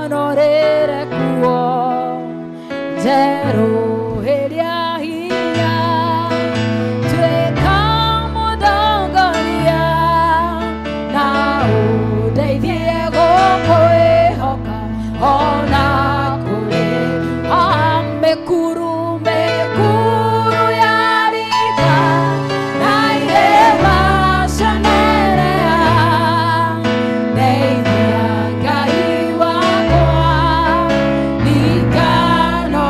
Nikanorere kuo njerũhĩria hinya tuĩka mũtongoria na ũndeithie gũkwĩhoka ona kũrĩ mĩkuru mĩkuru ya rika na irĩma cionerea ndeithia Ngai wakwa nikanorere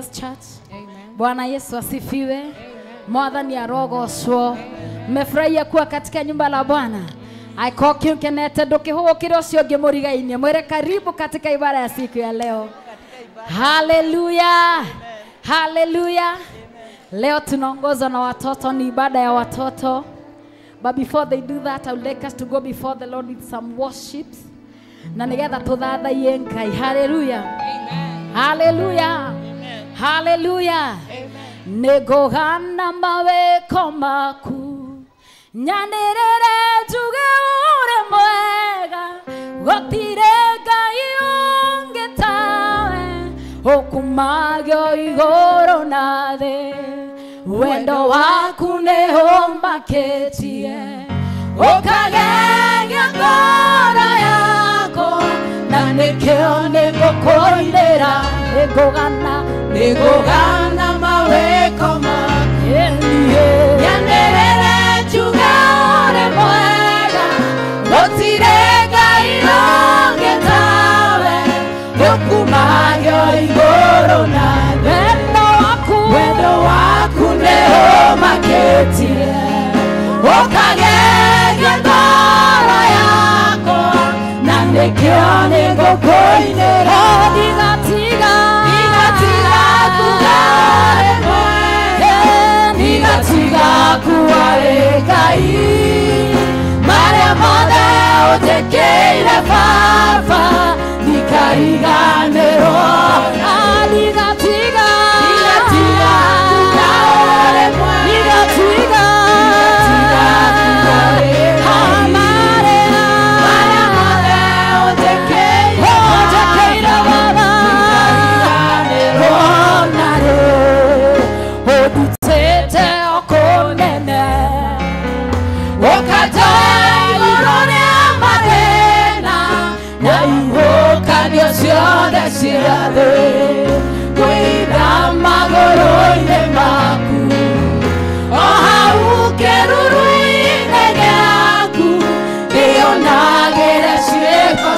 Jesus Church. Amen. Bwana Yesu asifiwe. Mwathani arogocwo. Mmefurahia kuwa katika nyumba la Bwana. Aikokinkenete ndukihũgũkĩra ũcio ũngĩ mũrigaine mwĩre karibu katika ibada ya siku ya leo. Haleluya. Haleluya. Leo tunaongozwa na watoto, ni ibada ya watoto. But before they do that, I would like us to go before the Lord with some worships. Na nigetha tuthathaiye Ngai. Haleluya. Amen. Haleluya. Amen. Haleluya. Amen. Nĩngũgana mawĩko maku nyanĩrĩre njuge ũrĩ mwega gũtirĩ Ngai ũngĩ tawe ũkumagio igũrũ na thĩ wendo waku nĩũmakĩtie ũkagegia ngoro yakwa na nĩkĩo nĩngũkũinĩra nĩngũgana nĩngũgana mawĩko maku nyanĩrĩre njuge ũrĩ mwega gũtirĩ Ngai ũngĩ tawe ũkumagio igũrũ na thĩ wendo waku nĩũmakĩtie ũkagegia ngoro yakwa na nĩkĩo nĩngũkũinĩra ndigatiga ndigatiga kuga ũrĩ mwega ndigatiga kuga ũrĩ Ngai marĩa mothe ũnjĩkĩire Baba ndikariganĩrwo ndigatiga ndigatiga kuga ũrĩ mwega ndigatiga ndigatiga kuga ũrĩ Ngai marĩa mothe ũnjĩkĩire Baba ndikariganĩrwo narĩ ũndutĩte o kũnene ũkanjoya igũrũ rĩa mathĩna na ihuhũkanio ciothe cia thĩ ngũinda magũrũ-inĩ maku o hau kĩruru-inĩ gĩaku ndĩonagĩre ciĩko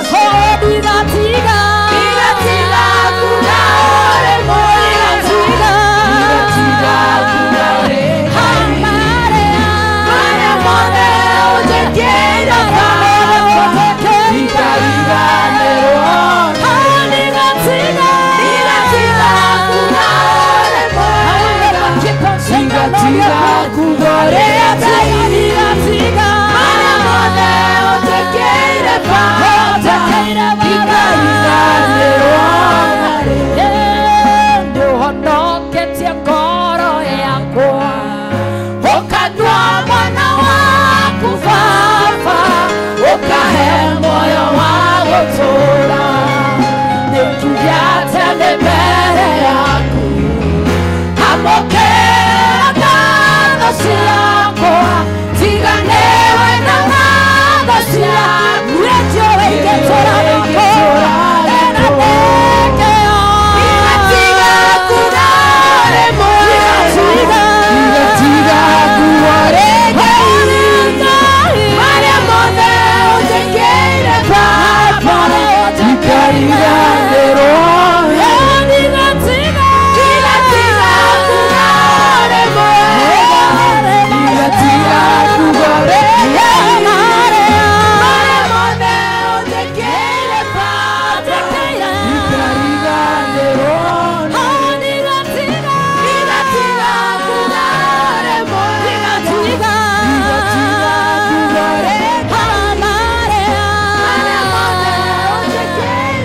ndigatiga ndigatiga kuga ũrĩ mwega ndigatiga kuga ũrĩ Ngai marĩa mothe ũnjĩkĩire Baba ndikariganĩrwo ndigatiga ndigatiga kuga ũrĩ mwega ndigatiga kuga ũrĩ Ngai marĩa mothe ũnjĩkĩire Baba ndikariganĩrwo nĩũhonoketie ngoro yakwa ũkanyua mwana waku Baba ũkahe muoyo wa gũtũũra nĩngiugĩte ndĩ mbere yaku amũkĩra ngatho ciakwa tiga nĩwe na ngatho ciaku nĩnjũĩ ingĩtũũra gũkũ na nĩkĩo ndigatiga kuga ũrĩ mwega ndigatiga kuga ũrĩ Ngai marĩa mothe ũnjĩkĩire Baba ndikariganĩrwo ndigatiga ndigatiga kuga ũrĩ mwega ndigatiga kuga ũrĩ Ngai marĩa mothe ũnjĩkĩire Baba ndikariganĩrwo ndigatiga ndigatiga kuga ũrĩ mwega ndigatiga kuga ũrĩ Ngai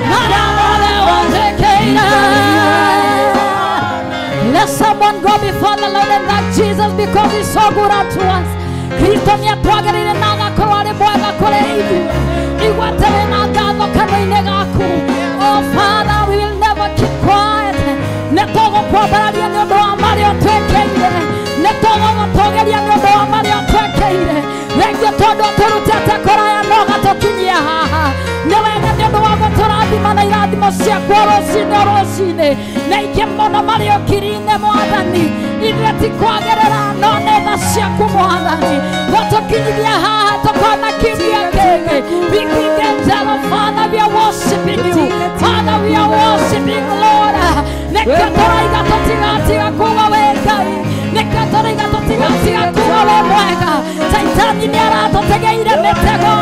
marĩa mothe ũnjĩkĩire Let someone go before the Lord and thank Jesus because he's so good unto us. Kristo nĩatwagĩrĩire na agakorwo arĩ mwega kũrĩ ithuĩ. Igwatĩrĩ na ngatho kanua-inĩ gaku. Oh Father, we will never keep quiet. Nĩtũgũkwambararia nĩ ũndũ wa marĩa ũtwĩkĩire. Nĩtũgũgũtũgĩria nĩ ũndũ wa marĩa ũtwĩkĩire. Thengiũ tondũ ũtũrutĩte kũraya na ũgatũkinyia haha. Nĩ wega nĩ ũndũ wa gũtũrathima na irathimo ciaku o rũcinĩ o rũcinĩ. Na ingĩ mũno marĩ ũkiri-inĩ Mwathani. Ithuĩ ti kwagĩrĩra no nĩ tha ciaku Mwathani. Gũtũkinyithia haha tũkona kiumia kĩngĩ. Wiki ingĩ njerũ, Father, we are worshiping you. Father, we are worshiping Lord. Nĩkĩo tũraiga Caitani nĩ aratũtegeire mĩtego.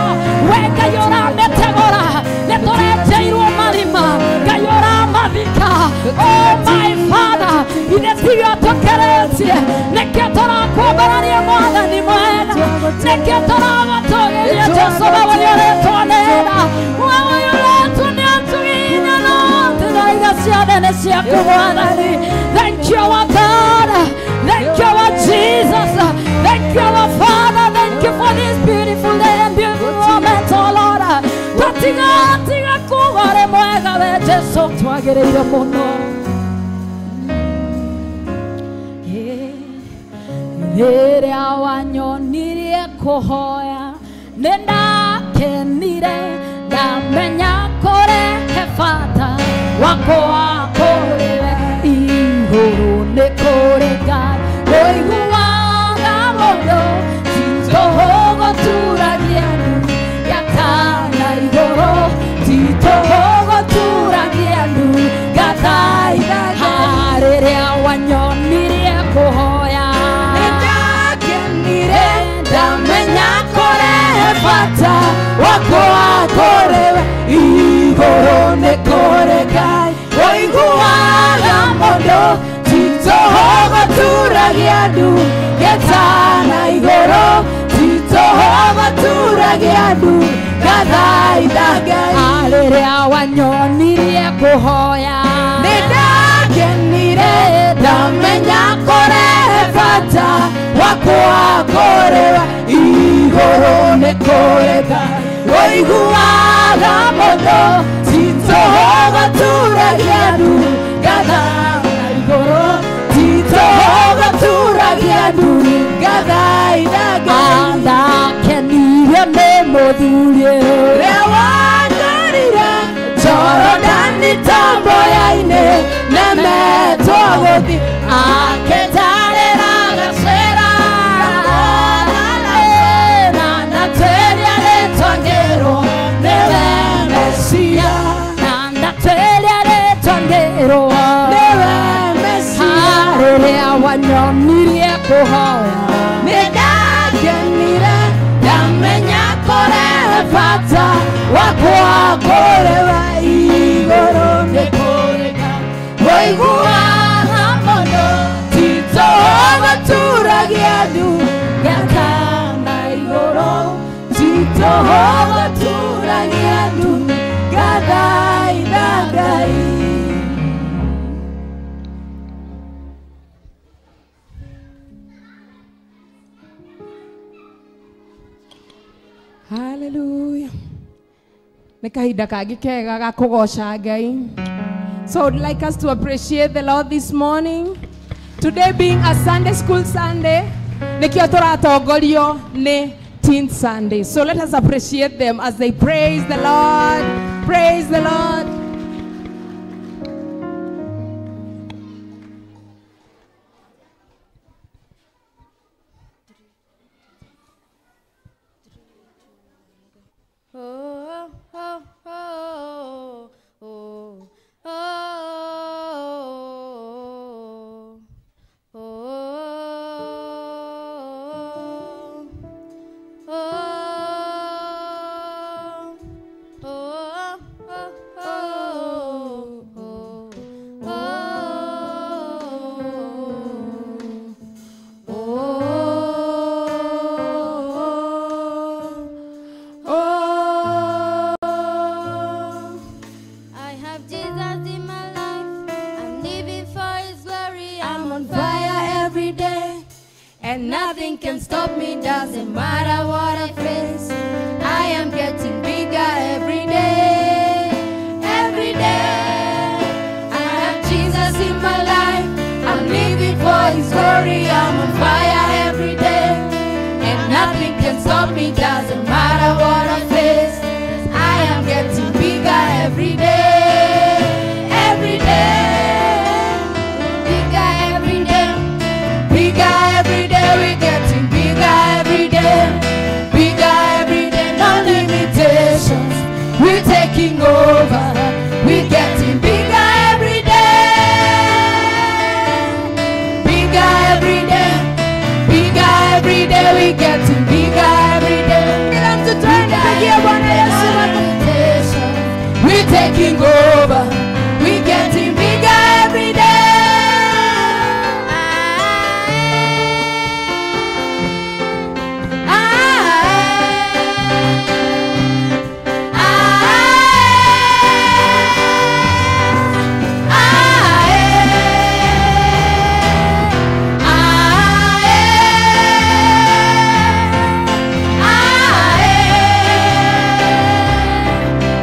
We Ngai ũramĩtegũra. Nĩ tũrenjeirwo marima. Ngai ũramathika. Oh my Father, ithe tiwe tũkeretie. Nĩkĩo tũrakwambararia Mwathani mwega. Nĩkĩo tũragũtũgĩria Jesũ, wewe ũrĩtwo nĩra. Wewe ũretwo nĩ atuginya no tũraiga ciothe nĩ ciaku Mwathani. Thank you our God. Thank you our Jesus. Thank you our Father. Thank you for this beautiful day and beautiful moment, oh Lord. Tũtigatiga kuga ũrĩ mwega we Jesũ, twagĩrĩire mũno. Rĩrĩa wanyonirie kũhoya nĩ ndakenire, ndamenya kũrehe bata wakwa kũrĩ we. Igũrũ nĩ kũrĩ Ngai ũiguaga mũndũ, ti tũhũ gũturagia ndu gatana igũrũ, ti tũhũ gũturagia ndu gathaitha. Rĩrĩa wanyonirie kũhoya ndamenya kũrehe bata wakwa kũrĩ we. Igũrũ nĩ kũrĩ Ngai ũiguaga mũndũ, ti tũhũ gũturagia ndu gatana igũrũ, ti tũhũ gũturagia ndu gathaitha Ngai. Rĩrĩa wanyonirie kũhoya nĩ ndakenire, ndamenya kũrehe bata wakwa kũrĩ we. Igũrũ nĩ kũrĩ Ngai ũiguaga mũndũ, ti tũhũ gũturagia ndu gathaitha igũrũ, ti tũhũ gũturagia ndu gathaitha Ngai. Ndakenirio nĩ mũthuri ũrĩa wandorire Jorodani tamboya-inĩ, nemetwo gũthiĩ akĩnjarĩra gacĩra na ndatwĩria rĩtwa ngĩrwo nĩwe Mesia, na ndatwĩria rĩtwa ngĩrwo nĩwe Mesia. Rĩrĩa wanyonirie kũhoya nĩ ndakenire, ndamenya kũrehe bata wakwa kũrĩ we. Igũrũ nĩ kũrĩ Ngai ũiguaga mũndũ, ti tũhũ gũturagia ndu gatana igũrũ, ti tũhũ gũturagia ndu gathaitha Ngai. Hallelujah. Nĩ kahinda kangĩ kega ga kũgoca Ngai. So I'd like us to appreciate the Lord this morning. Today being a Sunday school Sunday, nĩkĩo tũratongorio nĩ Teen Sunday. So let us appreciate them as they praise the Lord. Praise the Lord. Oh, oh, oh, oh, oh, oh, oh, oh, oh, oh. taking over. We getting bigger every day.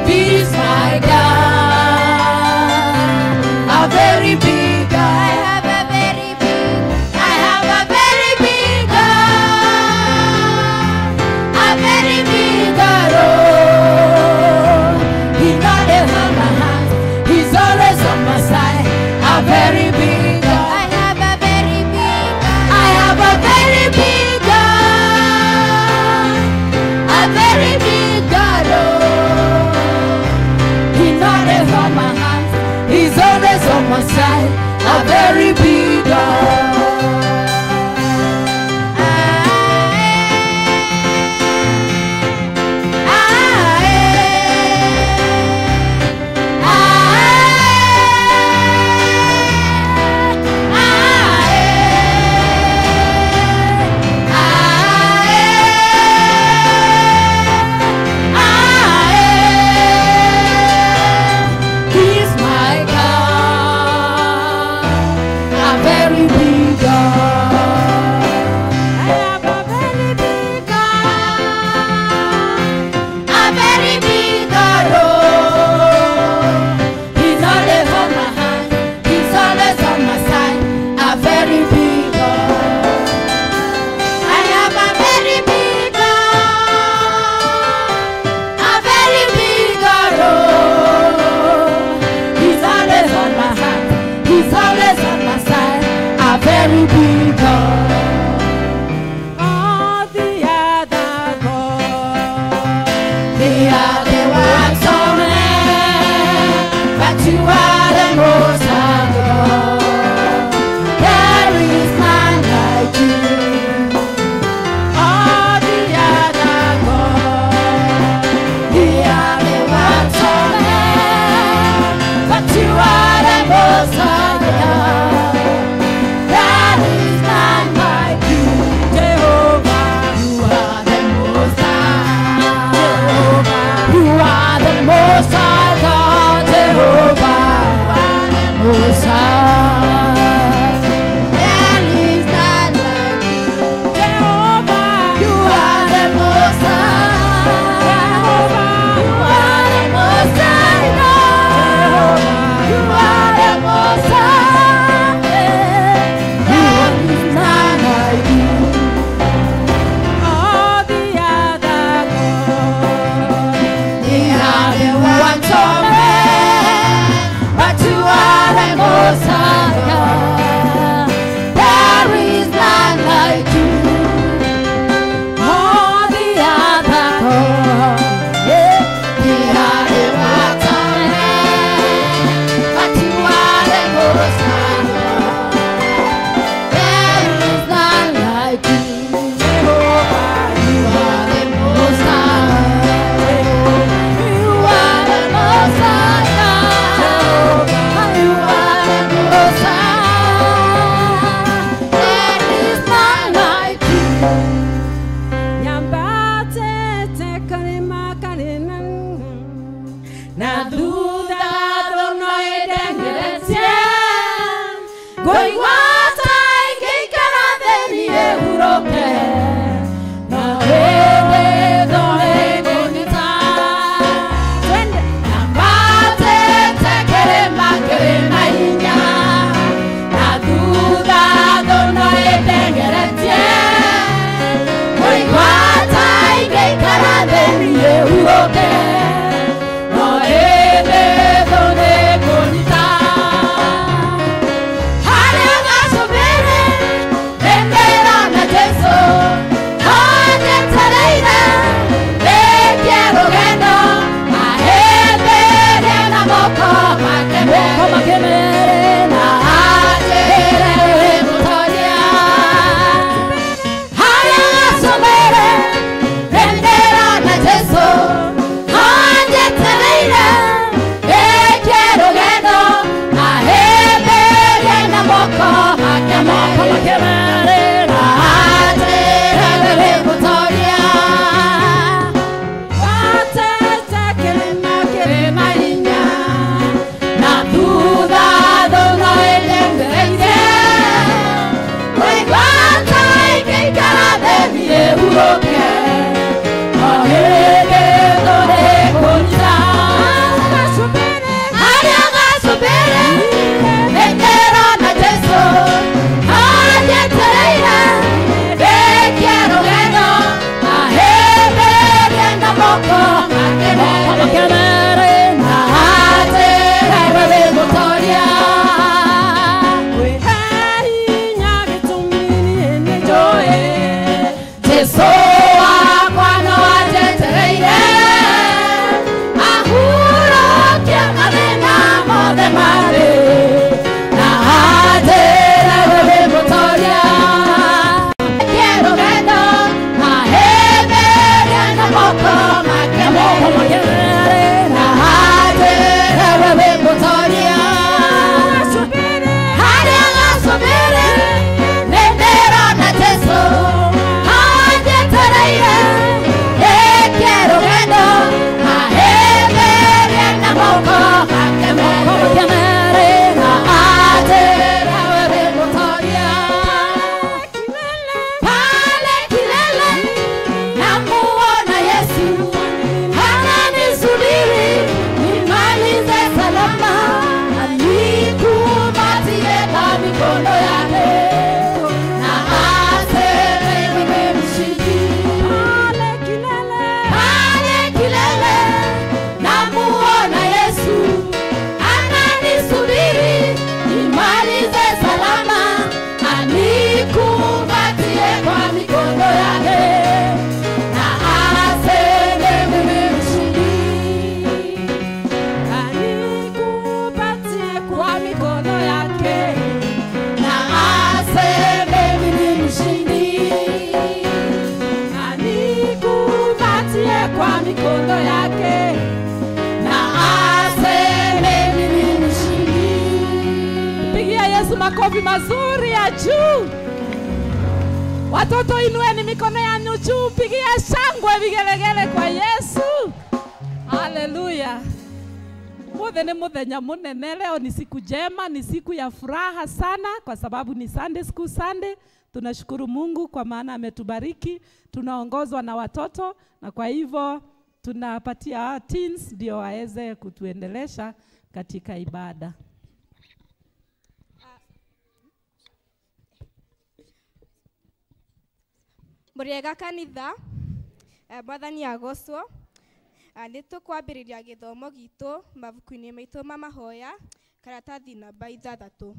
He's my God, a very big God. I have a very big God, a very big God. Oh, He not dey hold my hand, He's always on my side. A very big God. I have a very big God. I have a very big God, a very big God. Oh, He not dey hold my hands, He's always on my side. A very big God. He's my God, a very big God. I have a very big God. A very big God, oh. He's always on my hand, He's always on my side. A very big God. I have a very big God. A very big God, oh. He's always on my hand, He's always on my side. A very big God. All the other gods, They are the works of man, but you are the most high God. There is none like you. all the other gods, They are the works of man, but you are the most high God. There is none like you. Jehovah, You are the most high. Jehovah, You are the most high God, Jehovah. Most high. There is none like you. Jehovah, You are the most high. You are the most high God. You are the most high. There is none like you. all the other gods, They are the ones of man, but you are the most high God. There is none like you. all the other gods, Yeah. They are the ones of man, but you are the most high God. There is none like you. Jehovah, You are the most high. You are the most high God. You are the most high. There is none like you. Nyambatete karima karina, na thutha thono ĩndengeretie, ngũigua ta ingĩikara thĩ niĩ hurũke, no hĩndĩ thũ ĩngũnyita. Twende. Nyambatĩte kĩrĩma kĩrĩ na hinya, na thutha thũno ĩndengeretie. Ngũigua ta ingĩikara thĩ niĩ hurũke, no hĩndĩ thũ nĩngũnyita. Harĩa Makofi mazuri ya juu. Watoto inueni mikono yenu juu, pigia shangwe vigelegele kwa Yesu. Haleluya. Muthe ni muthenya munene, leo ni siku njema, ni siku ya furaha sana kwa sababu ni Sunday School Sunday. Tunashukuru Mungu kwa maana ametubariki. Tunaongozwa na watoto na kwa hivyo tunapatia teens ndio waweze kutuendelesha katika ibada. Muriega kanitha, Mwathani agocwo. Nĩ tũkwambĩrĩria gĩthomo gitũ mabuku-inĩ maitũ ma mahoya karatathi namba 6.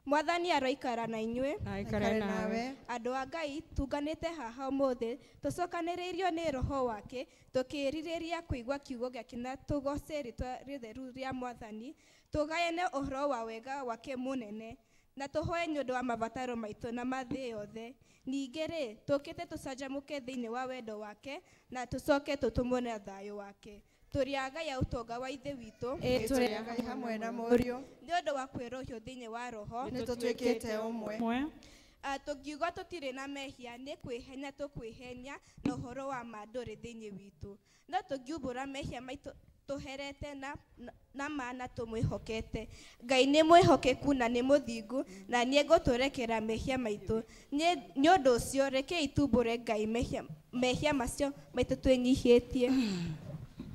Mwathani aroikara na inyuĩ. Aikare nawe. Andũ a Ngai tunganĩte haha ũmũthĩ tũcokanĩrĩirio nĩ Roho wake tũkĩrirĩria kũigua kiugo gĩake na tũgoce rĩtwa rĩtheru rĩa Mwathani, tũgayane ũhoro wa wega wake mũnene na tũhoe nĩ ũndũ wa mabataro maitũ na ma thĩ yothe. Ningĩ rĩ, tũkĩte tũcanjamũke thĩinĩ wa wendo wake na tũcoke tũtũmwo na thayũ wake. Tũrĩ agai a ũtonga wa Ithe witũ, Tũrĩ agai hamwe na Mũriũ, nĩ ũndũ wa kwĩrũhio thĩinĩ wa Roho nĩ tũtuĩkĩte ũmwe. Tũngiuga tũtirĩ na mehia nĩ kwĩhenia tũkwĩhenia na ũhoro wa ma ndũrĩ thĩinĩ witũ. No tũngiumbũra mehia maitũ tũherete na ma na tũmwĩhokete. Ngai nĩ mwĩhokeku na nĩ mũthingu na nĩ egũtũrekera mehia maitũ. Nĩ ũndũ ũcio rekei tumbũre Ngai mehia macio maitũ twĩnyihĩtie.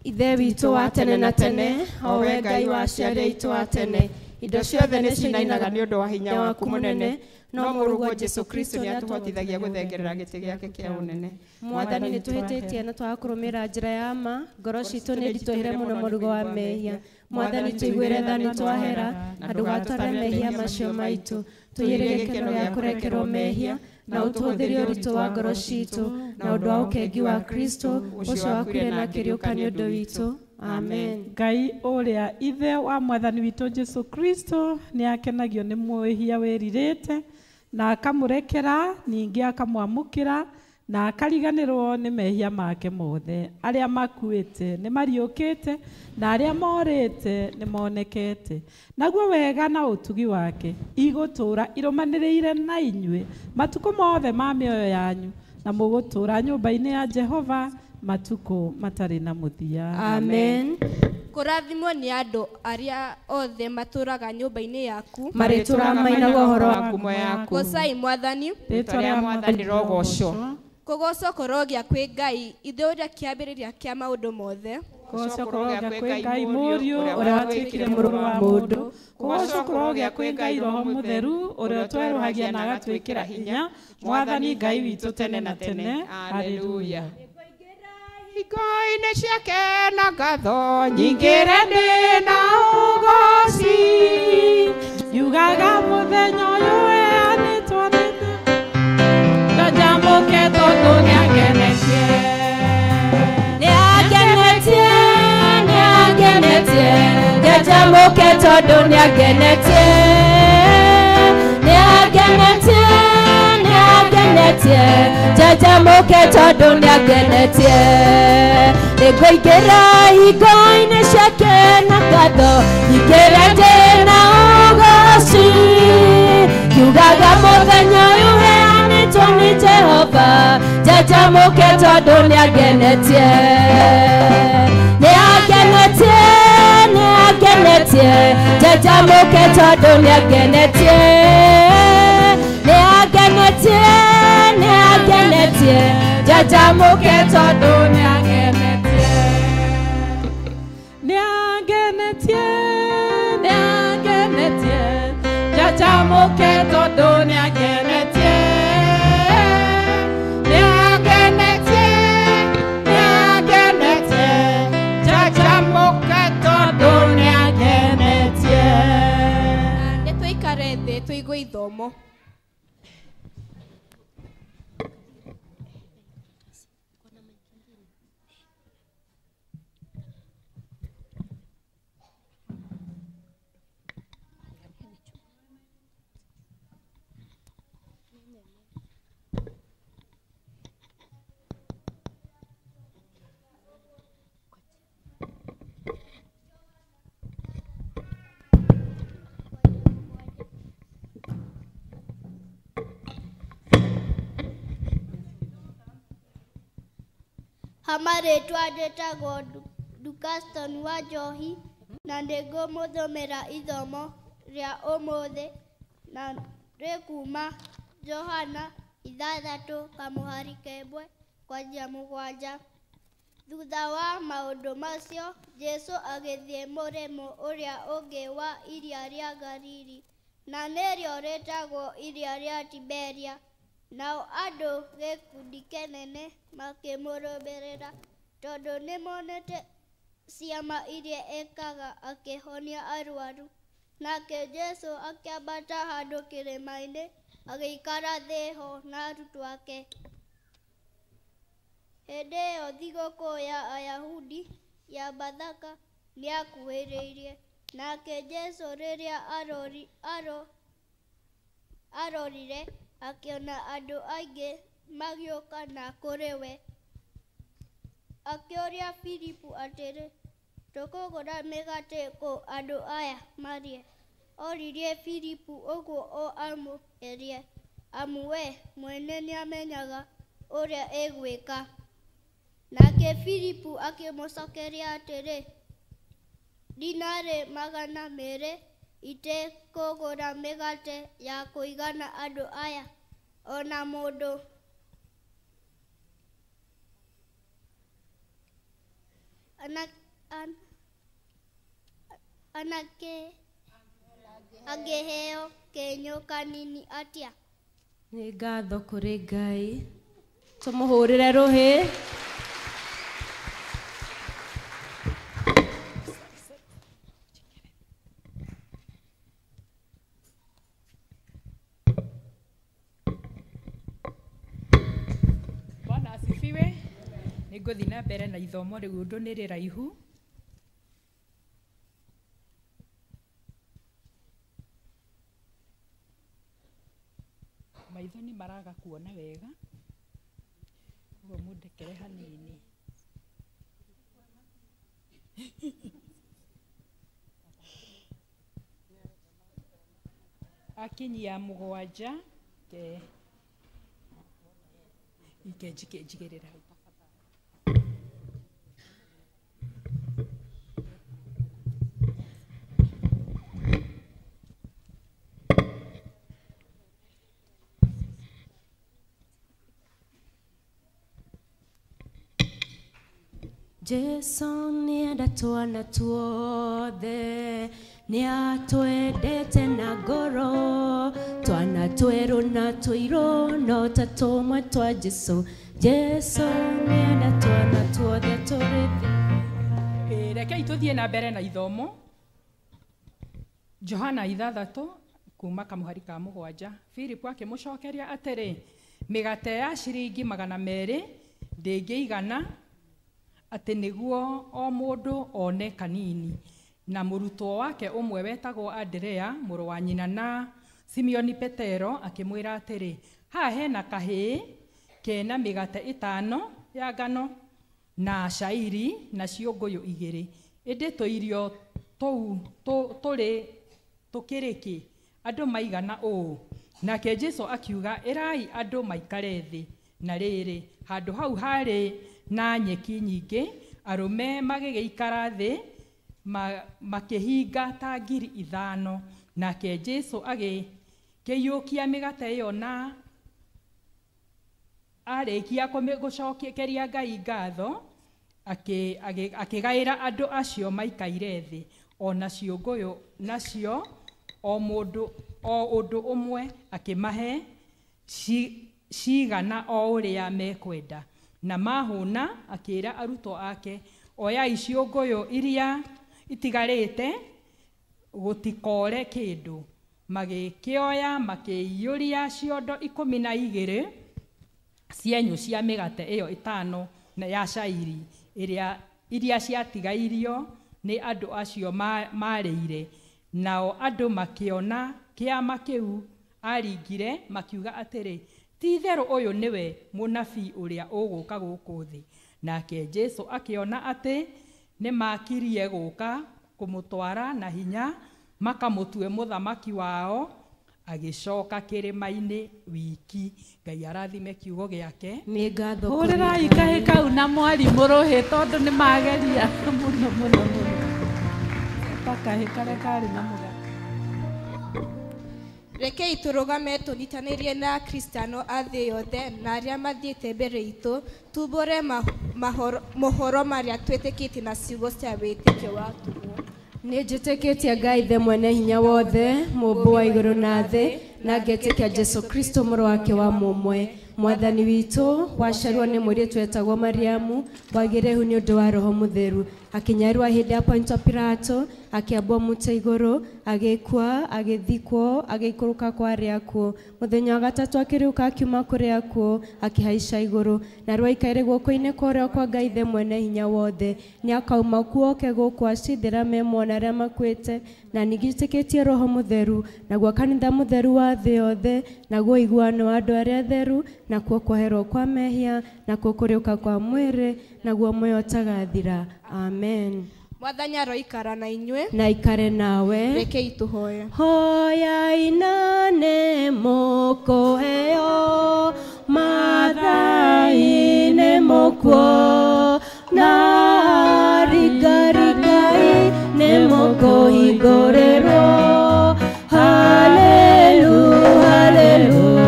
Ithe witũ wa tene na tene, o we Ngai wa aciari aitũ a tene, indo ciothe nĩ cinainaga nĩ ũndũ wa hinya waku mũnene, no mũrũguo Jesũ Kristo nĩ atũhotithagia gũthengerera gĩtĩ gĩake kĩa ũnene. Mwathani nĩ tũhĩtĩtie na twaga kũrũmĩrĩra njĩra ya ma, ngoro citũ nĩ nditũhĩre mũno mũrigo wa mehia. Mwathani tũiguĩre tha nĩ twahera, na ndũgatware mehia macio maitũ. Tũiyĩre gĩkeno gĩa kũrekerwo mehia, na ũtũhũthĩrie ũritũ wa ngoro citũ, na ũndũ wa ũkengi wa Kristo, ũcio wakuire na akĩriũka nĩ ũndũ witũ. Amen. Ngai ũrĩa Ithe wa Mwathani witũ Jesũ Kristo nĩ akenagio nĩ mwĩhia wĩrirĩte na akamũrekera, ningĩ akamwamũkĩra na akariganĩrwo nĩ mehia make mothe. Arĩa makuĩte nĩ mariũkĩte na arĩa morĩte nĩ monekete. Naguo wega na ũtugi wake igũtũũra irũmanĩrĩire na inyuĩ matukũ mothe ma mĩoyo yanyu, na mũgũtũũra nyũmba-inĩ ya Jehova matukũ matarĩ na mũthia. Amen. Kũrathimwo nĩ andũ arĩa othe matũũraga nyũmba-inĩ yaku, marĩtũũraga mainaga ũhoro wa ngumo yaku. Gocai Mwathani. Rĩĩtwa rĩa Mwathani rĩrogocwo. Kũgocwo kũrogĩa kwĩ Ngai, Ithe ũrĩa kĩambĩrĩria kĩa maũndũ mothe. Kũgocwo kũrogĩa kwĩ Ngai Mũriũ ũrĩa watuĩkire mũrũ wa mũndũ. Kũgocwo kũrogĩa kwĩ Ngai Roho Mũtheru ũrĩa ũtwerũhagia na agatwĩkĩra hinya. Mwathani Ngai witũ tene na tene. Haleluya. Hingo-inĩ ciake na ngatho nyingĩre ndĩ na ũgoci, yugaga mũthenya ũyũ ũheanĩtwo nĩ njanjamũke tondũ nĩangenetie. Nĩangenetie, nĩangenetie, njanjamũke tondũ nĩangenetie. Nĩangenetie, nĩangenetie, njanjamũke tondũ nĩangenetie. Nĩngũingĩra hingo-inĩ ciake na ngatho, nyingĩre ndĩ na ũgoci, ngiugaga mũthenya ũyũ ũheanĩtwo nĩ Jehova, njanjamũke tondũ nĩangenetie. Nĩangenetie, nĩangenetie, njanjamũke tondũ nĩangenetie. Nĩangenetie, nĩangenetie, njanjamũke tondũ nĩangenetie. Nĩangenetie, nĩangenetie, njanjamũke tondũ nĩangenetie. Nĩangenetie, nĩangenetie, njanjamũke tondũ nĩangenetie. Nĩ tũikare thĩ tũigue ithomo. Hamarĩtwa njĩtagwo Dukaston wa Njohi na nĩngũmũthomera ithomo rĩa ũmũthĩ na rĩkuma Johana 6:1 kwanjia 7. Thutha wa maũndũ macio, Jesũ agĩthiĩ mũrĩmo ũrĩa ũngĩ wa iria rĩa Galili, na nĩrĩo rĩtagwo iria rĩa Tiberia. Nao andũ gĩkundi kĩnene makĩmũrũmĩrĩra, tondũ nĩmonete ciama iria ekaga akĩhonia arwaru. Nake Jesũ akĩambata handũ kĩrĩma-inĩ, agĩikara thĩ ho na arutwo ake. Hĩndĩ ĩyo thigũkũ ya Ayahudi ya Bathaka nĩyakuhĩrĩirie, nake Jesũ rĩrĩa arorire akĩona andũ aingĩ magĩũka na kũrĩ we. Akĩũria Filipu atĩrĩ, tũkũgũra mĩgate kũ andũ aya marĩe? Oririe Filipu ũguo o amũgerie, amu we mwene nĩamenyaga ũrĩa egwĩka. Nake Filipu akĩmũcokeria atĩrĩ, dinarĩ 200 itekũgũra mĩgate ya kũigana andũ aya, ona mũndũ anake angĩheo kĩenyũ kanini atĩa? Nĩ ngatho kũrĩ Ngai, tũmũhũrĩre rũhĩ. Bwana asifiwe. Nĩngũthiĩ na mbere na ithomo rĩu ũndũ nĩ rĩraihu. Maitho nĩ maraga kuona wega, ũguo mũndekere hanini. Akinyia 7 ke ike njigĩrĩra hau. Jesu nĩenda twana tuothe, nĩatwendete na ngoro, twana twerũ na tũirũ no ta tũmwe twa Jesu. Jesu nĩenda twana tuothe tũrĩ thĩ. Rekei tũthiĩ na mbere na ithomo. Johana 6 kuma kamũhari ka 7. Filipu akĩmũcokeria atĩrĩ, mĩgate ya ciringi 200 ndĩngĩigana atĩ nĩguo o mũndũ one kanini. Na mũrutwo wake ũmwe wetagwo Andrea, mũrũ wa nyina na Simioni Petero, akĩmwĩra atĩrĩ, haha hena kahĩĩ kena mĩgate 5 ya ngano na cairi na ciũngũyũ 2, ĩndĩ tũirio tũu tũrĩ tũkĩrĩ kĩ andũ maigana ũũ? Nake Jesũ akiuga, ĩrai andũ maikare thĩ. Na rĩrĩ, handũ hau harĩ na nyeki nyingĩ, arũme magĩgĩikara thĩ makĩhinga ta 5,000. Nake Jesũ agĩkĩiyũkia mĩgate ĩyo na arĩkia gũcokeria Ngai ngatho, akĩgaĩra andũ acio maikaire thĩ, ona ciũngũyũ nacio o mũndũ o ũndũ ũmwe akĩmahe cigana o ũrĩa mekwenda. Na mahũna akĩra arutwo ake, oyai ciũngũyũ iria itigarĩte gũtikore kĩndũ. Magĩkĩoya makĩiyũria ciondo 12 cienyũ cia mĩgate ĩyo 5 na ya cairi iria ciatigairio nĩ andũ acio marĩire. Nao andũ makĩona kĩama kĩu aringire, makiuga atĩrĩ, ti-itherũ ũyũ nĩwe mũnabii ũrĩa ũgũka gũkũ thĩ. Nake Jesũ akĩona atĩ nĩmakirie gũka kũmũtwara na hinya makamũtue mũthamaki wao, Agĩcoka kĩrĩma-inĩ wiki. Ngai arathime kiugo gĩake. Nĩ ngatho Hũrĩrai kahĩ kau na mwarimũ rũhĩ tondũ nĩ mageria mũno mũno mũno. Ta kahĩ karĩa karĩ na mũgate. Rekei tũrũgame tũnyitanĩrie na Akristiano a thĩ yothe na arĩa mathiĩte mbere itũ, tumbũre mohoro marĩa twĩtĩkĩtie na ciugo cia wĩtĩkio wa atũmwo. Nĩ njĩtĩkĩtie Ngai Ithe mwene hinya wothe, mũũmbi wa igũrũ na thĩ, na ngetĩkia Jesũ Kristo mũrũ wake wa mũmwe, Mwathani witũ, waciarirwo nĩ mũirĩtu wetagwo Mariamu, wagĩire ihu nĩ ũndũ wa Roho Mũtheru, akĩnyarirwo hĩndĩ ya Pontio Pilato, akĩambwo mũtĩ igũrũ, agĩkua, agĩthikwo, agĩikũrũka kwa arĩa akuũ. Mũthenya wa gatatũ akĩriũka akiuma kũrĩ akuũ, akĩhaica igũrũ, na rĩu aikaire guoko-inĩ kwa ũrĩo kwa Ngai Ithe mwene hinya wothe. Nĩakauma kuo oke gũkũ acindĩra me muoyo na arĩa makuĩte, na ningĩ njĩtĩkĩtie Roho Mũtheru, naguo kanitha mũtheru wa thĩ yothe, naguo ũiguano wa andũ arĩa atheru, nakuo kwoherwo kwa mehia, nakuo kũriũka kwa mwĩrĩ, naguo muoyo ũtagathira. Amen. Mwathani aroikara na inyuĩ. Na ikare nawe. Rekei tũhoye. Hoyai na nĩ mũkũheo, mathai nĩ mũkuo, na ringarikai nĩ mũkũhingũrĩrwo. Hallelu, hallelujah.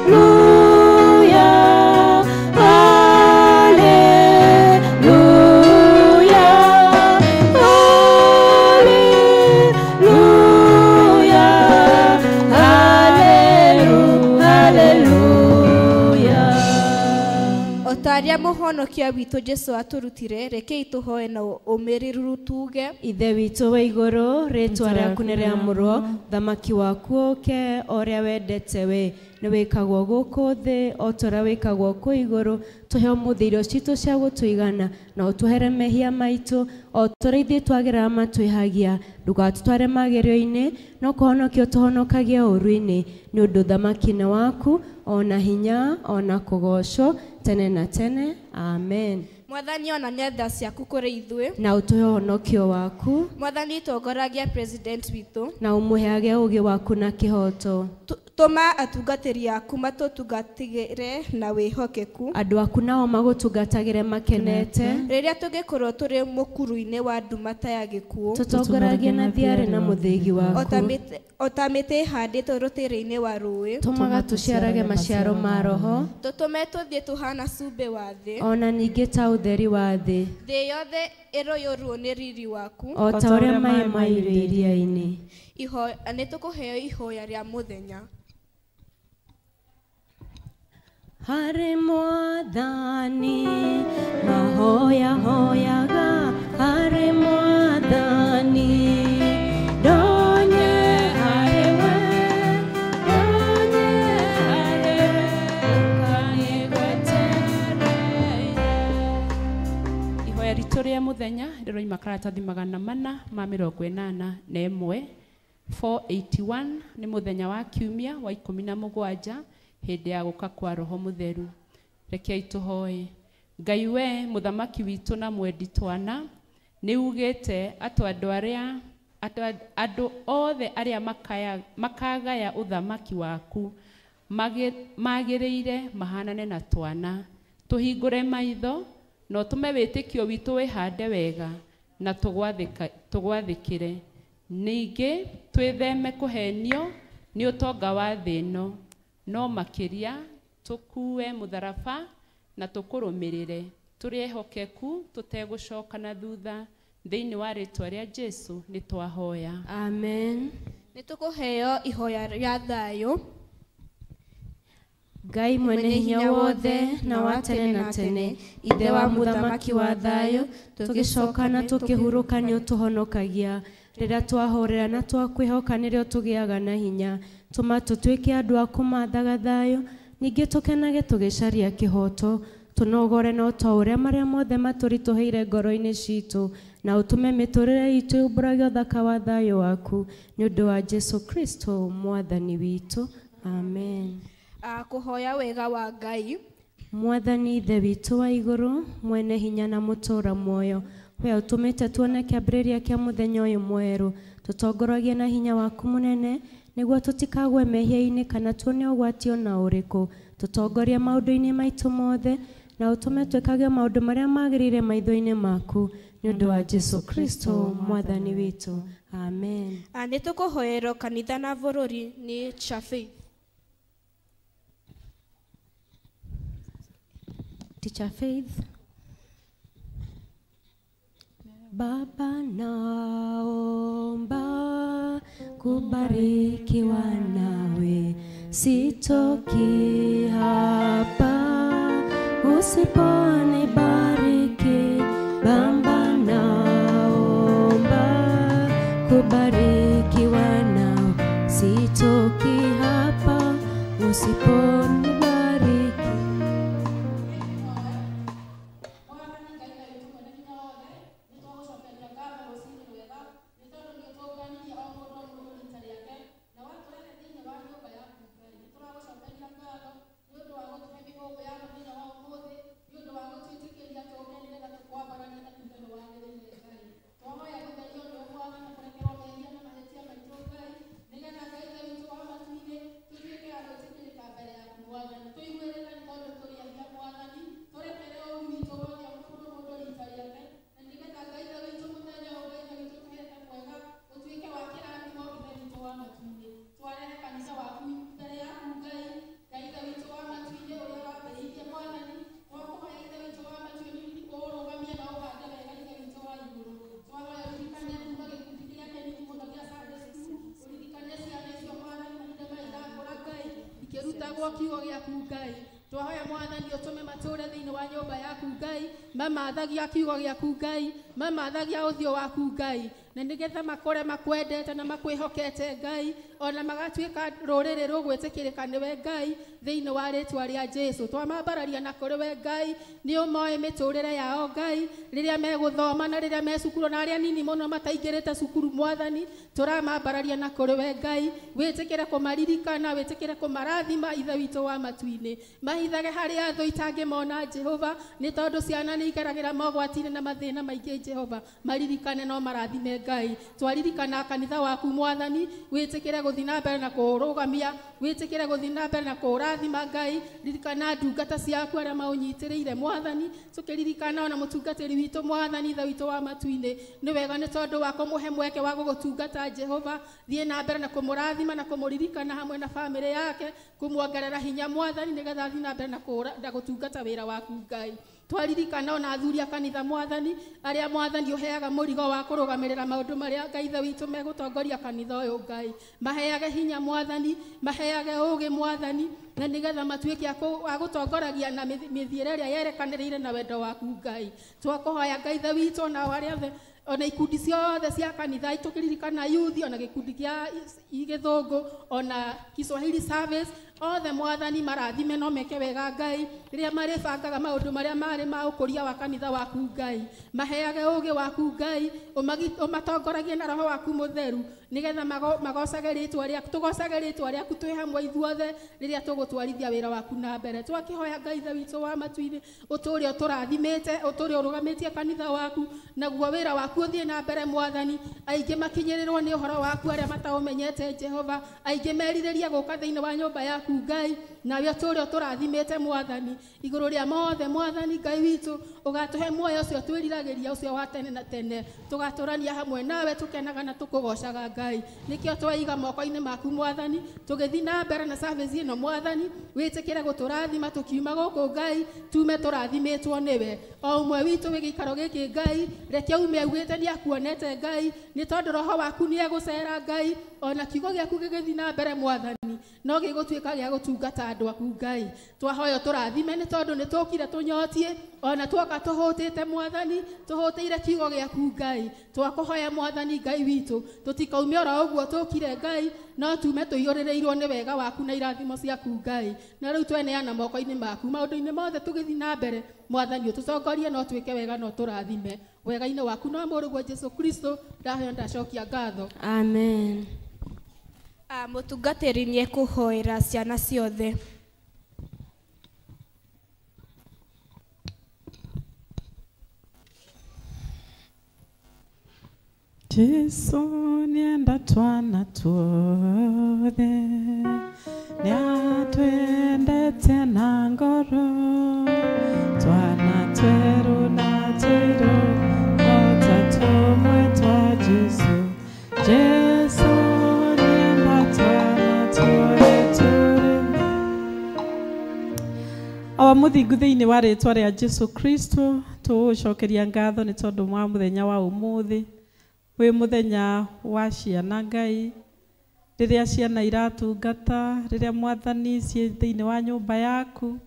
Hallelujah, hallelujah, hallelujah, hallelujah, hallelujah. O ta arĩa mũhonokia witũ Jesũ atũrutire, rekei tũhoe na ũmĩrĩru tuge. Ithe witũ wa igũrũ, rĩtwa rĩaku nĩ rĩamũrwo, thamaki waku ũke, o ũrĩa wendete we nĩ wĩkagwo gũkũ thĩ o ta ũrĩa wĩkagwo kũu igũrũ. Tũhe ũmũthĩ irio citũ cia gũtũigana, na ũtũhere mehia maitũ o ta ũrĩa ithuĩ twagĩraga matwĩhagia. Ndũgatũtware magerio-inĩ, no kũhonokia ũtũhonokagie ũũru-inĩ, nĩ ũndũ thamaki nĩ waku, o na hinya, o na kũgoocwo tene na tene. Amen. Mwathani onania tha ciaku kũrĩ ithuĩ. Na ũtũhe ũhonokio waku. Mwathani tongoragia president witũ. Na ũmũheage ũũgĩ waku na kĩhooto. Tũma atungatĩri aku matũtungatĩre na wĩhokeku. Andũ aku nao magũtungatagĩre makenete. Rĩrĩa tũngĩkorwo tũrĩ mũkuru-inĩ wa nduma ta ya gĩkuũ, tũtongoragie na thiarĩ na mũthĩgi waku. O ta mĩtĩ ĩhandĩtwo rũtere-inĩ wa rũĩ, tũmaga tũciarage maciaro ma Roho. Tũtũme tũthiĩ tũhana cumbĩ wa thĩ, ona ningĩ ta ũtheri wa thĩ. Thĩ yothe ĩroyũrwo nĩ riri waku, o ta ũrĩa maĩ maiyũire iria-inĩ. Nĩ tũkũheo ihoya rĩa mũthenya. Harĩ Mwathani mahoya hoyaga, harĩ Mwathani ndonye harĩ we, ndonye harĩ we, ũkanĩgwetereire. Ihoya ritũ rĩa mũthenya rĩroima karatathi 481 481 nĩ mũthenya wa kiumia wa 17 hĩndĩ ya gũka kwa Roho Mũtheru. Rekei tũhoe. Ngai we mũthamaki witũ na mwendi twana, nĩ ugĩte atĩ andũ othe arĩa makagaya ũthamaki waku magĩrĩire mahanane na twana. Tũhingũre maitho na ũtũme wĩtĩkio witũ wĩhande wega na tũgwathĩkĩre. Ningĩ twĩtheme kũhenio nĩ ũtonga wa thĩ ĩno, no makĩria tũkue mũtharaba na tũkũrũmĩrĩre tũrĩ ehokeku tũtegũcoka na thutha. Thĩinĩ wa rĩtwa rĩa Jesũ nĩ twahoya. Amen. Nĩ tũkũheo ihoya rĩa thayũ. Ngai mwene hinya wothe na wa tene na tene, Ithe wa mũthamaki wa thayũ, tũgĩcoka na tũkĩhurũka nĩ ũtũhonokagia. Rĩrĩa twahorera na twakwĩhoka nĩrĩo tũgĩaga na hinya. Tũma tũtuĩke andũ a kũmathaga thayũ, ningĩ tũkenage tũgĩcaria kĩhooto. Tũnogore na ta ũrĩa marĩa mothe matũritũhĩire ngoro-inĩ citũ, na ũtũme mĩtũrĩre itũ yũmbũrage ũthaka wa thayũ waku, nĩ ũndũ wa Jesũ Kristo Mwathani witũ. Amen. Kũhoya wega wa Ngai. Mwathani Ithe witũ wa igũrũ, mwene hinya na mũtũũra muoyo, We ũtũmĩte tuone kĩambĩrĩria kĩa mũthenya ũyũ mwerũ. Tũtongoragie na hinya waku mũnene nĩguo tũtikagwe mehia-inĩ kana tuone ũgwati ona ũrĩkũ. Tũtongorie maũndũ-inĩ maitũ mothe na ũtũme twĩkage maũndũ marĩa magĩrĩire maitho-inĩ maku nĩ ũndũ wa Jesu Kristo mwathani witũ. Amen. Nĩ tũkũhoerwo kanitha na bũrũri nĩ Chafe. Teacher Faith. Baba naomba kubarikiwa nawe, sitoki hapa usiponibariki. Baba naomba kubarikiwa nawe, sitoki hapa usiponibariki. Mamathagia kiugo gĩaku Ngai, mamathagia ũthiũ waku Ngai, na nĩgetha makore makwendete na makwĩhokete Ngai, ona magatuĩka rũrĩrĩ rũgwĩtĩkĩrĩka nĩwe Ngai thĩinĩ wa rĩtwa rĩa Jesu. Twamambararia na kũrĩ we Ngai, nĩ ũmoĩ mĩtũrĩre yao Ngai, rĩrĩa megũthoma na rĩrĩa me cukuru na arĩa nini mũno mataingĩrĩte cukuru Mwathani, tũramambararia na kũrĩ we Ngai, wĩtĩkĩre kũmaririkana, wĩtĩkĩre kũmarathima Ithe witũ wa matu-inĩ. Mahithage harĩa thũ itangĩmona Jehova, nĩ tondũ ciana nĩ igeragĩra mogwati-inĩ na mathĩna maingĩ Jehova, maririkane no marathime Ngai. Twaririkana kanitha waku Mwathani, wĩtĩkĩre gũthiĩ na mbere na kũũrũgamia, wĩtĩkĩre gũthiĩ na mbere na kũũrathima Ngai. Ririkana ndungata ciaku arĩa maũnyitĩrĩire Mwathani, tũkĩririkana ona mũtungatĩri witũ Mwathani Ithe witũ wa matu-inĩ, nĩ wega nĩ tondũ wa kũmũhe mweke wa gũgũtungata Jehova. Thiĩ na mbere na kũmũrathima na kũmũririkana hamwe na bamĩrĩ yake, kũmuongerera hinya Mwathani, nĩgetha athiĩ na mbere na gũtungata wĩra waku Ngai. Twaririkana ona athuri a kanitha Mwathani, arĩa Mwathani ũheaga mũrigo wa kũrũgamĩrĩra maũndũ marĩa Ngai Ithe witũ megũtongoria kanitha ũyũ Ngai, maheage hinya Mwathani, maheage ũũgĩ Mwathani, na nĩgetha matuĩke a gũtongoragia na mĩthiĩre ĩrĩa yerekanĩrĩire na wendo waku Ngai. Twakũhoya Ngai Ithe witũ ona arĩa othe ona ikundi ciothe cia kanitha, tũkĩririkana youth ona gĩkundi kĩa gĩthũngũ ona Kiswahili service, othe Mwathani marathime no meke wega Ngai, rĩrĩa marĩbangaga maũndũ marĩa marĩ ma ũkũria wa kanitha waku Ngai, maheage ũũgĩ waku Ngai, ũmatongoragie na roho waku mũtheru, nĩgetha magocage rĩtwa rĩaku, tũgocage rĩtwa rĩaku twĩ hamwe ithuothe rĩrĩa tũgũtwarithia wĩra waku na mbere. Twakĩhoya Ngai Ithe witũ wa matu-inĩ, ũtũũre ũtũrathimĩte, ũtũũre ũrũgamĩtie kanitha waku, naguo wĩra waku ũthiĩ na mbere Mwathani. Aingĩ makinyĩrĩrwo nĩ ũhoro waku arĩa mataũmenyete Jehova, aingĩ merirĩria gũka thĩinĩ wa nyũmba yaku Ngai, nawe ũtũũre ũtũrathimĩte Mwathani. Igũrũ rĩa mothe Mwathani Ngai witũ, ũgatũhe muoyo ũcio twĩriragĩria, ũcio wa tene na tene, tũgatũrania hamwe nawe tũkenaga na tũkũgocaga Ngai. Nĩkĩo twaiga moko-inĩ maku Mwathani, tũgĩthiĩ na mbere na service ĩno Mwathani, wĩtĩkĩre gũtũrathima tũkiuma gũkũ Ngai, tume tũrathimĩtwo nĩwe. O ũmwe witũ wĩ gĩikaro gĩkĩ Ngai, reke ume augĩte nĩ akuonete Ngai, nĩ tondũ roho waku nĩ egũcera Ngai, ona kiugo gĩaku gĩgĩthiĩ na mbere Mwathani, no gĩgũtuĩka gĩa gũtungata andũ aku Ngai. Twahoya tũrathime nĩ tondũ nĩ tũkire tũnyotie, ona tuoka tũhũtĩte Mwathani, tũhũtĩire kiugo gĩaku Ngai. Twakũhoya Mwathani Ngai witũ, tũtikaume oro ũguo tũkire Ngai, no tume tũiyũrĩrĩirwo nĩ wega waku na irathimo ciaku Ngai. Na rĩu tweneana moko-inĩ maku maũndũ-inĩ mothe tũgĩthiĩ na mbere Mwathani, ũtũtongorie no twĩke wega no tũrathime wega-inĩ waku no mũrũguo Jesu Kristo, ndahoya ndacokia ngatho. Amen. Mũtungatĩri nĩ ekũhoera ciana ciothe. Jesu nienda twana tuothe, niatwendete na ngoro, twana tweru na tweru, ota tumwe twa Jesu. Jesu nienda twana tuothe. Awa muthingu thiini wa ritwa ria Jesu Kristo, tugucokeria ngatho ni tondu wa muthenya wa umuthi. Wi muthenya wa ciana Ngai, riria ciana iratungata, riria mwathani ciĩ thĩinĩ wa nyũmba yaku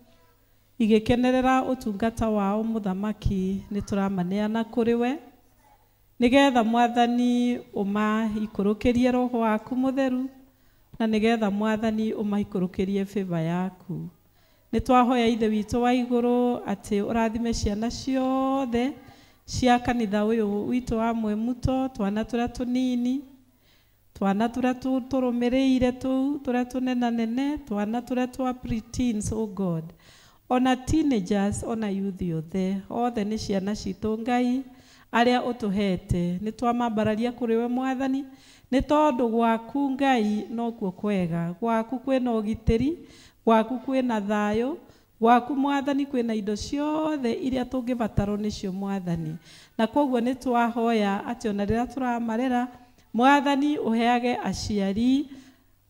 igĩkenerera ũtungata wao mũthamaki, nĩ tũramaneana kũrĩ we nĩgetha mwathani ũmaikũrũkĩrie roho waku mũtheru, na nĩgetha mwathani ũmaikũrũkĩrie favor yaku. Nĩ twahoya Ithe witũ wa igũrũ atĩ ũrathime ciana ciothe cia kanitha ũyũ witũ wa Mwemuto, twana tũrĩa tũnini, twana tũrĩa tũrũmĩrĩire tũu, tũrĩa tũnenanene, twana tũrĩa twa preteens, oh God, ona teenagers, ona youth othe, othe nĩ ciana citũ Ngai arĩa ũtũhete. Nĩ twamambararia kũrĩ we mwathani, nĩ tondũ gwaku Ngai nokuo kwega, gwaku kwĩna ũgitĩri, gwaku kwĩna thayũ, gwaku mwathani kwĩna indo ciothe iria tũngĩbatarwo nĩcio mwathani. Na koguo nĩ twahoya atĩ ona rĩrĩa tũramarera mwathani ũheage aciari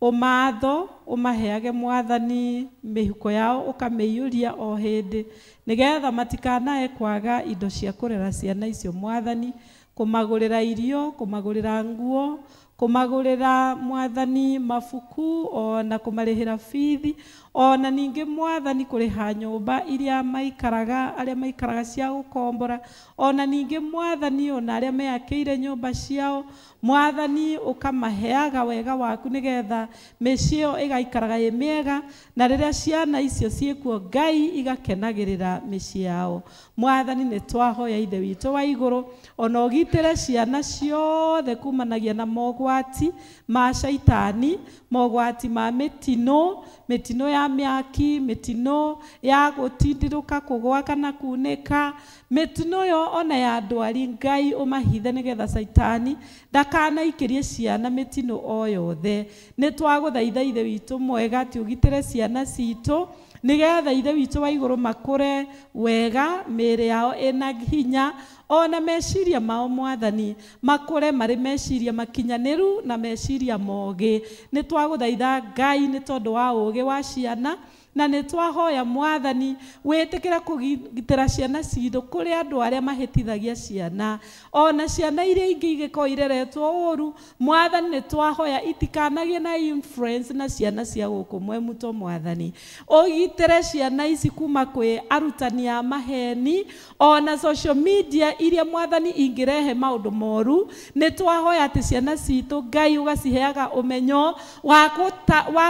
ũmatho, ũmaheage mwathani mĩhuko yao ũkamĩiyũria o hĩndĩ, nĩgetha matikanae kwaga indo cia kũrera ciana icio mwathani, kũmagũrĩra irio, kũmagũrĩra nguo, kũmagũrĩra mwathani mabuku, ona kũmarĩhĩra bithi, ona ningĩ mwathani kũrĩha nyũmba iria maikaraga, arĩa maikaraga cia gũkombora, ona ningĩ mwathani ona arĩa meyakĩire nyũmba ciao mwathani ũkamaheaga wega waku nĩgetha mĩciĩ ĩyo ĩgaikaraga ĩ mĩega, na rĩrĩa ciana icio ciĩkuo Ngai igakenagĩrĩra mĩciĩ yao. Mwathani nĩ twahoya Ithe witũ wa igũrũ ona ũgitĩre ciana ciothe kumanagia na mogwati ma shaitani, mogwati ma mĩtino, mĩtino ya mĩaki, mĩtino ya gũtindirũka, kũgwa kana kunĩka, mĩtino yo ona ya ndwari Ngai ũmahithe nĩgetha shaitani ndakanaikĩrie ciana mĩtino o yothe. Nĩ twagũthaitha Ithe witũ mwega atĩ ũgitĩre ciana citũ nĩgetha Ithe witũ wa igũrũ makũre wega, mĩĩrĩ yao ĩna hinya, ona meciria mao mwathani makũre marĩ meciria makinyanĩru na meciria mogĩ. Nĩ twagũthaitha Ngai nĩ tondũ wa ũũgĩ wa ciana, na nĩ twahoya mwathani wĩtĩkĩre kũgitĩra ciana citũ kũrĩ andũ arĩa mahĩtithagia ciana, ona ciana iria ingĩ igĩkorwo ireretwo ũru mwathani nĩ twahoya itikanagĩe na influence na ciana cia gũkũ Mwemuto mwathani. Ũgitĩre ciana ici kuma kwĩ arutani a maheni, ona social media iria mwathani ingĩrehe maũndũ moru. Nĩ twahoya atĩ ciana citũ Ngai ũgaciheaga ũmenyo wa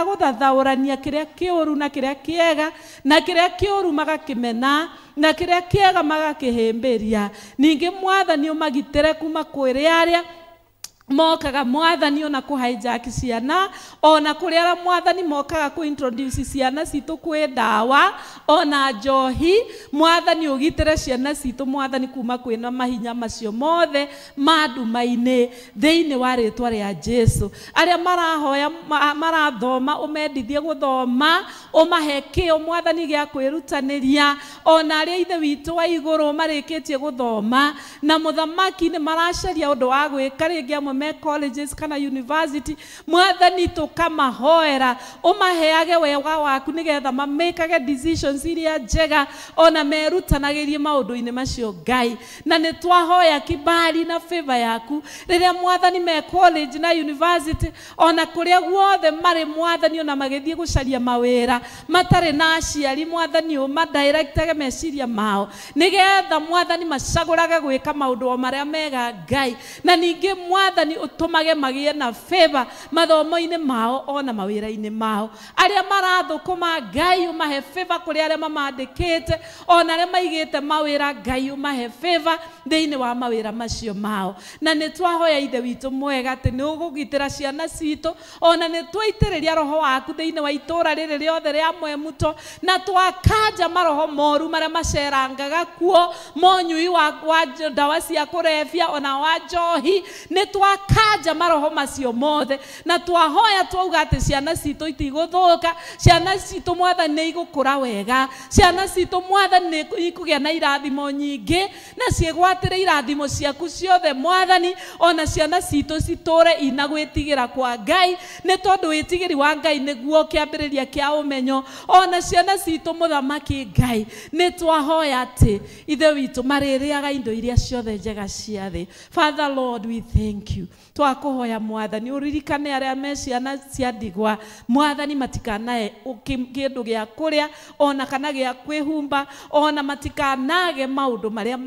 gũthathaũrania kĩrĩa kĩũru na kĩrĩa kĩega, na kĩrĩa kĩũru magakĩmena, na kĩrĩa kĩega magakĩhĩmbĩria. Ningĩ mwathani ũmagitĩre kuma kwĩ arĩa mokaga mwathani ona kũ hijack ciana, ona kũrĩ arĩa mwathani mokaga kũ introduce ciana citũ kwĩ ndawa ona njohi. Mwathani ũgitĩre ciana citũ mwathani kuma kwĩna mahinya macio mothe ma nduma-inĩ thĩinĩ wa rĩtwa rĩa Jesu. Arĩa marahoya marathoma ũmendithie gũthoma, ũmahe kĩo mwathani gĩa kwĩrutanĩria, ona arĩa Ithe witũ wa igũrũ marĩkĩtie gũthoma na mũthamaki nĩ maracaria ũndũ wa gwĩka rĩngĩ amwe me colleges kana university, mwathani tũkamahoera ũmaheage wega waku nĩgetha mamĩkage decisions iria njega ona merutanagĩrie maũndũ-inĩ macio Ngai. Na nĩ twahoya kibali na favor yaku rĩrĩa mwathani me college na university ona kũrĩa guothe marĩ mwathani ona magĩthiĩ gũcaria mawĩra matarĩ na aciari mwathani ũmadirectage meciria mao nĩgetha mwathani macagũrage gwĩka maũndũ o marĩa mega Ngai. Na ningĩ mwathani Mwathani ũtũmage magĩe na favor mathomo-inĩ mao ona mawĩra-inĩ mao. Arĩa marathũkũma Ngai ũmahe favor kũrĩ arĩa mamandĩkĩte ona arĩa maigĩte mawĩra Ngai ũmahe favor thĩinĩ wa mawĩra macio mao. Na nĩ twahoya Ithe witũ mwega atĩ nĩ ũgũgitĩra ciana citũ ona nĩ twaitĩrĩria roho waku thĩinĩ wa itũra rĩrĩ rĩothe rĩa Mwemuto na twakanja maroho moru marĩa macerangaga kuo monyui wa ndawa cia kũrebia ona wa njohi. Nĩ twakanja maroho macio mothe na twahoya twauga atĩ ciana citũ itigũthũka, ciana citũ Mwathani nĩ igũkũra wega, ciana citũ Mwathani nĩ ikũgĩa na irathimo nyingĩ na ciĩgwatĩre irathimo ciaku ciothe Mwathani. Ona ciana citũ citũre ina gwĩtigĩra kwa Ngai nĩ tondũ wĩtigĩri wa Ngai nĩguo kĩambĩrĩria kĩa ũmenyo. Ona ciana citũ Mũthamaki Ngai nĩ twahoya atĩ Ithe witũ marĩrĩaga indo iria ciothe njega cia thĩ. Father Lord, we thank you. Twakũhoya Mwathani ũririkane arĩa me ciana cia ndigwa Mwathani, matikanae kĩndũ gĩa kũrĩa ona kana gĩa kwĩhumba, ona matikanage maũndũ marĩa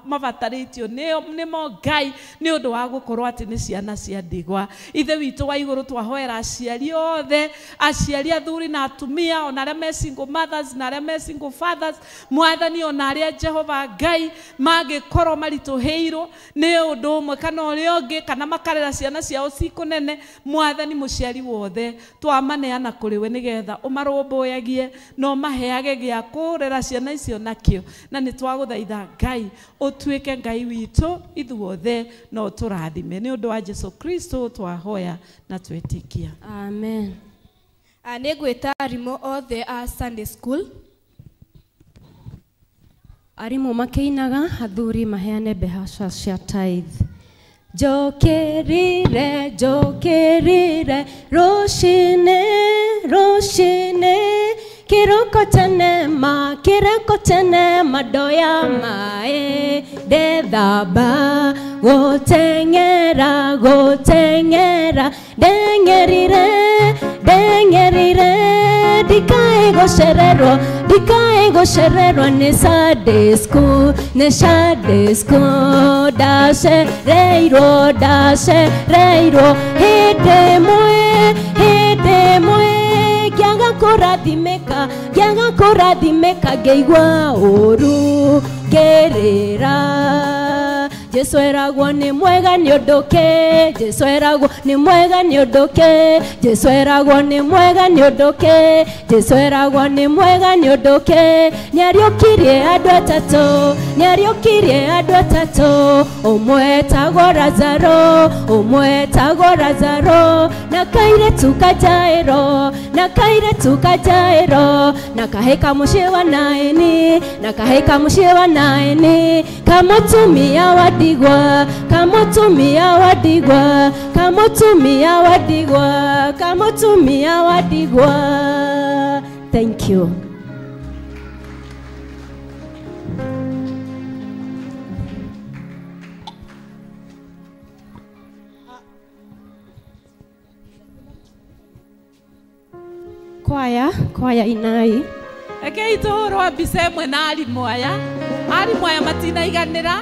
mabatarĩtio nĩmo Ngai nĩ ũndũ wa gũkorwo atĩ nĩ ciana cia ndigwa. Ithe witũ wa igũrũ twahoera aciari othe, aciari athuri na atumia, ona arĩa me single mothers na arĩa me single fathers Mwathani, ona arĩa Jehova Ngai mangĩkorwo maritũhĩirwo nĩ ũndũ ũmwe kana ũrĩa ũngĩ kana makarera ciana ciao cikũnene Mwathani, mũciari wothe twamaneana kũrĩ we nĩgetha ũmarũmbũyagie na ũmaheage gĩa kũrera ciana icio nakĩo. Na nĩ twagũthaitha Ngai ũtuĩke Ngai witũ ithuothe na ũtũrathime nĩ ũndũ wa Jesu Kristo twahoya na twĩtĩkia. Amen. Nĩ ngwĩta arimũ othe a Sunday school. Arimũ makĩinaga, athuri maheane mbeca cia tithe. Njũkĩrire, njũkĩrire rũcinĩ, rũcinĩ kĩroko tene ma, kĩroko tene ma ndoya maĩ ndethamba gũteng'era, gũteng'era ndeng'erire, ndeng'erire ndikae gũcererwo, ndikae gũcererwo nĩ Sunday school, nĩ Sunday school ndacereirwo, ndacereirwo hĩndĩ ĩmwe, hĩndĩ ĩmwe ngĩaga kũrathimĩka, ngĩaga kũrathimĩka ngĩigua ũru ngĩrĩra. Jesu eragwo nĩ mwega nĩ ũndũ kĩ, Jesu eragwo nĩ mwega nĩ ũndũ kĩ, Jesu eragwo nĩ mwega nĩ ũndũ kĩ, Jesu eragwo nĩ mwega nĩ ũndũ kĩ. Nĩariũkirie andũ atatũ, nĩariũkirie andũ atatũ, ũmwe etagwo Lazaro, ũmwe etagwo Lazaro, na kairĩtu ka Jairo, na kairĩtu ka Jairo, na kahĩ ka mũciĩ wa Naini, na kahĩ ka mũciĩ wa Naini, kamũtumia wa ndigwa, kamũtumia wa ndigwa, kamũtumia wa ndigwa, kamũtumia wa ndigwa. Thank you. Kwaya, kwaya inai. Rekei tũhũrwo mbica ĩmwe na arimũ aya. Arimũ aya matinaiganĩra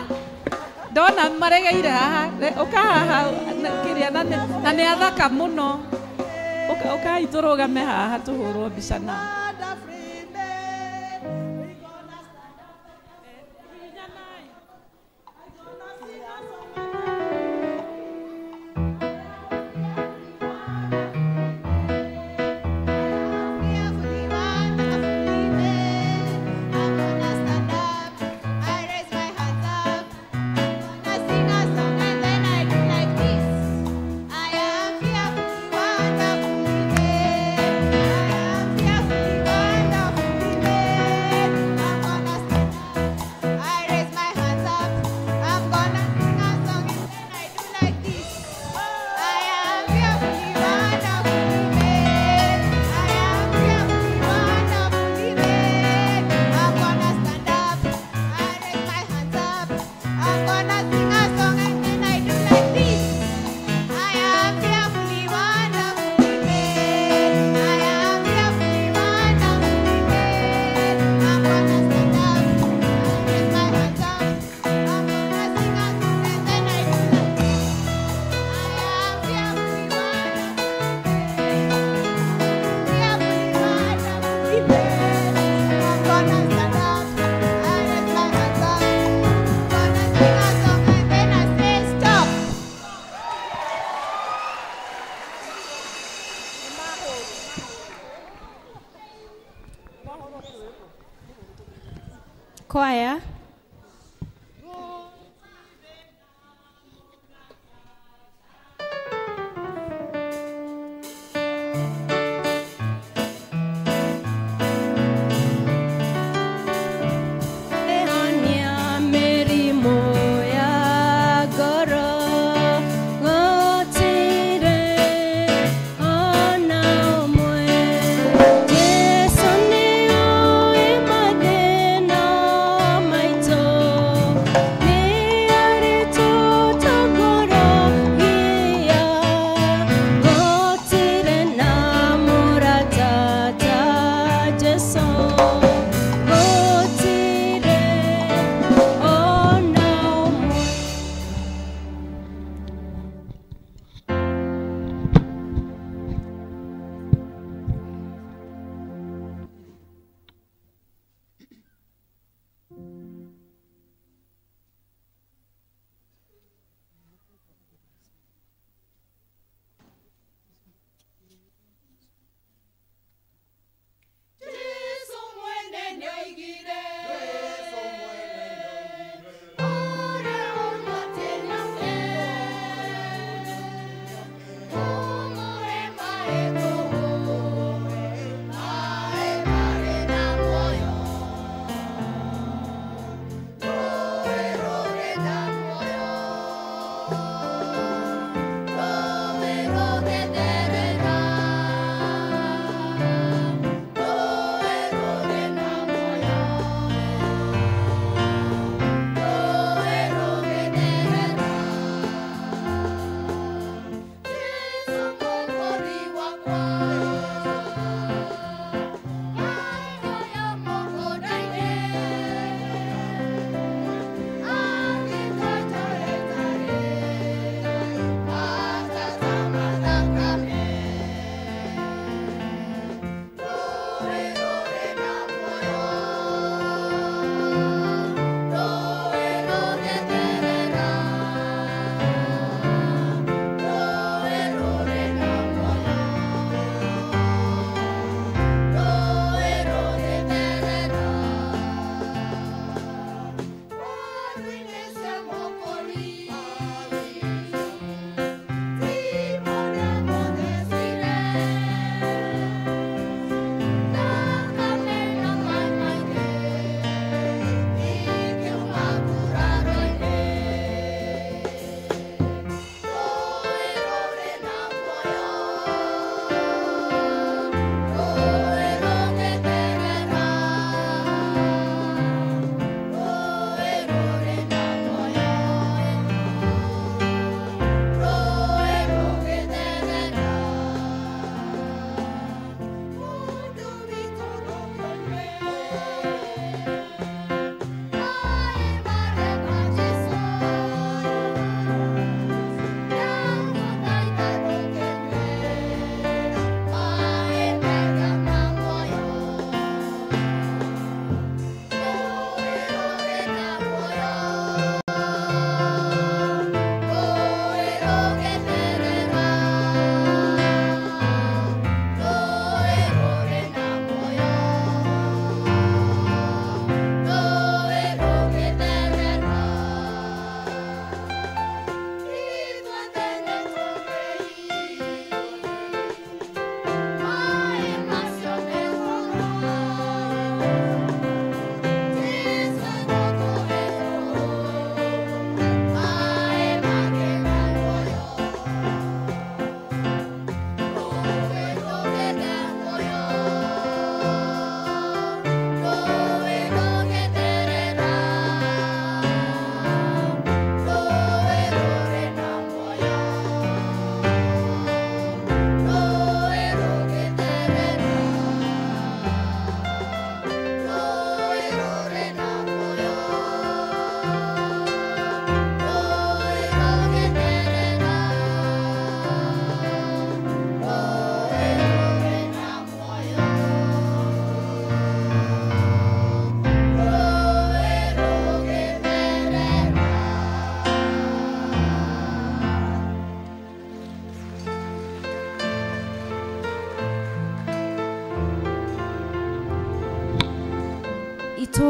ndona maregeire haha, ũka haha kĩrĩa na nĩ athaka mũno. Ũkai tũrũgame haha tũhũrwo mbica nao. I am fearfully Choir. My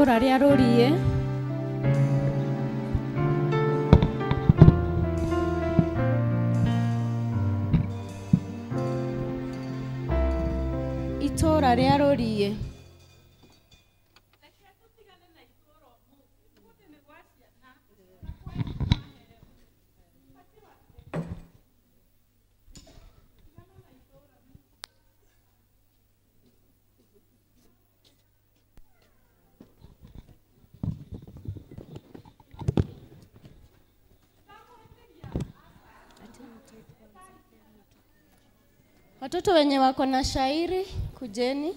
Itũũra rĩa Rũriĩ. Itũũra rĩa Rũriĩ. Watoto wenye wako na shairi, kujeni.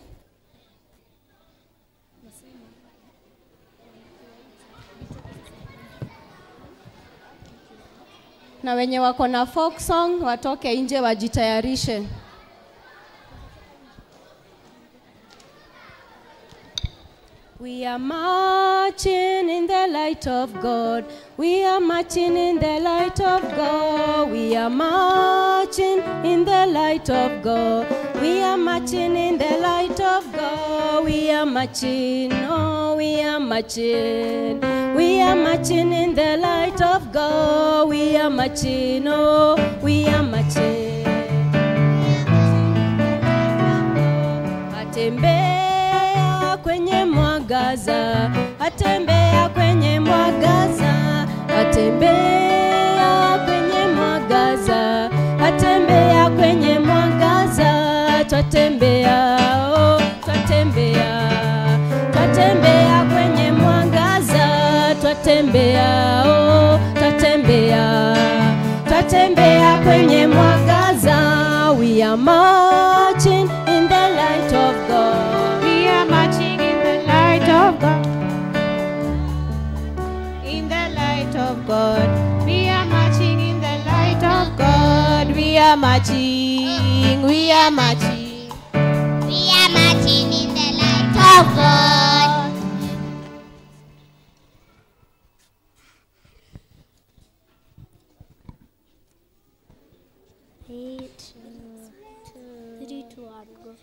Na wenye wako na folk song watoke nje wajitayarishe. We are marching in the light of God. We are marching in the light of God. We are marching in the light of God. We are marching in the light of God. We are marching, oh, we are marching. We are marching in the light of God. We are marching, oh, we are marching. Atembea kwenye mwangaza, atembea kwenye mwangaza, atembea kwenye mwangaza, atembea kwenye mwangaza, twatembea, oh, twatembea, twatembea kwenye mwangaza, twatembea, oh, twatembea, twatembea kwenye mwangaza. We are marching in the light of God. We are marching in the light of God. In the light of God. We are marching in the light of God. We are marching. We are marching. We are marching in the light of God. Three, two, one, go.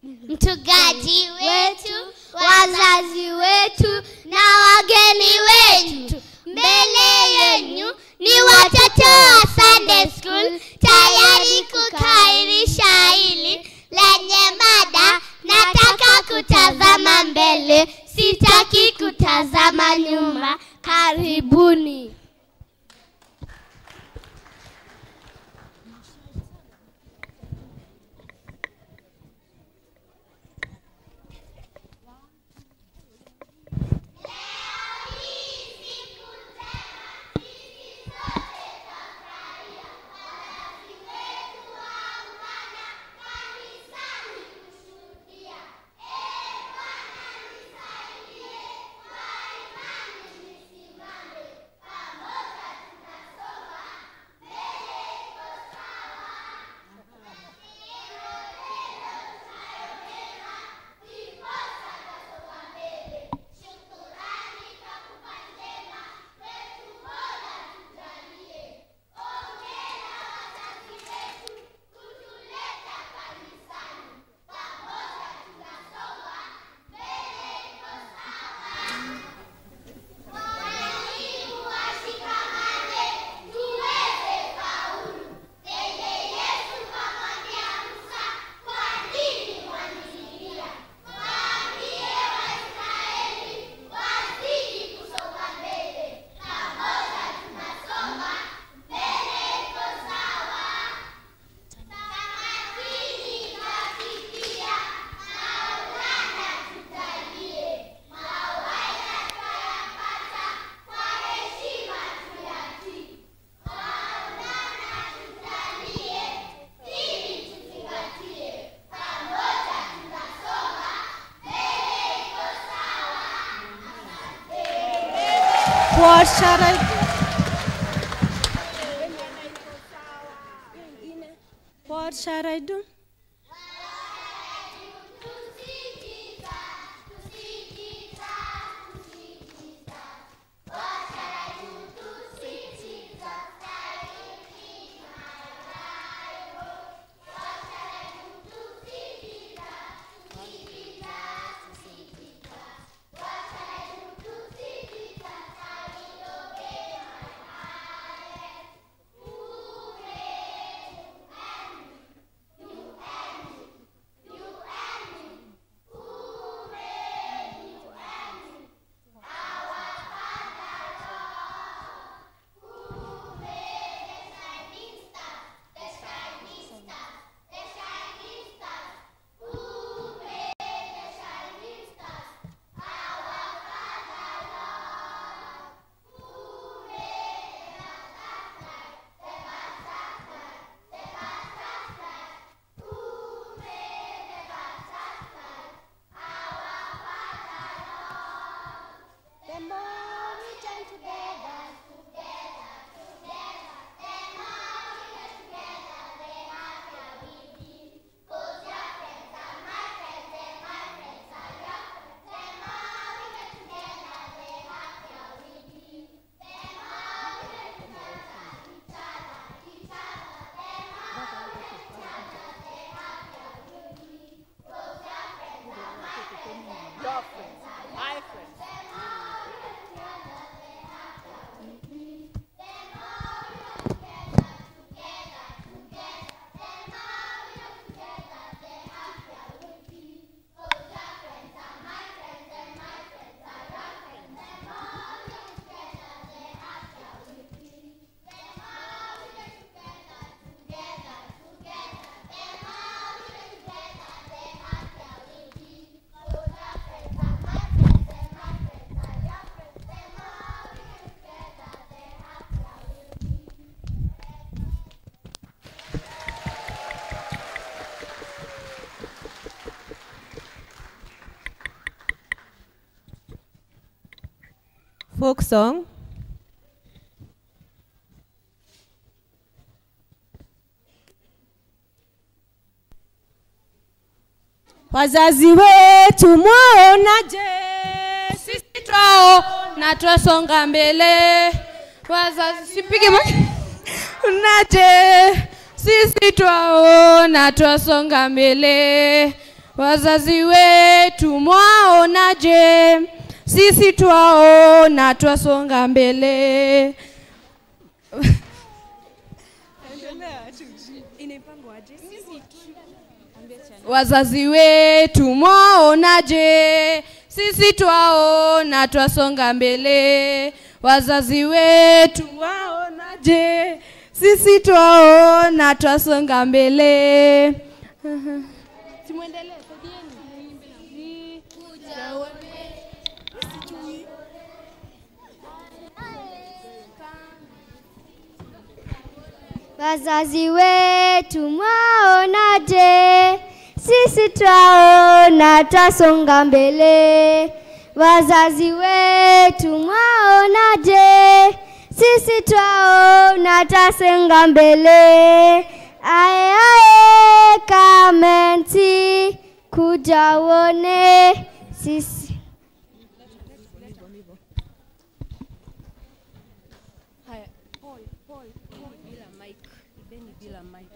Mchungaji wetu, wazazi wetu na wageni wetu, mbele yenu ni watoto wa Sunday School tayari kukariri shairi lenye mada nataka kutazama mbele, sitaki kutazama nyuma. Karibuni. What shall I do? What shall I do? To see Jesus, to see Jesus, to see Jesus. What shall I Folk song. Wazazi wetu mwaonaje? Sisi twao na twasonga mbele. Wazazi sipige unaje? Sisi twao na twasonga mbele. Wazazi wetu mwaonaje? Sisi twao na twasonga mbele. Wazazi wetu mwaonaje? Sisi twao na twasonga mbele. Wazazi wetu waonaje? Sisi twao na twasonga mbele. Simuendelee, saidieni. Wazazi wetu mwaonaje? Sisi twaona twasonga mbele. Wazazi wetu mwaonaje? Sisi twaona twasonga mbele. Ae ae kamenti kuja uone sisi. Haya, Paul, bila mic. Ibeni bila mic.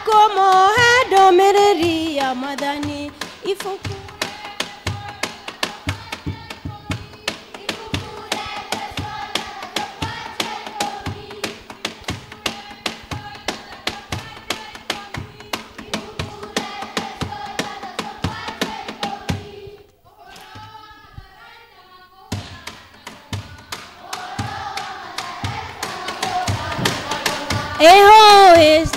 Komohe ya Mwathani ibuku Eho is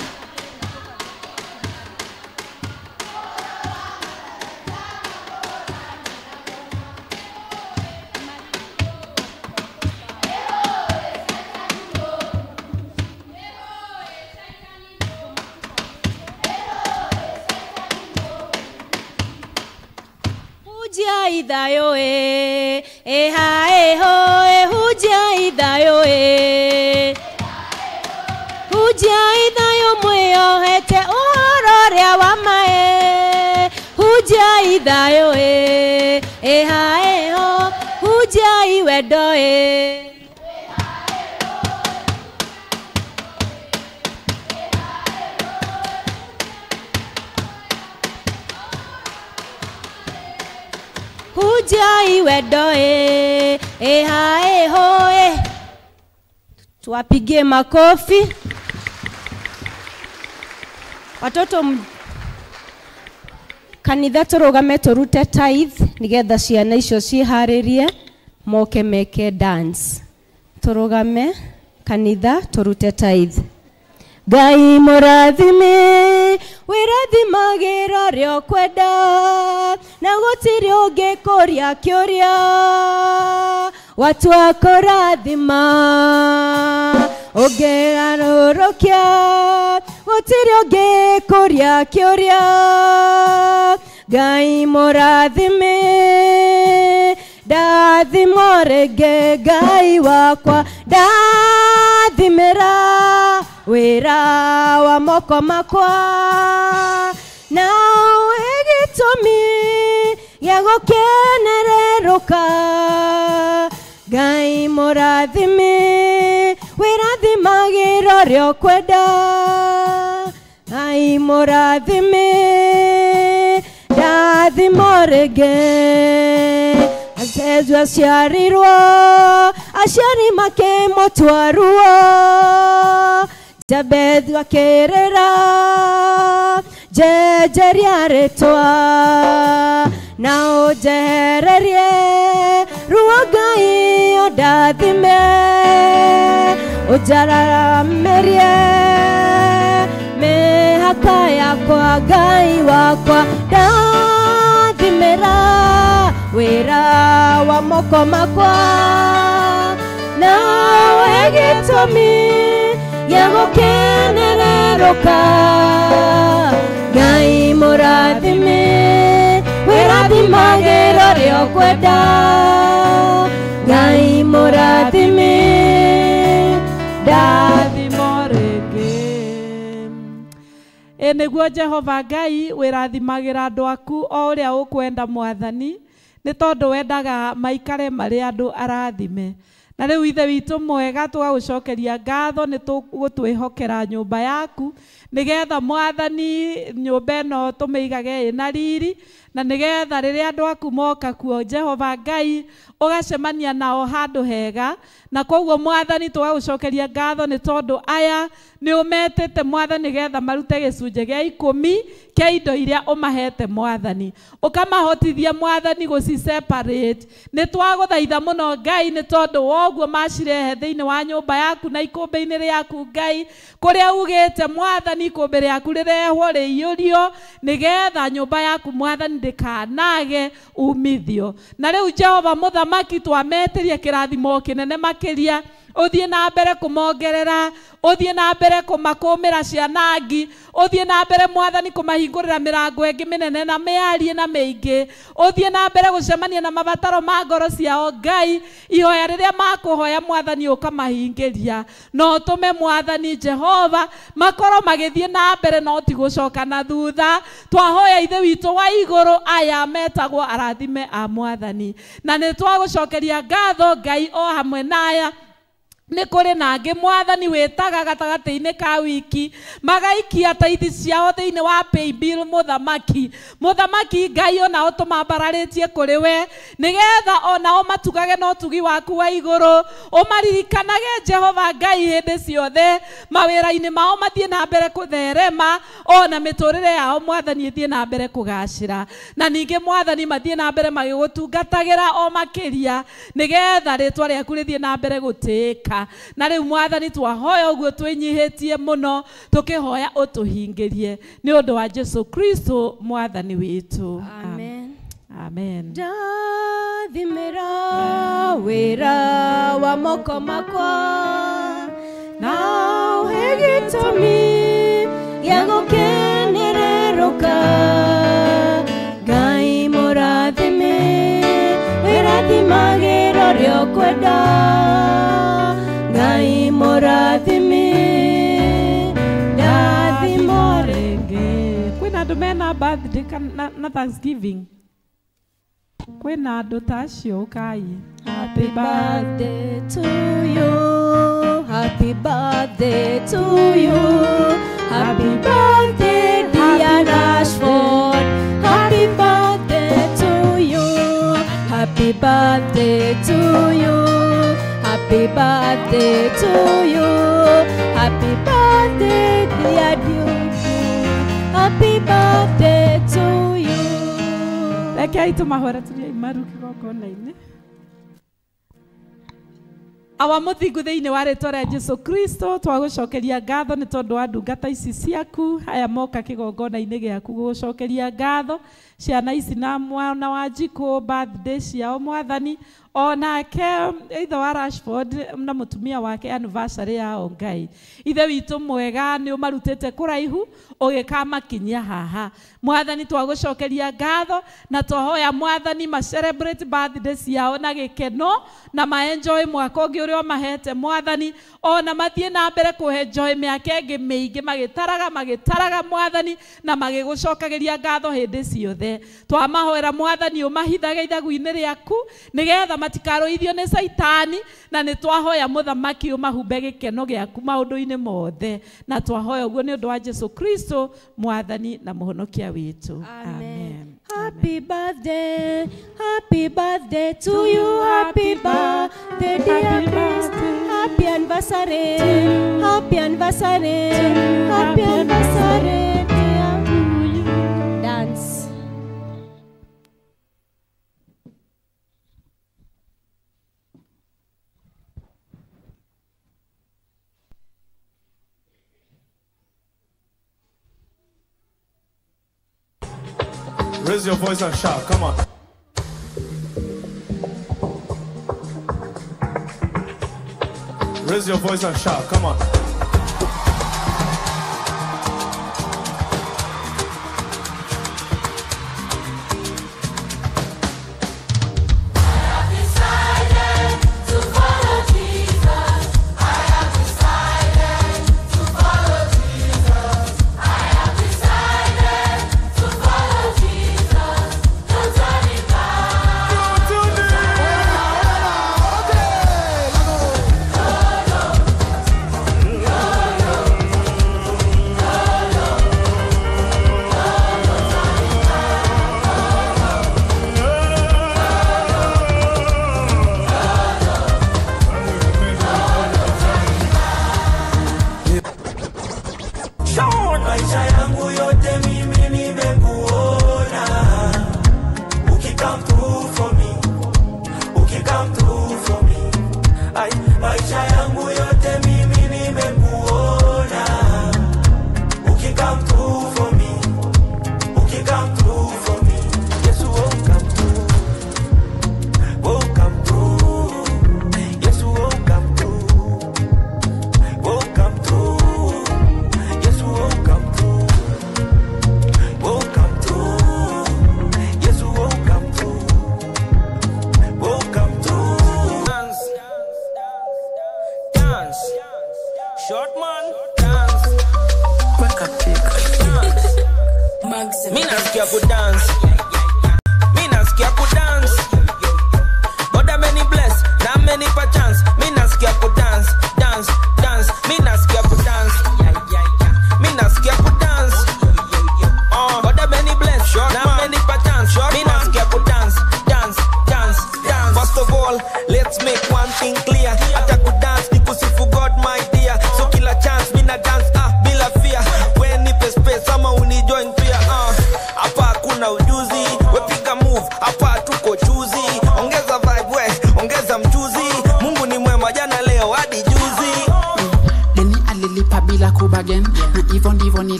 Hujia idhayo e eha eho e hujia idhayo e Hujia idhayo mwiyohete uhoro ũrĩa wa mae Hujia idhayo e eha eho hujia iwendo e Hujia iwendo e eha eho e. Tuwapigie makofi. Watoto kanitha turugame turute tithe nigetha ciana icio ciharirie moke meke dance. Turugame kanitha turute tithe. Ngai mũrathime wĩrathimagĩra ũrĩa ũkwenda na gũtirĩ ũngĩkũria kĩũria watua kũrathima ũngĩgarũrũkia gũtirĩ ũngĩkũria kĩũria Ngai mũrathime ndathimwo rĩngĩ Ngai wakwa ndathimwo Ndathimĩra wĩra wa moko makwa nawe gĩtũmi gĩa gũkenererũka Ngai mũrathime wĩrathimagĩra ũrĩa ũkwenda Ngai mũrathime ndathimo rĩngĩ Jesu aciarirwo aciari makĩmũtua ruo Jabethu akĩrĩra njenjeria rĩtwa na ũnjehererie ruo Ngai ũndathime ũnjararamĩrie mĩhaka yakwa Ngai wakwa ndathimĩra wĩra wa moko makwa nawe gĩtũmi gĩa gũkenererũka Ngai mũrathime wĩrathimagĩra ũrĩa ũkwenda Ngai mũrathime ndathimo rĩngĩ. Ĩ nĩguo Jehova Ngai wĩrathimagĩra andũ aku o ũrĩa ũkwenda Mwathani nĩ tondũ wendaga maikare marĩ andũ arathime. Na rĩu Ithe witũ mwega tũgagũcokeria ngatho nĩ tũgũtwĩhokera nyũmba yaku nĩgetha Mwathani nyũmba ĩno tũmĩigage ĩna riri na nĩgetha rĩrĩa andũ aku moka kuo Jehova Ngai ũgacemania nao handũ hega. Na koguo Mwathani tũgagũcokeria ngatho nĩ tondũ aya nĩ ũmetĩte Mwathani nĩgetha marute gĩcunjĩ gĩa 10 kĩa indo iria ũmahete Mwathani ũkamahotithia Mwathani gũci separate. Nĩ twagũthaitha mũno Ngai nĩ tondũ woguo macirehe thĩinĩ wa nyũmba yaku na ikũmbĩ-inĩ rĩaku Ngai kũrĩa ugĩte Mwathani ikũmbĩ rĩaku rĩrehwo rĩiyũrio nĩgetha nyũmba yaku Mwathani ndĩkanage umithio. Na rĩu Jehova Mũthamaki twametĩrie kĩrathimo kĩnene makĩria ũthiĩ na mbere kũmongerera ũthiĩ na mbere kũmakũmĩra ciana ngi ũthiĩ na mbere Mwathani kũmahingũrĩra mĩrango ĩngĩ mĩnene na mĩarie na mĩingĩ ũthiĩ na mbere gũcemania na mabataro ma ngoro ciao Ngai ihoya rĩrĩa makũhoya Mwathani ũkamahingĩria no ũtũme Mwathani Jehova makorwo magĩthiĩ na mbere no ti gũcoka na thutha. Twahoya Ithe witũ wa igũrũ aya metagwo arathime a Mwathani na nĩ twagũcokeria ngatho Ngai o hamwe na aya nĩ kũrĩ na angĩ Mwathani wĩtaga gatagatĩ-inĩ ka wiki magaikia taithi ciao thĩinĩ wa paybill Mũthamaki Mũthamaki Ngai onao tũmambararĩtie kũrĩ we nĩgetha onao matugage na ũtugi waku wa igũrũ ũmaririkanage Jehova Ngai hĩndĩ ciothe mawĩra-inĩ mao mathiĩ na mbere kũtherema ona mĩtũrĩre yao Mwathani ĩthiĩ na mbere kũgacĩra na ningĩ Mwathani mathiĩ na mbere magĩgũtungatagĩra o makĩria nĩgetha rĩtwa rĩaku rĩthiĩ na mbere gũtĩĩka. Na rĩu Mwathani twahoya ũguo twĩnyihĩtie mũno tũkĩhoya ũtũhingĩrie nĩ ũndũ wa Jesu Kristo Mwathani witũ. Amen. Amen. Ndathimĩra wĩra wa moko makwa na ũhe gĩtũmi gĩa gũkenererũka Ngai mũrathime wĩrathimagĩra ũrĩa ũkwenda Ngai mũrathime ndathimo rĩngĩ. Kwĩna andũ mena birthday na Thanksgiving kwĩna andũ ta acio ũkai. Happy birthday to you, happy birthday to you, happy birthday dear Rashford, happy birthday to you, happy birthday to you, happy birthday to you, happy birthday dear Duke, happy birthday to you. Rekei tũmahũre tũrĩa imaru kĩgongona-inĩ. Awa mũthingu thĩinĩ wa rĩtwa rĩa Jesu Kristo twagũcokeria ngatho nĩ tondũ wa ndungata ici ciaku aya moka kĩgongona-inĩ gĩaku gũgũcokeria ngatho ciana ici na mwana wa Njikũ birthday ciao Mwathani Onake ithe wa Rashford na mutumia wake anniversary yao Ngai. Ithe witũ mwega nĩ ũmarutĩte kũraihu ũgĩkamakinyia haha. Mwathani twagũcokeria ngatho na twahoya Mwathani ma celebrate birthday ciao na gĩkeno na ma enjoy mwaka ũngĩ ũrĩa ũmahete Mwathani, ona mathiĩ na mbere kũenjoy mĩaka ĩngĩ mĩingĩ magĩtaraga magĩtaraga Mwathani na magĩgũcokagĩria ngatho hĩndĩ ciothe. Twamahoera Mwathani ũmahithage ithagu-inĩ rĩaku nĩgetha matikarũithio nĩ Caitani, na nĩ twahoya Mũthamaki ũmahumbe gĩkeno gĩaku maũndũ-inĩ mothe, na twahoya ũguo nĩ ũndũ wa Jesu Kristo Mwathani na Mũhonokia witũ. Amen. Happy birthday to you, happy birthday dear Chris, happy anniversary, happy anniversary, happy anniversary dear you. Dance. Raise your voice and shout, come on. Raise your voice and shout, come on.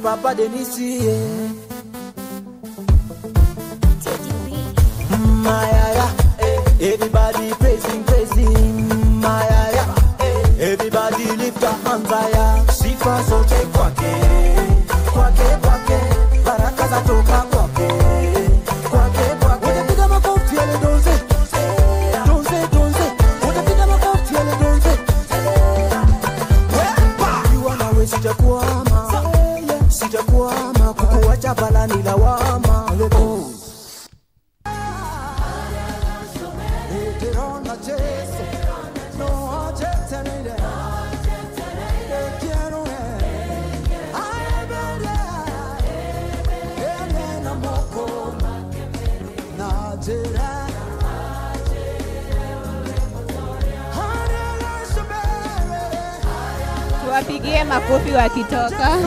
Papa Denisi, yeah. My, everybody praising, praising. My, everybody lift your hands higher. Sifa zote kwake, kwake, kwake. Baraka zatoka kwake, kwake, kwake. Utapiga makofi yale donze, donze, donze. Utapiga makofi yale donze. bala ni lawama. Tuwapigie makofi wakitoka.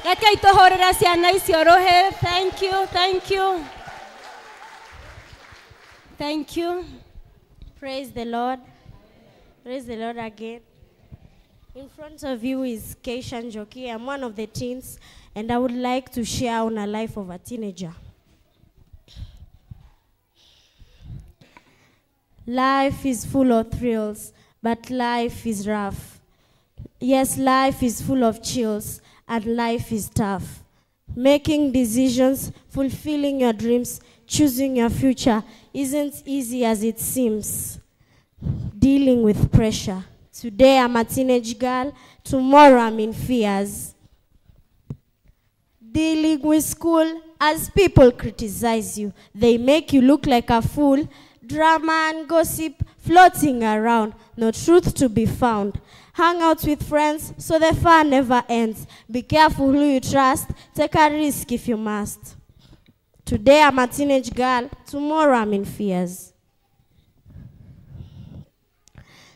Reke ituhurira ciana icio ruhe. Thank you, thank you. Thank you. Praise the Lord. Praise the Lord again. In front of you is Keisha Njoki. I'm one of the teens, and I would like to share on a life of a teenager. Life is full of thrills, but life is rough. Yes, life is full of chills, and life is tough. Making decisions, fulfilling your dreams, choosing your future isn't easy as it seems. Dealing with pressure. Today I'm a teenage girl, tomorrow I'm in fears. Dealing with school as people criticize you. They make you look like a fool. Drama and gossip floating around, no truth to be found. Hang out with friends so the fun never ends. Be careful who you trust, take a risk if you must. Today I'm a teenage girl, tomorrow I'm in fears.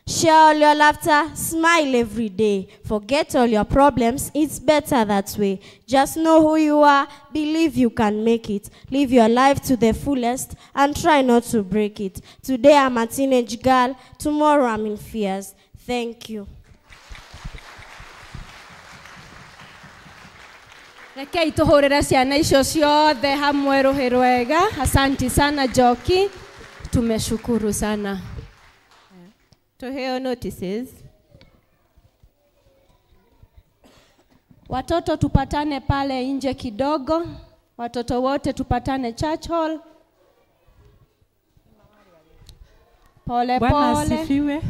Share all your laughter, smile every day. Forget all your problems, it's better that way. Just know who you are, believe you can make it. Live your life to the fullest and try not to break it. Today I'm a teenage girl, tomorrow I'm in fears. Thank you. Reke ituhurira ciana icio ciothe hamwe ruhi rwega. Asanti sana Njoki, tumeshukuru sana. Tuheo notices. Watoto tupatane pale nje kidogo. Watoto wote tupatane church hall. Pole pole. Bwana asifiwe.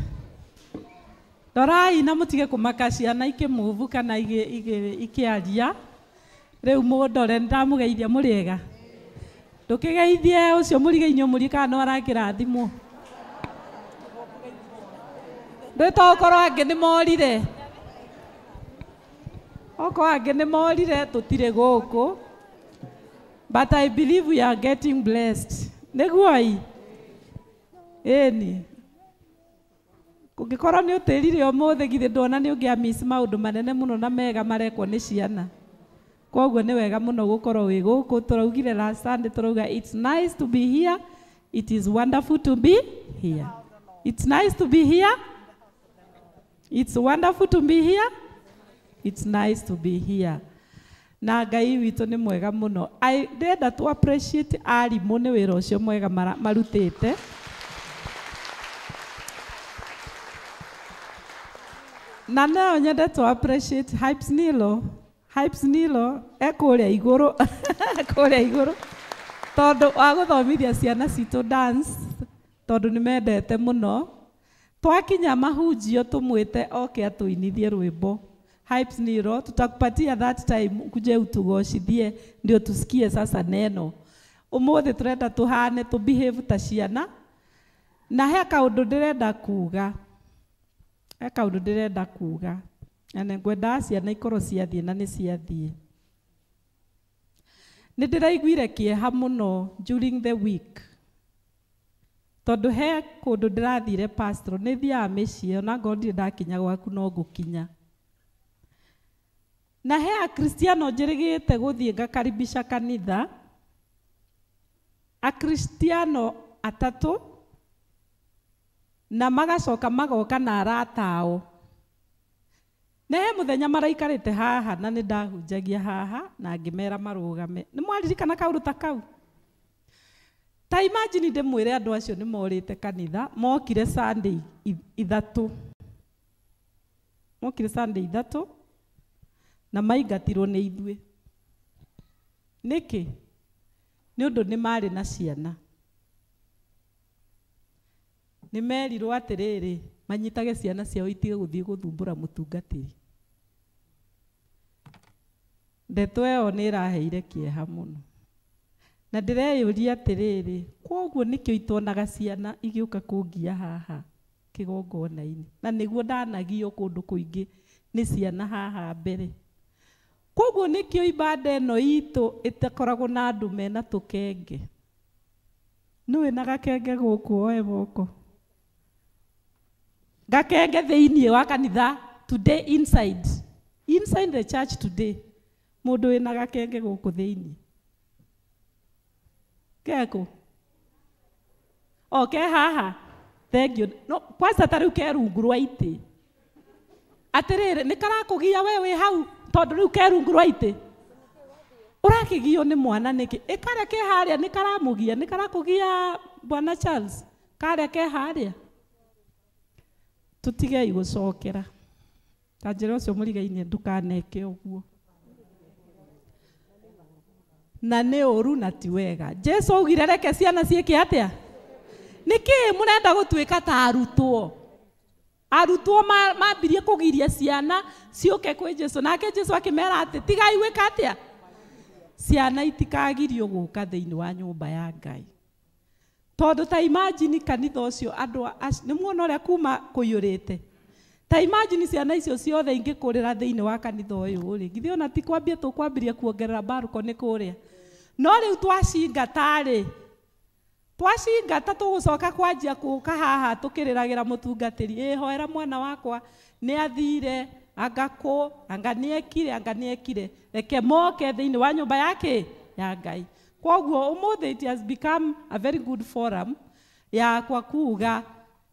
Dorai na mutige kumaka ciana ikimuvu kana ikiaria. Riu mundore ndamugeithia muriega. Ndukigeithie ucio murigeithie muri kana no arakirathimwo. Nditokorwo angĩ nĩ morire. Okorwo angĩ nĩ morire tũtirĩ gũkũ. But I believe we are getting blessed. Nĩguo ĩ? Ĩni. Kũngĩkorwo nĩ ũtĩrire ũmũthĩ githĩ ndona nĩ ũngĩa miss maũndũ manene mũno na mega marekwo nĩ ciana. Koguo nĩ wega mũno gũkorwo wĩ gũkũ. Tũraugire last Sunday, tũrauga it's nice to be here. It is wonderful to be here. It's nice to be here. It's wonderful to be here. It's nice to be here. Na Ngai witũ nĩ mwega mũno. I ndĩrenda to appreciate arimũ nĩ wĩra ũcio mwega marutĩte. Na no nyende to appreciate Hypes Nilo. Hypes Nilo e kũrĩa igũrũ. Kũrĩa igũrũ. Tondũ wa gũthomithia ciana citũ dance, tondũ nĩ mendete mũno. Twakinya mahunjio tumwite oke atuinithie rwimbo. Hypes Nilo, tutakupatia that time kuje utugocithie ndio tusikie sasa neno. Umuthi turenda tuhane tu behave ta ciana. Na he kaundu ndirenda kuga. He kaundu ndirenda kuga. Na ngwenda ciana ikorwo ciathie na ni ciathie. Ni ndiraiguire kieha muno during the week. Tondu he kundu ndirathire pastor ni thiaga mĩciĩ ona ngorwo ndirĩ ndakinya gwaku no ngũkinya. Na he akristiano njĩrĩgĩte gũthiĩ ngakaribisha kanitha. Akristiano atatũ na magacoka magoka na arata ao. Na he mũthenya maraikarĩte haha na nĩ ndahunjagia haha na ngĩmera marũgame. Nĩ mwaririkana kaũndũ ta kau? Ta imagine ndĩmwĩre andũ acio nĩ morĩte kanitha, mokire Sunday ithatũ. Mokire Sunday ithatũ Na maingatirwo nĩ ithuĩ. Nĩkĩ? Nĩ ũndũ nĩ marĩ na ciana. Nĩ merirwo atĩrĩrĩ, manyitage ciana ciao itige gũthiĩ gũthumbũra mũtungatĩri. Ndeto ĩyo nĩ ĩraheire kĩeha mũno. Na ndĩreyũria atĩrĩrĩ, kwoguo nĩkĩo itonaga ciana igĩũka kũngia haha kĩgongona-inĩ. Na nĩguo ndanagio kũndũ kũingĩ nĩ ciana haha mbere. Kwoguo nĩkĩo ibada ĩno itũ ĩtakoragwo na andũ mena tũkenge. Nũ wĩna gakenge gũkũ oe moko? Gakenge thĩinĩ wa kanitha today inside. Inside the church today. Mũndũ wĩna gakenge gũkũ thĩinĩ. Keko? O ke haha. Thank you. No, kwanza ta rĩu ke rungu rwa itĩ. Atĩrĩrĩ, nĩ karakũgia we wĩ hau tondũ rĩu ke rungu rwa itĩ. Ũrakĩgio nĩ mwana nĩkĩ? Ĩ karĩa ke harĩa nĩ karamũgia, nĩ karakũgia Bwana Charles. Karĩa ke harĩa. Tũtigei gũcokera. Ta njĩra ũcio mũrigaine ndũkaneke ũguo. Na nĩ ũru na ti wega. Jesu augire reke ciana ciĩke atĩa? Nĩkĩ mũrenda gũtuĩka ta arutwo? Arutwo mambirie kũgiria ciana ciũke kwĩ Jesu. Nake Jesu akĩmera atĩ tigai gwĩka atĩa? Ciana itikagirio gũka thĩinĩ wa nyũmba ya Ngai. Tondũ ta imagine kanitha ũcio andũ nĩ muona ũrĩa kuma kũiyũrĩte. Ta imagine ciana icio ciothe ingĩkũrĩra thĩinĩ wa kanitha ũyũ rĩ, githĩ ona ti kwambia tũkwambirie kuongerera balcony kũrĩa. No rĩu twacingata rĩ, twacingata tũgũcoka kwanjia gũka haha tũkĩrĩragĩra mũtungatĩri, ĩ hoera mwana wakwa nĩ athire, anga kũ, anga nĩekire, anga nĩekire. Reke moke thĩinĩ wa nyũmba yake ya Ngai. Kwoguo ũmũthĩ it has become a very good forum yakwa kuga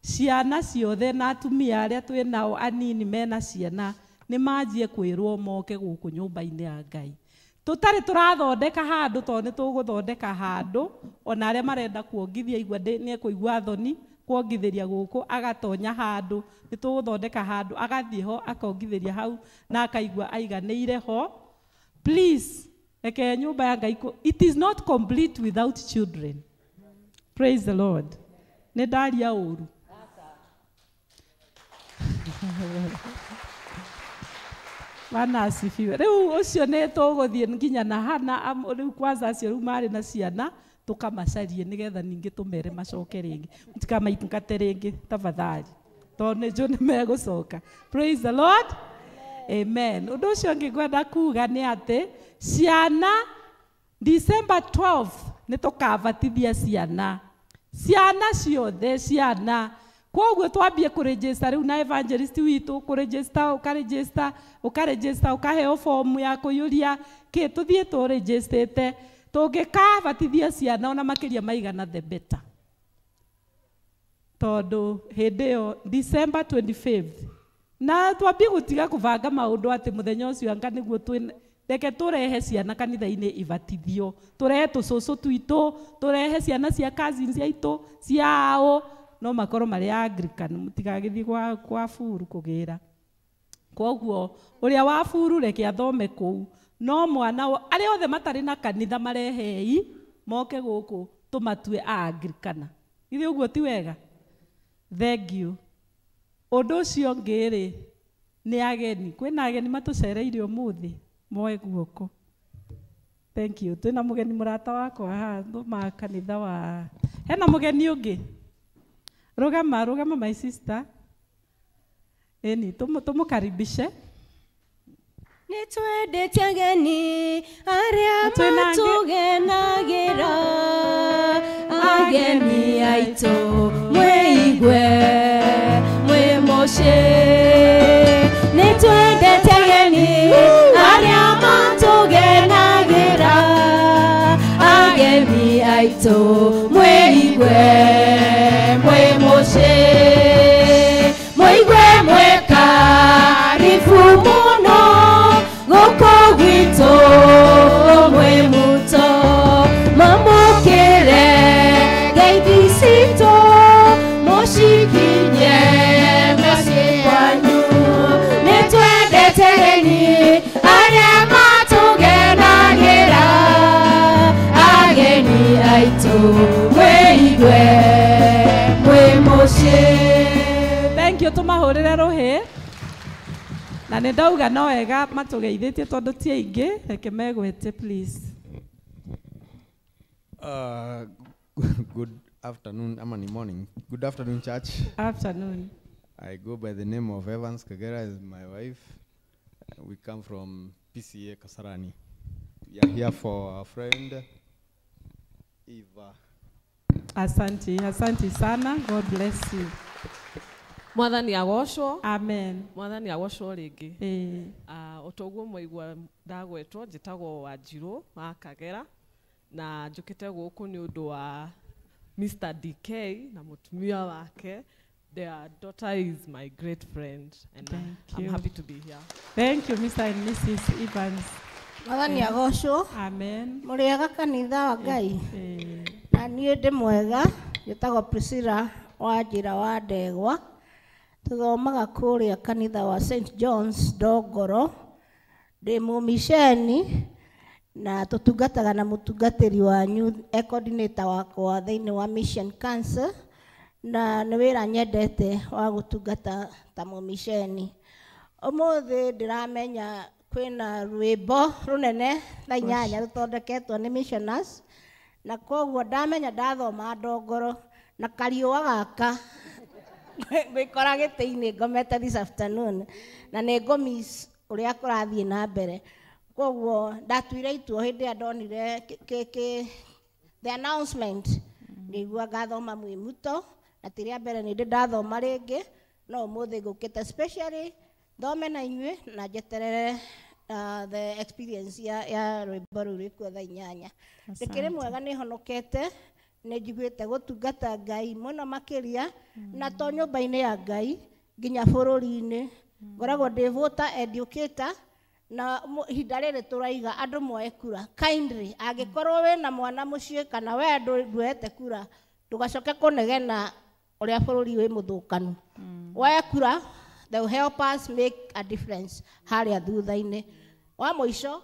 ciana ciothe na atumia arĩa twĩ nao anini mena ciana nĩ manjie kwĩrwo moke gũkũ nyũmba-inĩ ya Ngai. Tũtarĩ tũrathondeka handũ tondũ nĩ tũgũthondeka handũ ona arĩa marenda kuongithia igua nĩ ekũigua thoni kuongithĩria gũkũ agatonya handũ nĩ tũgũthondeka handũ agathiĩ ho akongithĩria hau na akaigua aiganĩire ho. Please, reke nyũmba ya Ngai, it is not complete without children. Praise the Lord. Nĩ ndaria ũru. Bwana asifiwe. Rĩu ũcio nĩ tũgũthiĩ nginya na hana rĩu kwanza acio rĩu marĩ na ciana tũkamacarie nĩgetha ningĩ tũmere macoke rĩngĩ. Mũtikamaingate rĩngĩ tafadhali. Tondũ nĩ njũĩ nĩ megũcoka. Praise the Lord. Amen. Ũndũ ũcio ũngĩ ngwenda kuga nĩ atĩ ciana December 12 nĩ tũkabatithia ciana. Ciana ciothe ciana. Kwoguo twambie kũregister rĩu na evangelist witũ kũregister ũkaregister ũkaregister ũkaheo fomu ya kũiyũria kĩ tũthiĩ tũregistete tũngĩkabatithia ciana ona makĩria maigana the better. Tondũ hĩndĩ ĩyo December 25th na twambie gũtiga kũbanga maũndũ atĩ mũthenya ũcio anga nĩguo twĩ reke tũrehe ciana kanitha-inĩ ibatithio tũrehe tũcũcũ twitũ tũrehe ciana cia cousins aitũ ciao no makorwo marĩ Anglican mũtigagĩthiĩ kwa buru kũgĩra. Kwoguo ũrĩa wa buru reke athome kũu no mwana arĩa othe matarĩ na kanitha marehei moke gũkũ tũmatue Anglikana. Githĩ ũguo ti wega? Thank you. Ũndũ ũcio ũngĩ rĩ nĩ ageni. Kwĩna ageni matũcereire ũmũthĩ moe guoko. Thank you. Twĩna mũgeni mũrata wakwa haha ma kanitha wa hena mũgeni ũngĩ. Rũgama, rũgama my sister. Eni, tumukaribishe. Nĩ twendete ageni arĩa matũgenagĩra ageni aitũ mwĩigue mwĩ mũciĩ. Nĩ twendete ageni arĩa matũgenagĩra ageni aitũ mwĩigue mwĩ mũciĩ. Mwĩigue mwĩ karibu mũno gũkũ gwitũ mwĩ muto mamũkĩre ngeithi citũ mũcikinye mũciĩ kwanyu. Nĩ twendete ageni Tũmahũrĩre rũhĩ. Na nĩ ndauga no wega matũgeithĩtie tondũ ti aingĩ, reke megwete please. Good afternoon, ama ni morning. Good afternoon, church. Afternoon. I go by the name of Evans Kagera, is my wife. We come from PCA Kasarani. We are here for our friend Eva. Asante, asante sana. God bless you. Mwathani agocwo. Amen. Mwathani agocwo rĩngĩ. Ĩĩ. O toguo mwaigua ndagwetwo, njĩtagwo Wanjirũ wa Kagera na njũkĩte gũkũ nĩ ũndũ wa Mr. DK na mũtumia wake. Their daughter is my great friend and Thank I'm you. happy to be here. Thank you, Mr. and Mrs. Evans. Mwathani agocwo. Amen. Mũrĩega kanitha wa Ngai. Na niĩ ndĩ mwega, njĩtagwo Priscilla wa njĩra wa Ndegwa. Tũthomaga kũrĩa kanitha wa St John's Ndongoro. Ndĩ mũmiceni na tũtungataga na mũtungatĩri wanyu e coordinator wakwa thĩinĩ wa Mission Council, na nĩ wĩra nyendete wa gũtungata ta mũmiceni. Ũmũthĩ ndĩramenya kwĩna rwĩmbo rũnene thaa 8 rũthondeketwo nĩ missioners, na koguo ndamenya ndathoma Ndongoro na kariũa gaka ngwĩkora gĩtĩ-inĩ ngomete this afternoon, na nĩ ngũmiss ũrĩa kũrathiĩ na mbere. Koguo ndatuire itua hĩndĩ ĩrĩa ndonire the announcement, ngĩigua ngathoma Mwĩmuto, na ti rĩa mbere nĩ ndĩ ndathoma rĩngĩ, no ũmũthĩ ngũkĩte specially thome na inyuĩ na njeterere the experience ya rwĩmbo rũu rwĩkuo thaa 8. Ndĩkĩrĩ mwega, nĩ honokete, nĩ njiguĩte gũtungata Ngai mũno makĩria, na to nyũmba-inĩ ya Ngai nginya bũrũri-inĩ. Ngoragwo ndĩ voter educator, na ihinda rĩrĩ tũraiga andũ moe kura kindly. Angĩkorwo wĩna mwana mũciĩ kana we nduete kura, ndũgacoke kũnegena ũrĩa bũrũri wĩ mũthũkanu. Woe kura, they will help us make a difference harĩa thutha-inĩ. Wa mũico,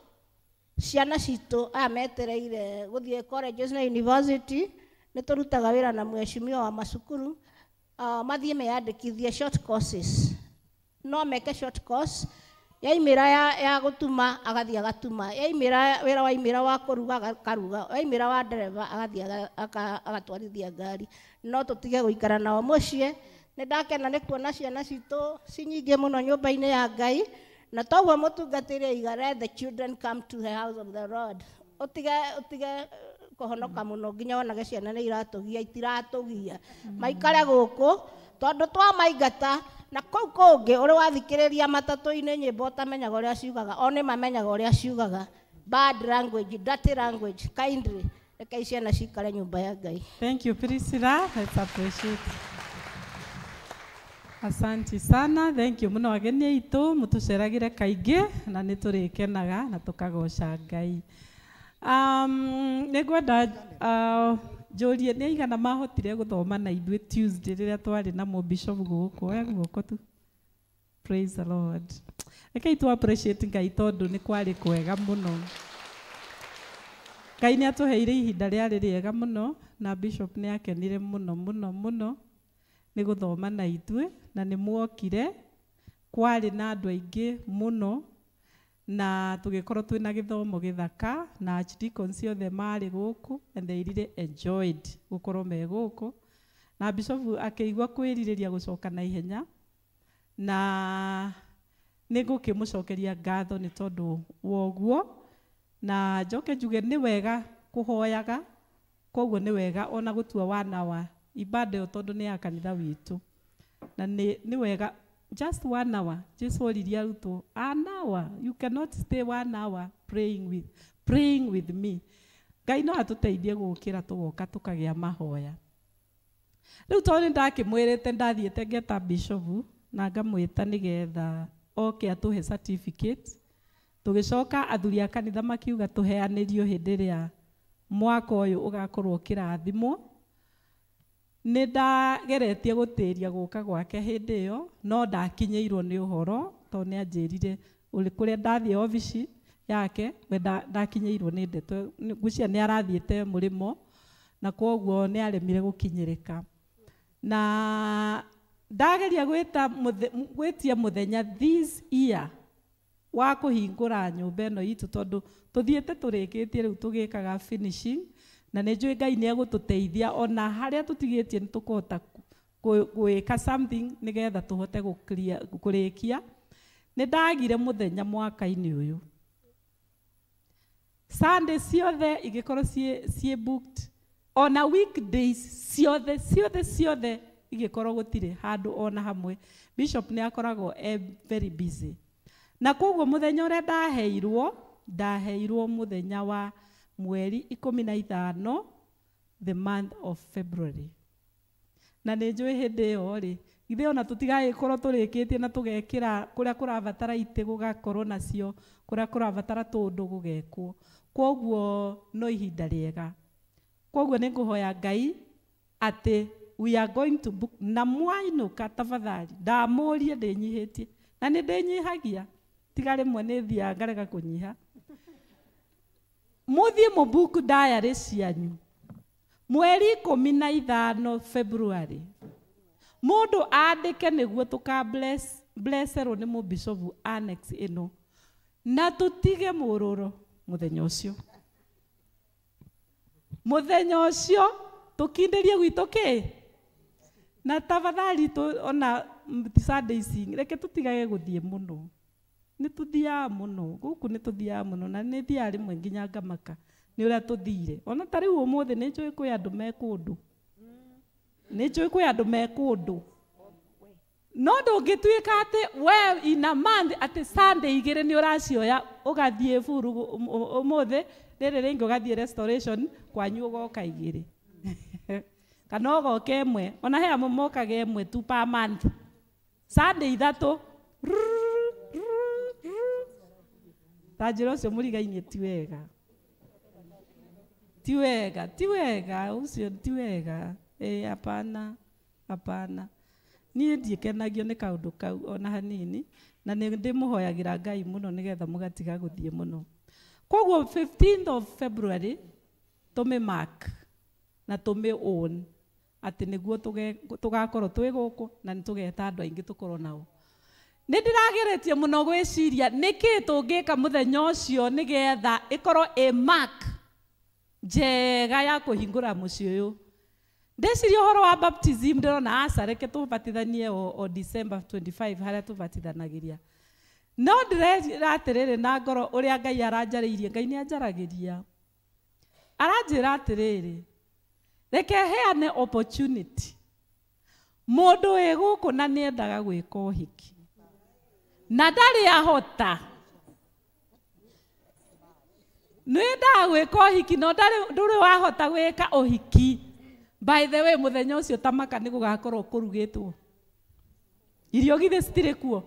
ciana citũ aya metereire gũthiĩ colleges na university, nĩ tũrutaga wĩra na mheshimiwa wa macukuru, mathiĩ meyandĩkithie short courses. No meke short course, yaimĩra ya gũtuma agathiĩ agatuma, yaimĩra wĩra waimĩra wa kũruga akaruga, waimĩra wa ndereba agathiĩ agatwarithia ngari. No tũtige gũikara nao mũciĩ. Nĩ ndakena nĩ kuona ciana citũ ci nyingĩ mũno nyũmba-inĩ ya Ngai, na toguo mũtungatĩri aiga, let the children come to the house of the Lord. Ũtige kũhonoka mũno nginya wonage ciana nĩ iratũgia, itiratũgia. Maikare gũkũ tondũ twamaingata na kũu kũngĩ ũrĩ wathikĩrĩria matatũ-inĩ nyĩmbo ũtamenyaga ũrĩa ciugaga, o nĩ mamenyaga ũrĩa ciugaga. Bad language, dirty language, kindly reke ciana cikare nyũmba ya Ngai. Thank you, Priscilla. Let's appreciate. Asante sana, thank you muno ageni aitũ, mũtũceragĩre kaingĩ na nĩ tũrĩkenaga na tũkagoca Ngai. Nĩ ngwenda njũrie nĩ aigana mahotire gũthoma na ithuĩ Tuesday rĩrĩa twarĩ na mũbishop gũkũ? Oya guoko tu. Praise the Lord. Rekei tu appreciate Ngai tondũ nĩ kwarĩ kwega mũno. Ngai nĩ atũheire ihinda rĩarĩ rĩega mũno na bishop nĩ akenire mũno mũno mũno nĩ gũthoma na ithuĩ, na nĩ muokire, kwarĩ na andũ aingĩ mũno na tũgĩkorwo twĩna gĩthomo gĩthaka, na archdeacons othe marĩ gũkũ and they really enjoyed gũkorwo me gũkũ, na bishop akĩigua kwĩrirĩria gũcoka na ihenya, na nĩ ngũkĩmũcokeria ngatho nĩ tondũ wa ũguo. Na njoke njuge nĩ wega kũhoyaga, koguo nĩ wega ona gũtua one hour ibada ĩyo tondũ nĩ ya kanitha witũ, na nĩ wega just one hour. Jesu oririe arutwo, an hour, you cannot stay one hour praying with me. Ngai no atũteithie gũkĩra tũgoka tũkagĩa mahoya. Rĩu tondũ nĩ ndakĩmwĩrĩte ndathiĩte ngeta bishop na ngamwĩta nĩgetha oke atũhe certificate, tũgĩcoka athuri a kanitha makiuga tũheanĩrio hĩndĩ ĩrĩa mwaka ũyũ ũgakorwo ũkĩrathimwo. Nĩ ndageretie gũtĩria gũka gwake hĩndĩ ĩyo, no ndakinyĩirwo nĩ ũhoro tondũ nĩ anjĩrire ũrĩ kũrĩa ndathiĩ obici yake we ndakinyĩirwo nĩ ndeto, ngwĩciria nĩ arathiĩte mũrĩmo na kwoguo nĩ aremire gũkinyĩrĩka. Na Ndageria gwĩtia mũthenya this year wa kũhingũra nyũmba ĩno itũ tondũ tũthiĩte tũrĩkĩtie rĩu tũgĩkaga finishing na nĩ njũĩ Ngai nĩ egũtũteithia ona harĩa tũtigĩtie nĩ tũkũhota gwĩka something nĩgetha tũhote kũrĩkia. Nĩ ndagire mũthenya mwaka-inĩ ũyũ. Sunday ciothe igĩkorwo ciĩ booked, ona weekdays ciothe ciothe ciothe igĩkorwo gũtirĩ handũ ona hamwe. Bishop nĩ akoragwo e very busy. Na koguo mũthenya ũrĩa ndaheirwo mũthenya wa mweri 15, the month of February. Na nĩ njũĩ hĩndĩ ĩyo rĩ, ithe ona tũtigagĩkorwo tũrĩkĩtie na tũgekĩra kũrĩa kũrabatara itĩ gũgakorwo nacio, kũrĩa kũrabatara tũndũ gũgekwo. Koguo no ihinda rĩega. Koguo nĩ ngũhoya Ngai atĩ we are going to book na mwainũka tafadhali ndamũrie ndĩnyihĩtie na nĩ ndĩnyihagia tiga rĩmwe nĩ thiaga ngarega kũnyiha. Mũthiĩ mũbook diary cianyu mweri 15 February mũndũ andĩke nĩguo tũka blesserwo nĩ mũbishobu annex ĩno na tũtige mũrũro mũthenya ũcio. Mũthenya ũcio tũkindĩrie gwitũ kĩ na tafadhali ona Sunday ici reke tũtigage gũthiĩ mũno. Nĩ tũthiaga mũno gũkũ, nĩ tũthiaga mũno na nĩ thiaga rĩmwe nginya ngamaka nĩ ũrĩa tũthire. Ona ta rĩu ũmũthĩ nĩ njũĩ kwĩ andũ me kũndũ, nĩ njũĩ kwĩ andũ me kũndũ, no ndũngĩtuĩka atĩ we in a month atĩ Sunday igĩrĩ nĩ ũracioya ũgathiĩ buru ũmũthĩ rĩrĩ rĩngĩ ũgathiĩ restoration kwanyu ũgoka igĩrĩ kana ũgoka ĩmwe. Ona he amwe mokaga ĩmwe tu per month, Sunday ithatũ. Ta njĩra ũcio mũrigainie ti wega, ti wega, ti wega, ũcio ti wega. Hapana, hapana. Niĩ ndikenagio nĩ kaũndũ kau ona hanini na nĩ ndĩmũhoyagĩra Ngai mũno nĩgetha mũgatiga gũthiĩ mũno. Koguo 15th of February tũmĩ mark na tũmĩ own atĩ nĩguo tũgakorwo twĩ gũkũ na nĩ tũgeta andũ aingĩ tũkorwo nao. Nĩ ndĩrageretie mũno gwĩciria nĩkĩ tũngĩka mũthenya ũcio nĩgetha ĩkorwo ĩ mark njega ya kũhingũra mũciĩ ũyũ. Ndeciria ũhoro wa baptism ndĩrona aca reke tũbatithanie o December 25 harĩa tũbatithanagĩria. No ndĩrera atĩrĩrĩ na ngoro ũrĩa Ngai aranjarĩirie, Ngai nĩ anjaragĩria. Aranjĩra atĩrĩrĩ, reke heane opportunity. Mũndũ wĩ gũkũ na nĩendaga gwĩka ũhiki na ndarĩ ahota, nĩendaga gwĩka ũhiki no ndũrĩ wahota gwĩka ũhiki. By the way, mũthenya ũcio tamaka nĩ gũgakorwo kũrugĩtwo irio githĩ citirĩ kuo,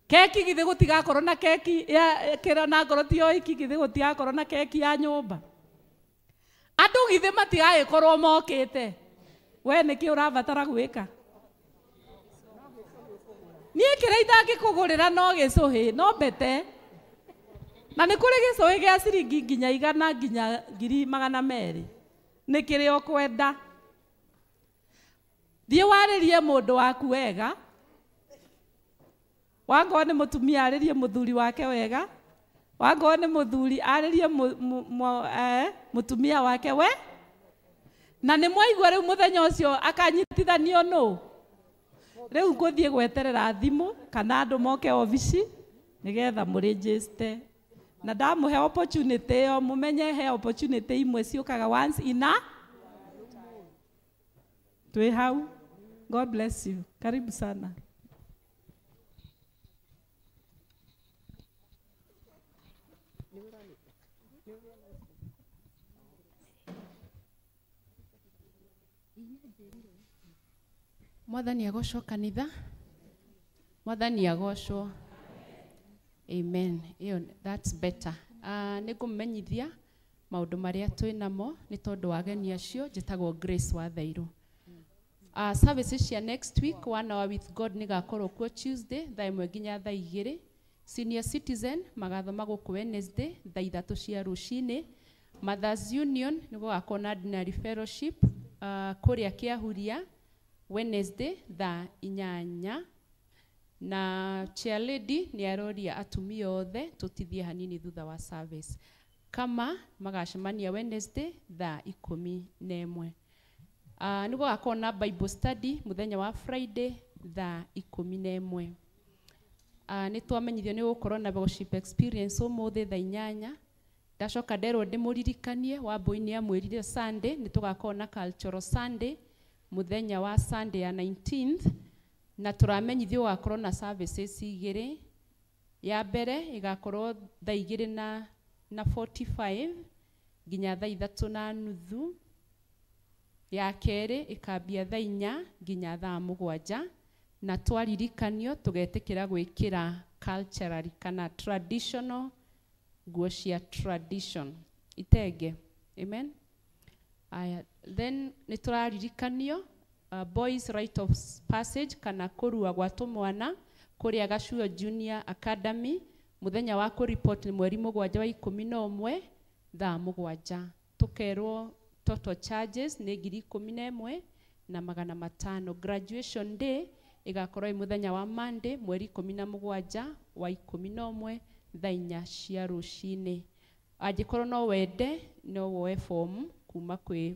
keki githĩ gũtigakorwo na keki ya kĩra na ngoro ti ũhiki githĩ gũtigakorwo na keki ya nyũmba. Andũ githĩ matigagĩkorwo mokĩte. We nĩkĩ ũrabatara gwĩka? Niĩ kĩrĩa itangĩkũgũrĩra no gĩcũhĩ no mbete, na nĩ kũrĩ gĩcũhĩ gĩa ciringi nginya 100 nginya 200,000. Nĩ kĩrĩa ũkwenda. Thiĩ warĩrie mũndũ waku wega, wangorwo nĩ mũtumia arĩrie mũthuri wake wega, wangorwo nĩ mũthuri arĩrie mũtumia wake we, na nĩ mwaigua rĩu mũthenya ũcio akanyitithanio nũ. Rĩu ngũthiĩ gweterera thimũ kana andũ moke obici nĩgetha mũrĩnjĩste na ndamũhe opportunity ĩyo mũmenye he opportunity imwe ciũkaga once in a twĩ hau. God bless you. Karibu sana. Mwathani agocwo kanitha. Mwathani agocwo. Amen. Iyo, that's better. Nĩ ngũmũmenyithia maũndũ marĩa twĩ namo nĩ tondũ wa ageni acio. Njĩtagwo Grace wa Thairu. Services cia next week, 1 hour with God nĩ gakorwo kuo Tuesday thaa 1 nginya thaa 2. Senior citizen magathoma gũkũ Wednesday thaa 3 cia rũcinĩ. Mothers Union nĩ gũgakorwo na ordinary fellowship kũrĩa Kĩahuria Wednesday thaa 8 na chair lady nĩ aroria atumia othe tũtithie hanini thutha wa service. Kama magacemania Wednesday thaa 11. Nĩ gũgakorwo na Bible study mũthenya wa Friday thaa 11. Nĩ twamenyithio nĩ gũkorwo na worship experience ũmũthĩ thaa 8. Ndacoka nderwo ndĩmũririkanie Wambũi nĩ amwĩrire Sunday nĩ tũgakorwo na cultural Sunday mũthenya wa Sunday ya 19th, na tũramenyithio gũgakorwo na services 2. Ya mbere ĩgakorwo thaa 2 na 45 nginya thaa 3:30. Ya kerĩ ĩkambia thaa 4 nginya thaa 7, na twaririkanio tũgetĩkĩra gwĩkĩra cultural kana traditional nguo cia tradition itenge. Amen. Aya, then nĩ tũraririkanio boys rite of passage kana kũrua gwa tũmwana kũrĩa Gacuo Junior Academy mũthenya wa kũripoti nĩ mweri 7 wa 11 thaa 7. Tũkerwo total charges nĩ 11,500. Graduation day ĩgakorwo ĩ mũthenya wa Monday mweri 17 wa 11 thaa 4 cia rũcinĩ. Angĩkorwo no wende no woe form kuma kwĩ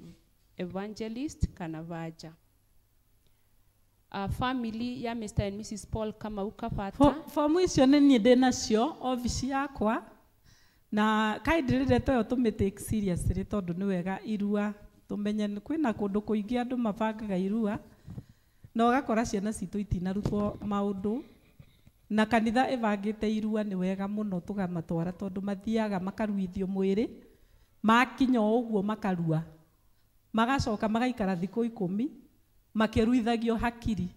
evangelist kana vaja. Family ya Mr. and Mrs. Paul Kamau Kabata. Fomu icio nĩ niĩ ndĩ nacio obici yakwa, na kindly ndeto ĩyo tũmĩ take seriously tondũ nĩ wega irua tũmenye kwĩna kũndũ kũingĩ andũ mabangaga irua na ũgakora ciana citũ itinarutwo maũndũ, na kanitha ĩbangĩte irua nĩ wega mũno tũkamatwara tondũ mathiaga makaruithio mwĩrĩ, makinya o ũguo makarua, magacoka magaikara thikũ 10 makĩruithagio hakiri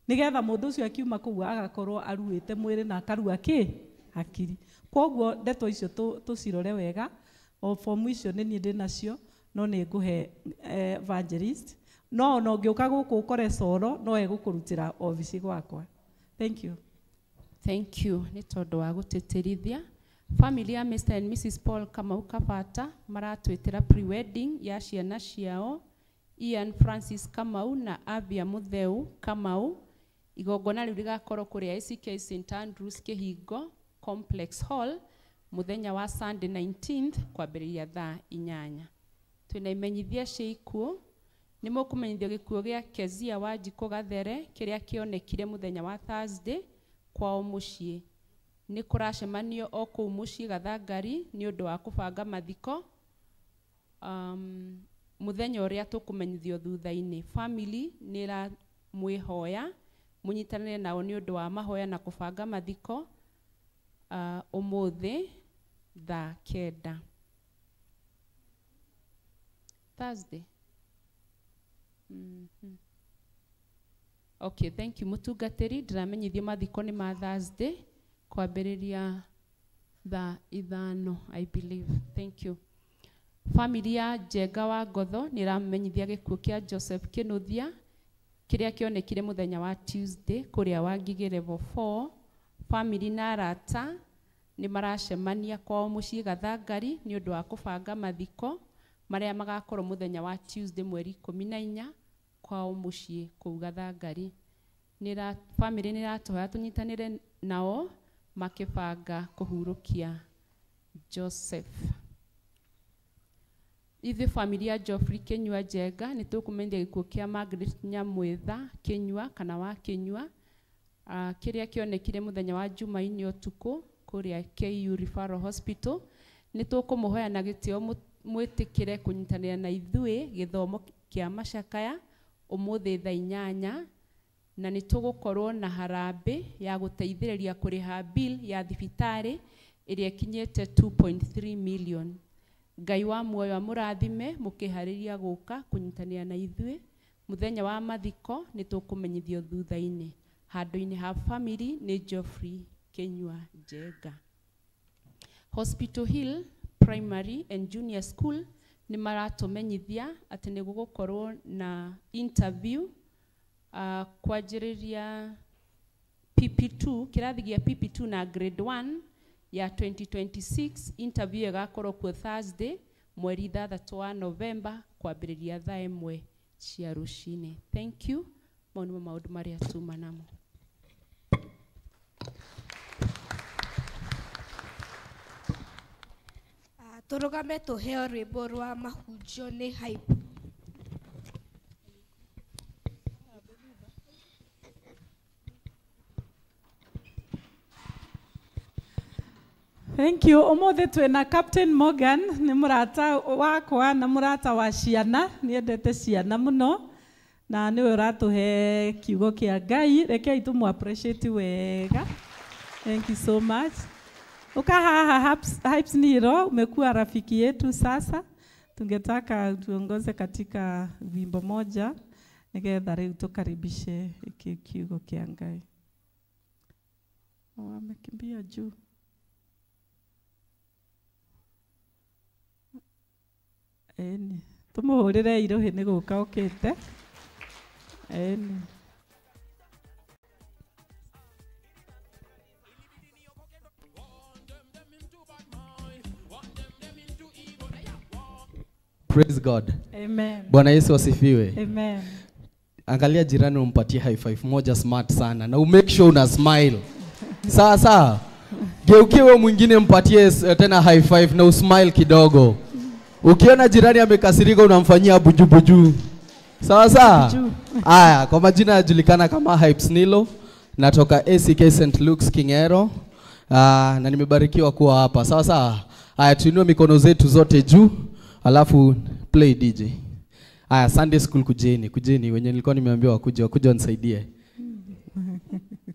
nĩgetha mũndũ ũcio akiuma kũu agakorwo aruĩte mwĩrĩ na akarua kĩ hakiri. Kwoguo ndeto icio tũcirore wega. O fomu icio nĩ niĩ ndĩ nacio, no nĩ ngũhe evangelist, no ona ũngĩũka gũkũ ũkore coro no egũkũrutĩra obici gwakwa. Thank you. Thank you nĩ tondũ wa gũtĩtĩrithia. Family ya Mr. and Mrs. Paul Kamau Kabata maratwĩtĩra pre-wedding ya ciana ciao Ian Francis Kamau na Avia Mutheu Kamau. Igongona rĩu rĩgakorwo kũrĩa ACK St Andrews Kĩhingo Complex Hall mũthenya wa Sunday 19th kwambĩrĩria thaa 8. Twĩna imenyithia cia ikuũ. Nĩ mũkũmenyithio gĩkuũ gĩa Kezia Wanjikũ Gathere kĩrĩa kĩonekire mũthenya wa Thursday kwao mũciĩ. Nĩ kũracemanio o kũu mũciĩ Gathangari nĩ ũndũ wa kũbanga mathiko mũthenya ũrĩa tũkũmenyithio thutha-inĩ. Family nĩ ĩramwĩhoya mũnyitanĩre nao nĩ ũndũ wa mahoya na kũbanga mathiko ũmũthĩ thaa 9. Thursday. Okay, thank you mũtungatĩri. Ndĩramenyithio mathiko nĩ ma Thursday kwambĩrĩria thaa 5 I believe. Thank you. Family ya Njenga wa Ngotho nĩ ĩramenyithia gĩkuũ kĩa Joseph Kĩnuthia kĩrĩa kĩonekire mũthenya wa Tuesday kũrĩa Wangigĩ level 4. Family na arata nĩ maracemania kwao mũciĩ Gathangari nĩ ũndũ wa kũbanga mathiko marĩa magakorwo mũthenya wa Tuesday mweri 14 kwao mũciĩ kũu Gathangari. Family nĩ ĩratũhoya tũnyitanĩre nao makĩbanga kũhurũkia Joseph. Ithuĩ family ya Geoffrey Kĩnyua Njenga nĩ tũkũmenyithia gĩkuũ kĩa Margaret Nyamwĩtha Kĩnyua kana wa Kĩnyua kĩrĩa kĩonekire mũthenya wa Jumaine ũtukũ kũrĩa KU Referral Hospital. Nĩ tũkũmũhoya na gĩtĩo mwĩtĩkĩre kũnyitanĩra na ithuĩ gĩthomo kĩa macakaya ũmũthĩ thaa 8, na nĩ tũgũkorwo na harambĩ ya gũteithĩrĩria kũrĩha bill ya thibitarĩ ĩrĩa ĩkinyĩte 2.3 million. Ngai wa muoyo amũrathime mũkĩharĩria gũka kũnyitanĩra na ithuĩ mũthenya wa mathiko nĩ tũkũmenyithio thutha-inĩ. Handũ-inĩ ha family nĩ Geoffrey Kĩnyua Njenga. Hospital Hill Primary and Junior School nĩ maratũmenyithia atĩ nĩ gũgũkorwo na interview kwanjĩrĩria PP2, kĩrathi gĩa PP2 na grade 1 ya 2026. Interview ĩgakorwo kuo Thursday mweri 6 wa November kwambĩrĩria thaa 1 cia rũcinĩ. Thank you. Mau nĩmo maũndũ marĩa tuma namo. Tũrũgame tũheo rwĩmbo rwa mahunjio nĩ Hype. Thank you. Ũmũthĩ twĩna Captain Morgan, nĩ mũrata wakwa na mũrata wa ciana, nĩendete ciana mũno na nĩwe ũratũhe kiugo kĩa Ngai. Rekei tũmũ appreciate wega. Thank you so much. Uka haha Hypes Niro, umekuwa rafiki yetu sasa. Tungetaka tuongoze katika wimbo moja nigetha rĩu tukaribishe kiugo kĩa Ngai. Wamekimbia juu. Eni, tumuhurire irohi nĩ gũka ũkĩte. Eni. Praise God. Amen. Bwana Yesu asifiwe. Amen. Angalia jirani umpatie high five moja smart sana na umake sure una smile. Sawa sawa. Geukie wewe mwingine mpatie tena high five na usmile kidogo. Ukiona jirani amekasirika unamfanyia buju buju. Sawa sawa. Aya, kwa majina yajulikana kama Hypes Nilo, natoka ACK St. Luke's Kingero. Na nimebarikiwa kuwa hapa. Sawa sawa. Aya, tuinue mikono zetu zote juu, alafu play DJ. Aya, Sunday school kujeni, kujeni wenye nilikuwa nimeambiwa wakuje, wakuje wanisaidie.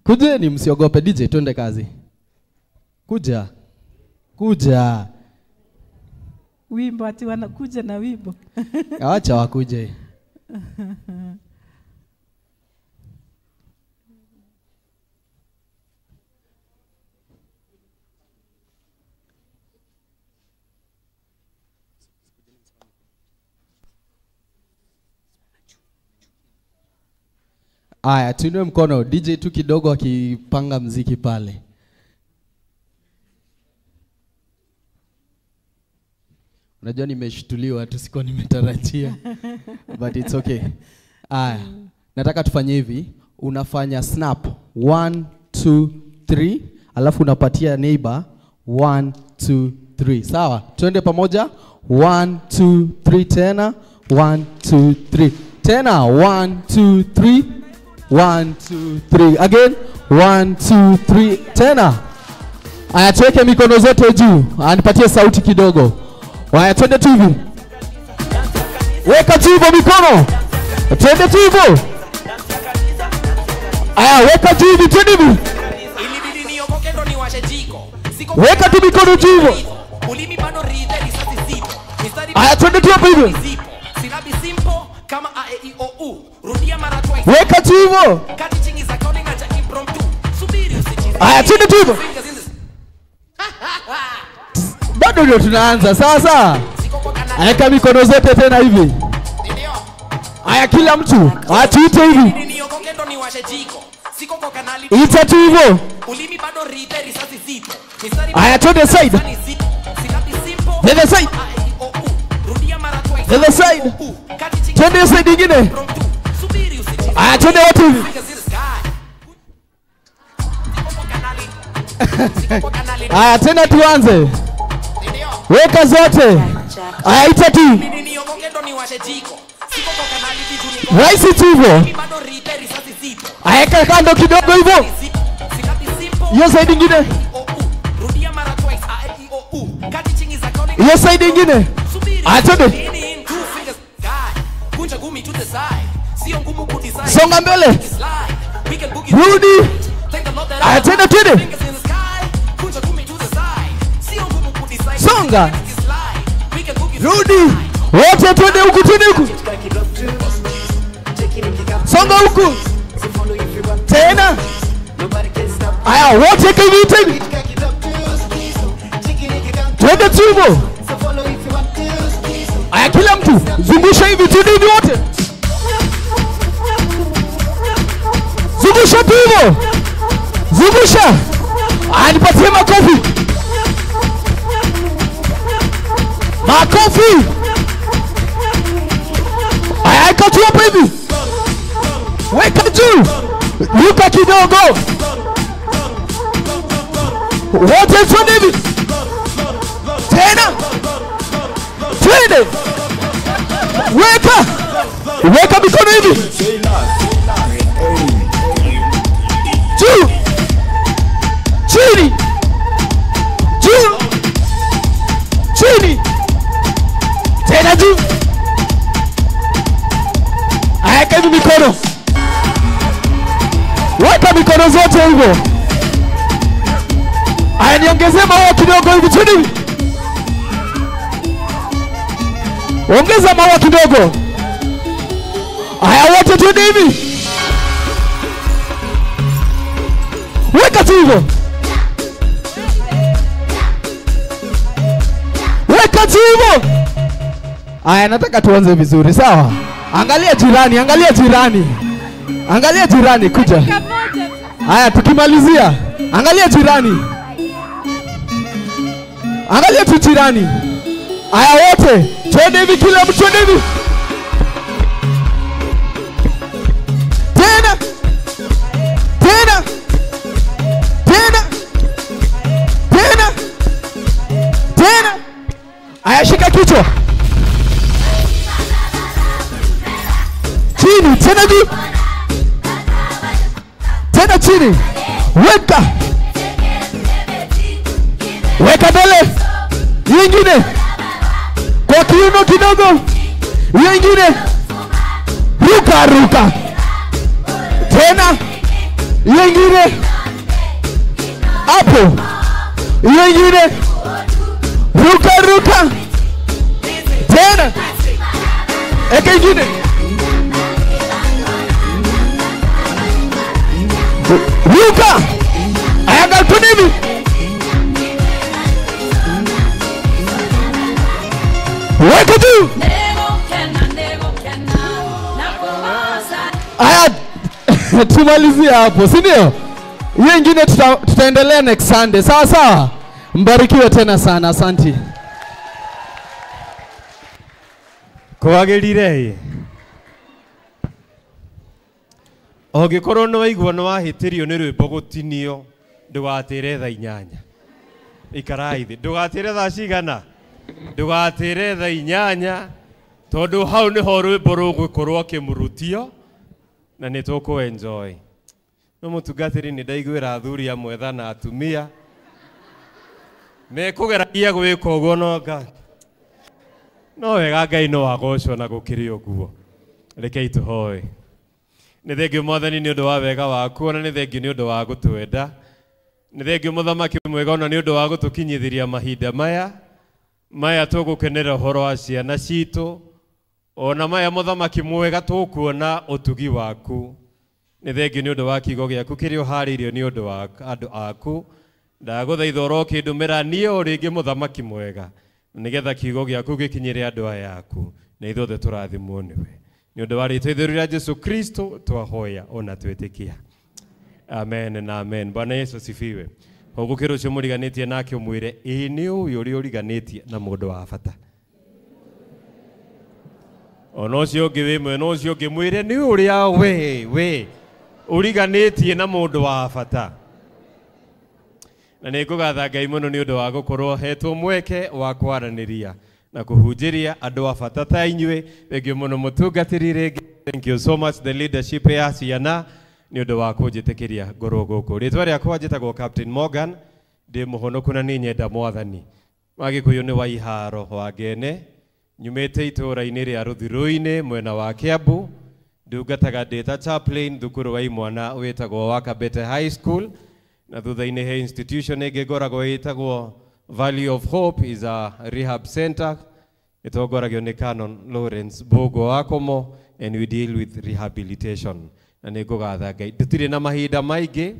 Kujeni, msiogope. DJ, twende kazi. Kuja. Kuja. Wimbo ati wanakuja na wimbo. Acha wakuje. Aya, tuinue mkono DJ tu kidogo akipanga mziki pale. Unajua nimeshtuliwa tu, sikuwa nimetarajia. But it's okay. Aya, nataka tufanye hivi, unafanya snap 1 2 3, alafu unapatia neighbor 1 2 3. Sawa? Twende pamoja. 1 2 3 tena. 1 2 3. Tena 1 2 3. 1 2 3. Again 1 2 3 tena. Aya, tuweke mikono zote juu. Anipatie sauti kidogo. Waya, twende tu hivi. Weka tu hivyo mikono. Twende tu hivyo. Aya, weka tu hivi, twende hivi. Weka tu mikono juu hivyo. Aya, twende tu hapo hivyo. Weka tu hivyo. Aya, twende tu hivyo. Bado ndio tunaanza. Sawa sawa. Aya, mikono zote tena hivi. Aya, kila mtu atuite hivi. Ita tu hivyo. Aya, twende side. The other side. The other side. Twende side nyingine. Aya, twende wote hivi. Aya, tena tuanze. Weka zote. Aya, ita tu. Raisi tu hivyo. Aya, kando kidogo hivyo. Hiyo side nyingine. Hiyo side nyingine. Aya, twende. Songa mbele. Rudi. Aya, twende twende. Songa. Rudi. Wote twende huku, twende huku. Songa huku. Tena. Aya, wote hivi hivi. Twende tu hivyo. Aya, kila mtu zungusha hivi, twende hivi wote. Zungusha tu hivyo. Zungusha. Aya, nipatie makofi. Makofi. Aya, iko tu hapo hivi. Weka juu. Ruka kidogo. Wote twende hivi. Tena. Twende. Weka. Weka mikono hivi. Juu. Chini. Juu. Chini. Tena juu. Weka hivi mikono. Weka mikono zote hivyo. Aya, niongezee maua kidogo hivi chini. Ongeza maua kidogo. Aya, wote twende hivi. Weka tu hivyo. Weka tu hivyo. Aya, nataka tuanze vizuri, sawa? Angalia jirani, angalia jirani. Angalia jirani, kuja. Aya, tukimalizia. Angalia jirani. Angalia tu jirani. Aya, wote twende hivi, kila mtu twende hivi. Tena. Tena. Tena. Tena. Tena. Aya, shika kichwa. Chini, tena juu. Tena chini. Weka. Weka mbele. Nyingine. Kwa kiuno kidogo. Nyingine. Ruka ruka. Tena. Nyingine. Hapo. Nyingine. Ruka ruka. Tena. Eke nyingine. Ruka. Aya, twende hivi. Weka juu. Aya, tumalizie hapo, si ndio? Hiyo ingine tutaendelea next Sunday. Sawa sawa. Mbarikiwe tena sana, asanti. Kwagĩrire. Ũngĩkorwo nĩ waigua nĩ wahĩtĩrio nĩ rwĩmbo gũtinio, ndũgatĩre thaa 8. Ikarai thĩ. Ndũgatĩre thaa cigana? Ndũgatĩre thaa 8, tondũ hau nĩho rwĩmbo rũgũkorwo kĩmũrutio na nĩ tũkũ enjoy. No mũtungatĩri nĩ ndaiguĩra athuri amwe tha na atumia mekũgeragia gwĩka ũguo, no Ngai no wega, Ngai no agocwo na gũkĩrĩ ũguo. Rekei tũhoe. Nĩ thengio Mwathani nĩ ũndũ wa wega waku, ona nĩ thengio nĩ ũndũ wa gũtwenda. Nĩ thengio Mũthamaki mwega, ona nĩ ũndũ wa gũtũkinyithĩria mahinda maya. Maya tũgũkenera ũhoro wa ciana citũ, ona maya Mũthamaki mwega tũkuona ũtugi waku. Nĩ thengio nĩ ũndũ wa kiugo gĩaku kĩrĩa ũharĩirio nĩ ũndũ wa andũ aku. Ndagũthaitha ũrokĩndũmĩra niĩ o rĩngĩ Mũthamaki mwega, nĩgetha kiugo gĩaku gĩkinyĩre andũ aya aku, na ithuothe tũrathimwo nĩwe. Nĩ ũndũ wa rĩtwa itheru rĩa Jesu Kristo twahoya ona twĩtĩkia. Amen na amen. Bwana Yesu asifiwe. Hũgũkĩra ũcio mũriganĩtie nake ũmwĩre, ĩĩ nĩ ũyũ ũrĩa ũriganĩtie na mũndũ wa bata. Ona ũcio ũngĩ wĩ mwena ũcio ũngĩ mwĩre, nĩ ũrĩa we ũriganĩtie na mũndũ wa bata. Na nĩ ngũgatha Ngai mũno nĩ ũndũ wa gũkorwo hetwo mweke wa kwaranĩria na kũhunjĩria andũ a bata ta inyuĩ. Thengiũ mũno mũtungatĩri rĩngĩ. Thank you so much the leadership ya ciana nĩ ũndũ wa kũnjĩtĩkĩria ngorwo gũkũ. Rĩtwa rĩakwa njĩtagwo Captain Morgan, ndĩ mũhonoku na nĩ nyenda Mwathani. Wa Gĩkũyũ nĩ wa iharo wa ngene, nyumĩte itũũra-inĩ rĩa Rũthirũ-inĩ mwena wa Kiambu. Ndungataga ndĩ ta chaplain thukuru wa imwana wĩtagwo wa Kabete High School, na thutha-inĩ he institution ĩngĩ ngoragwo ĩtagwo Valley of Hope, is a rehab center ĩtongoragio nĩ Canon Lawrence Bogo Wakomo, and we deal with rehabilitation. Na nĩ ngũgatha Ngai. Tũtirĩ na mahinda maingĩ,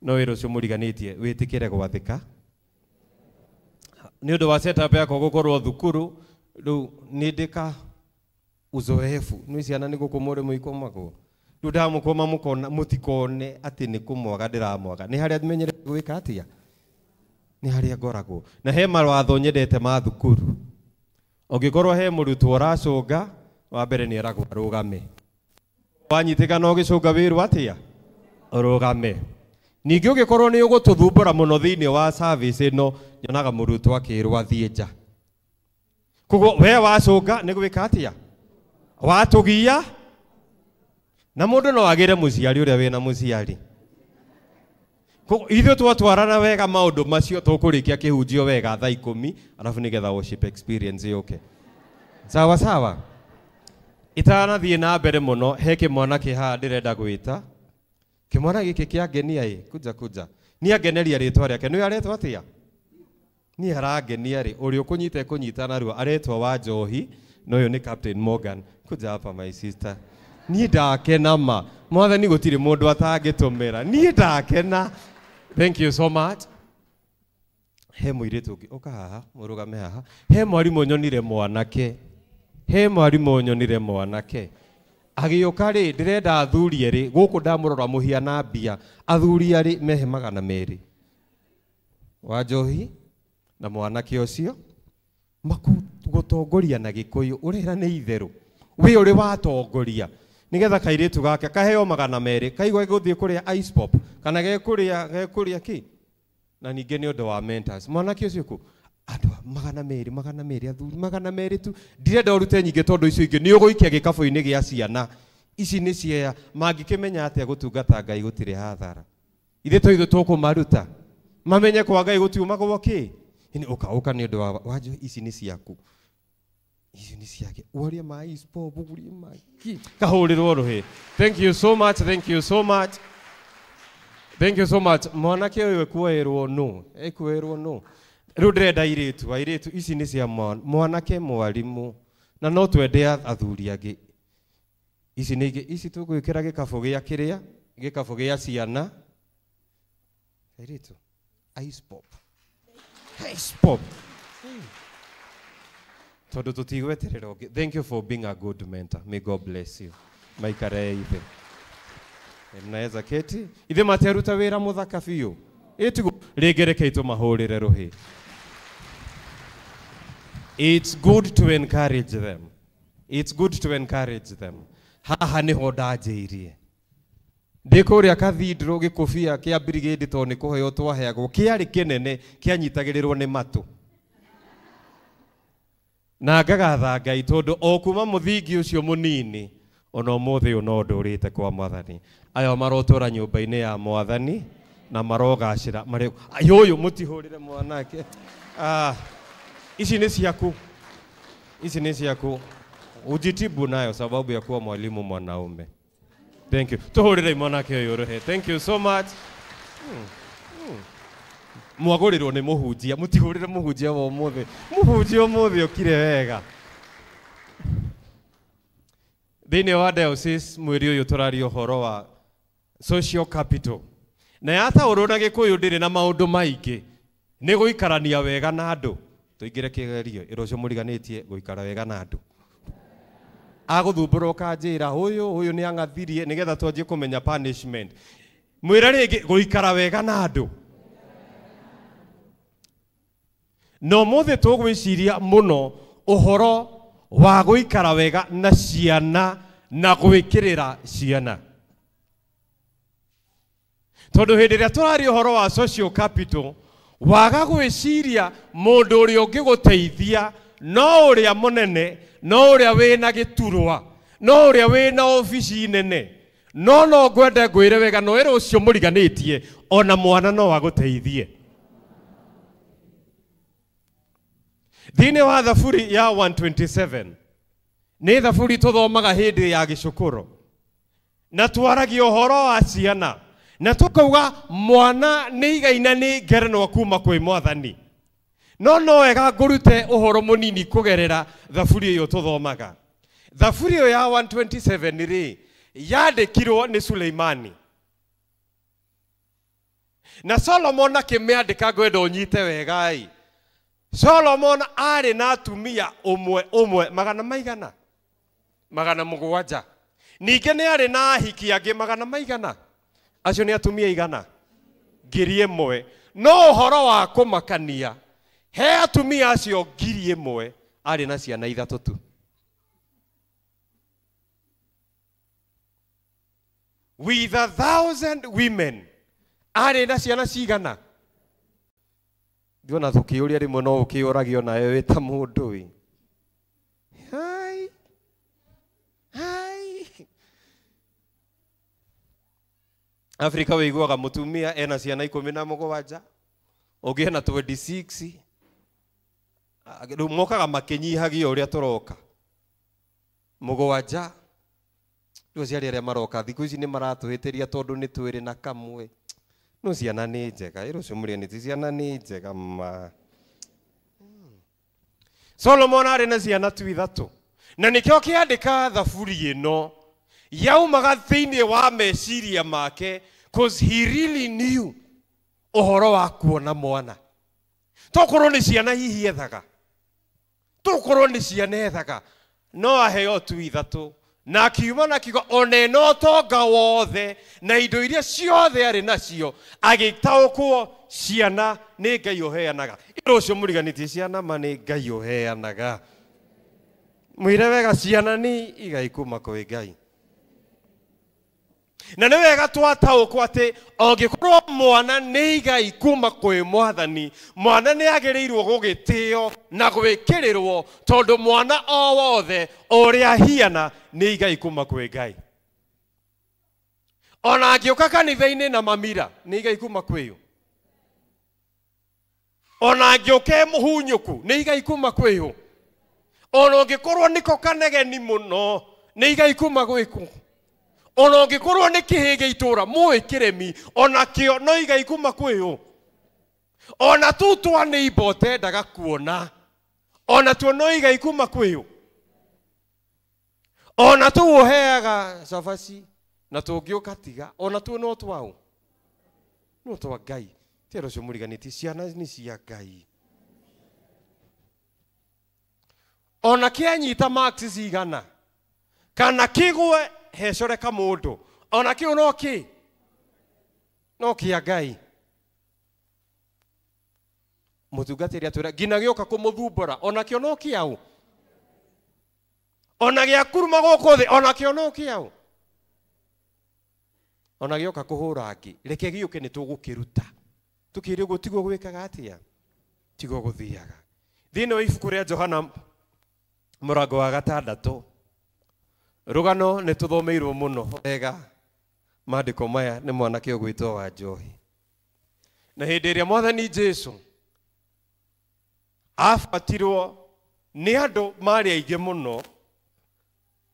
no wĩra ũcio mũriganĩtie wĩtĩkĩre gwathĩka. Nĩ ũndũ wa setup yakwa gũkorwo thukuru, rĩu nĩ ndĩka uzoefu. Nĩ ciana nĩ gũkũmwo rĩmwe ikomagwo. Rĩu ndamũkoma mũkona mũtikone atĩ nĩ kũmwaga ndĩramwaga. Nĩ harĩa menyerete gwĩka atĩa? Nĩ harĩa ngoragwo. Na he mawatho nyendete ma thukuru. Ũngĩkorwo he mũrutwo ũracũnga, wa mbere nĩ eragwo arũgame. Wanyitĩka na ũgĩcũnga wĩrwo atĩa? Ũrũgame. Ningĩ ũngĩkorwo nĩ ũgũtũthumbũra mũno thĩinĩ wa service ĩno, nyonaga mũrutwo akĩrwo athiĩ nja. Koguo we wacũnga nĩ gwĩka atĩa? Watũgia na mũndũ no agĩre mũciari ũrĩa wĩna mũciari. Koguo ithuĩ twatwarana wega maũndũ macio tũkũrĩkia kĩhunjio wega thaa 10 alafu nĩgetha worship experience yũke. Sawa sawa. Itanathiĩ na mbere mũno he kĩmwana kĩ haha ndĩrenda gwĩta. Kĩmwana gĩkĩ kĩangenia ĩ, kuja kuja. Niĩ angeneria rĩtwa rĩake. Nĩwe aretwo atĩa? Niĩ arangenia rĩ, ũrĩa ũkũnyita ekũnyita narua aretwo wa Njohi, na ũyũ nĩ Captain Morgan. Kuja hapa my sister. Niĩ ndakena ma. Mwathani gũtirĩ mũndũ atangĩtũmĩra. Niĩ ndakena. Thank you so much. He mũirĩtu ũngĩ, ũka haha, mũrũgame haha. He mwarimũ nyonire mwanake. He mwarimũ nyonire mwanake. Agĩũka rĩ, ndĩrenda athuri erĩ, gũkũ ndamũrora mũhiana mbia. Athuri erĩ mehe 200. Wa Njohi na mwanake ũcio makũgũtongoria na Gĩkũyũ ũrera nĩ itherũ. We ũrĩ watongoria. Nĩgetha kairĩtu gake kaheo 200, kaigua gũthiĩ kũrĩa ice pop kana gekũrĩa kĩ? Na ningĩ nĩ ũndũ wa mentors. Mwanake ũcio kũ? Andũ 200, 200, athuri 200 tu. Ndirenda ũrute nyingĩ tondũ icio ingĩ nĩ ũgũikia gĩkabũ-inĩ gĩa ciana. Ici nĩ cia mangĩkĩmenya atĩa gũtungata Ngai gũtirĩ hathara. Ithuĩ to ithuĩ tũkũmaruta. Mamenye kwa Ngai gũtiumagwo kĩ? Ĩni ũka ũka nĩ ũndũ wa Wanjohi, ici nĩ ciaku. Ici nĩ ciake. Ũrĩa ma ice pop, ũrĩa ma kĩ. Kahũrĩrwo rũhĩ. Thank you so much, thank you so much. Thank you so much. Mwanake ũyũ ekuoerwo nũ? Ekuoerwo nũ? Rĩu ndĩrenda airĩtu, airĩtu ici nĩ cia mwanake mwarimũ na no twende athuri angĩ. Ici nĩ ingĩ, ici tũgwĩkĩra gĩkabũ gĩa kĩrĩa, gĩkabũ gĩa ciana. Airĩtu, ice pop. Ice pop. Tondũ tũtigweterera ũngĩ. Thank you for being a good mentor. May God bless you. Maikare ithe. Mnaweza keti. Ithe matiaruta wĩra mũthaka biũ. Ĩtiguo rĩngĩ rekei tũmahũrĩre rũhĩ. It's good to encourage them. It's good to encourage them. Haha nĩho ndanjĩirie. Ndĩ kũrĩa cathedral gĩkũbia kĩa brigade tondũ nĩ kũheo twaheagwo kĩarĩ kĩnene kĩanyitagĩrĩrwo nĩ matũ. Na ngagatha Ngai tondũ o kuma mũthingi ũcio mũnini ona ũmũthĩ ũyũ no ndũrĩte kwa Mwathani. Aya marotũra nyũmba-inĩ ya Mwathani na marogacĩra marĩ ũyũ mũtihũrĩre mwanake. Ici nĩ ciaku. Ici nĩ ciaku. Ujitibu nayo sababu ya kuwa mwalimu mwanaume. Thank you. Tuhũrĩre mwanake ũyũ rũhĩ. Thank you so much. Mwagũrĩrwo nĩ mũhunjia. Mũtihũrĩre mũhunjia wa ũmũthĩ. Mũhunjia ũmũthĩ ũkire wega. Thĩinĩ wa diocese mweri ũyũ tũraria ũhoro wa social capital. Na yataũrwo na Gĩkũyũ ndĩrĩ na maũndũ maingĩ. Nĩ gũikarania wega na andũ. Tũingĩre kĩgerio ĩro ũcio mũriganĩtie gũikara wega na andũ. Agũthumbũrwo kanjĩra ũyũ ũyũ nĩ ang'athirie nĩgetha twanjie kũmenya punishment. Mwĩre rĩngĩ gũikara wega na andũ. Na ũmũthĩ tũgwĩciria mũno ũhoro wa gũikara wega na ciana na gwĩkĩrĩra ciana. Tondũ hĩndĩ ĩrĩa tũraria ũhoro wa social capital, waga gwĩciria mũndũ ũrĩa ũngĩgũteithia no ũrĩa mũnene, no ũrĩa wĩna gĩturwa, no ũrĩa wĩna obici nene. No no ngwende ngwĩre wega no ĩrĩ ũcio mũriganĩtie ona mwana no agũteithie. Thĩinĩ wa thaburi ya 127 nĩ thaburi tũthomaga hĩndĩ ya gĩcukũro na twaragia ũhoro wa ciana na tũkauga mwana nĩ igai na nĩ ngerenwa kuma kwĩ Mwathani. No no wega ngũrute ũhoro mũnini kũgerera thaburi ĩyo tũthomaga. Thaburi ĩyo ya 127 rĩ yandĩkirwo nĩ Suleimani. Na Solomon akĩmĩandĩka ngwenda ũnyite wega ĩ. Solomon arĩ na atumia ũmwe ũmwe magana maigana? 700. Ningĩ nĩ arĩ na ahiki angĩ magana maigana? Acio nĩ atumia igana? 1000. No ũhoro wa kũmakania he atumia acio 1000 arĩ na ciana 3 tu. With 1,000 women arĩ na ciana cigana? Ndiona tũkĩũria rĩmwe no ũkĩũragio nawe wĩ ta mũndũ ĩ. Hai. Hai. Afrika wĩiguaga mũtumia ena ciana 17, ũngĩ ena 26. Rĩu mokaga makĩnyihagia ũrĩa tũroka. 7. Rĩu aciari arĩa maroka thikũ ici nĩ maratũhĩtĩria tondũ nĩ twĩrĩ na kamwe. No ciana nĩ njega, ĩrũ ũcio mũrĩa nĩ ciana nĩ njega ma. Solomon arĩ na ciana tu 3. Na nĩkĩo kĩandĩka thaburi ĩno yaumaga thĩinĩ wa meciria make, cause he really knew ũhoro wa kuona mwana. Tokorwo nĩ ciana hihi ethaga, tokorwo nĩ ciana ethaga, no aheo tu 3. Na akiuma na akiuga ona ĩno ũtonga wothe na indo iria ciothe arĩ nacio, agĩtaũkwo ciana nĩ Ngai ũheanaga. Ĩrũ ũcio mũriganĩtie ciana ma nĩ Ngai ũheanaga. Mwĩre wega ciana nĩ igai kuma kwĩ Ngai. Na nĩ wega twataũkwo atĩ angĩkorwo mwana nĩ igai kuma kwĩ Mwathani, mwana nĩ agĩrĩirwo gũgĩtĩo na gwĩkĩrĩrwo, tondũ mwana o wothe ũrĩa ahiana nĩ igai kuma kwĩ Ngai. Ona angĩũka kanitha-inĩ na mamira nĩ igai kuma kwĩ ũ. Ona angĩũka e mũhunyũku nĩ igai kuma kwĩ ũ. Ona ũngĩkorwo nĩko kanegeni mũno nĩ igai kuma gwĩ kũ. Ona ũngĩkorwo nĩ kĩhĩ gĩa itũũra mũĩ kĩremi onakĩo no igai kuma kwĩ ũ. Ona tu twa neighbor ũtendaga kuona onatuo no igai kuma kwĩ ũ. Ona tu ũheaga cabaci na tũngĩũka tiga onatuo no twaũ, no twa Ngai. Ti ũcio mũriganĩtie ciana nĩ cia Ngai. Ona kĩanyita marks cigana kana kĩgwe hecore kamũndũ ona kĩu no kĩ no kĩa Ngai. Mũtungatĩri atwĩra nginya gĩũka kũmũthumbũra onakĩo no kĩaũ. Ona gĩakuruma gũkũ thĩ onakĩo no kĩaũ. Ona gĩũka kũhũra angĩ reke gĩũke nĩ tũgũkĩruta tũkĩre ũguo tiguo gwĩkaga atĩa, tiguo gũthiaga. Thĩinĩ wa ibuku rĩa Johana mũrango wa 6 rũgano nĩ tũthomeirwo mũno wega. Maandĩko maya nĩ mwanake ũgwĩtwo wa Njohi. Na hĩndĩ ĩrĩa Mwathani Jesu abatirwo nĩ andũ marĩ aingĩ mũno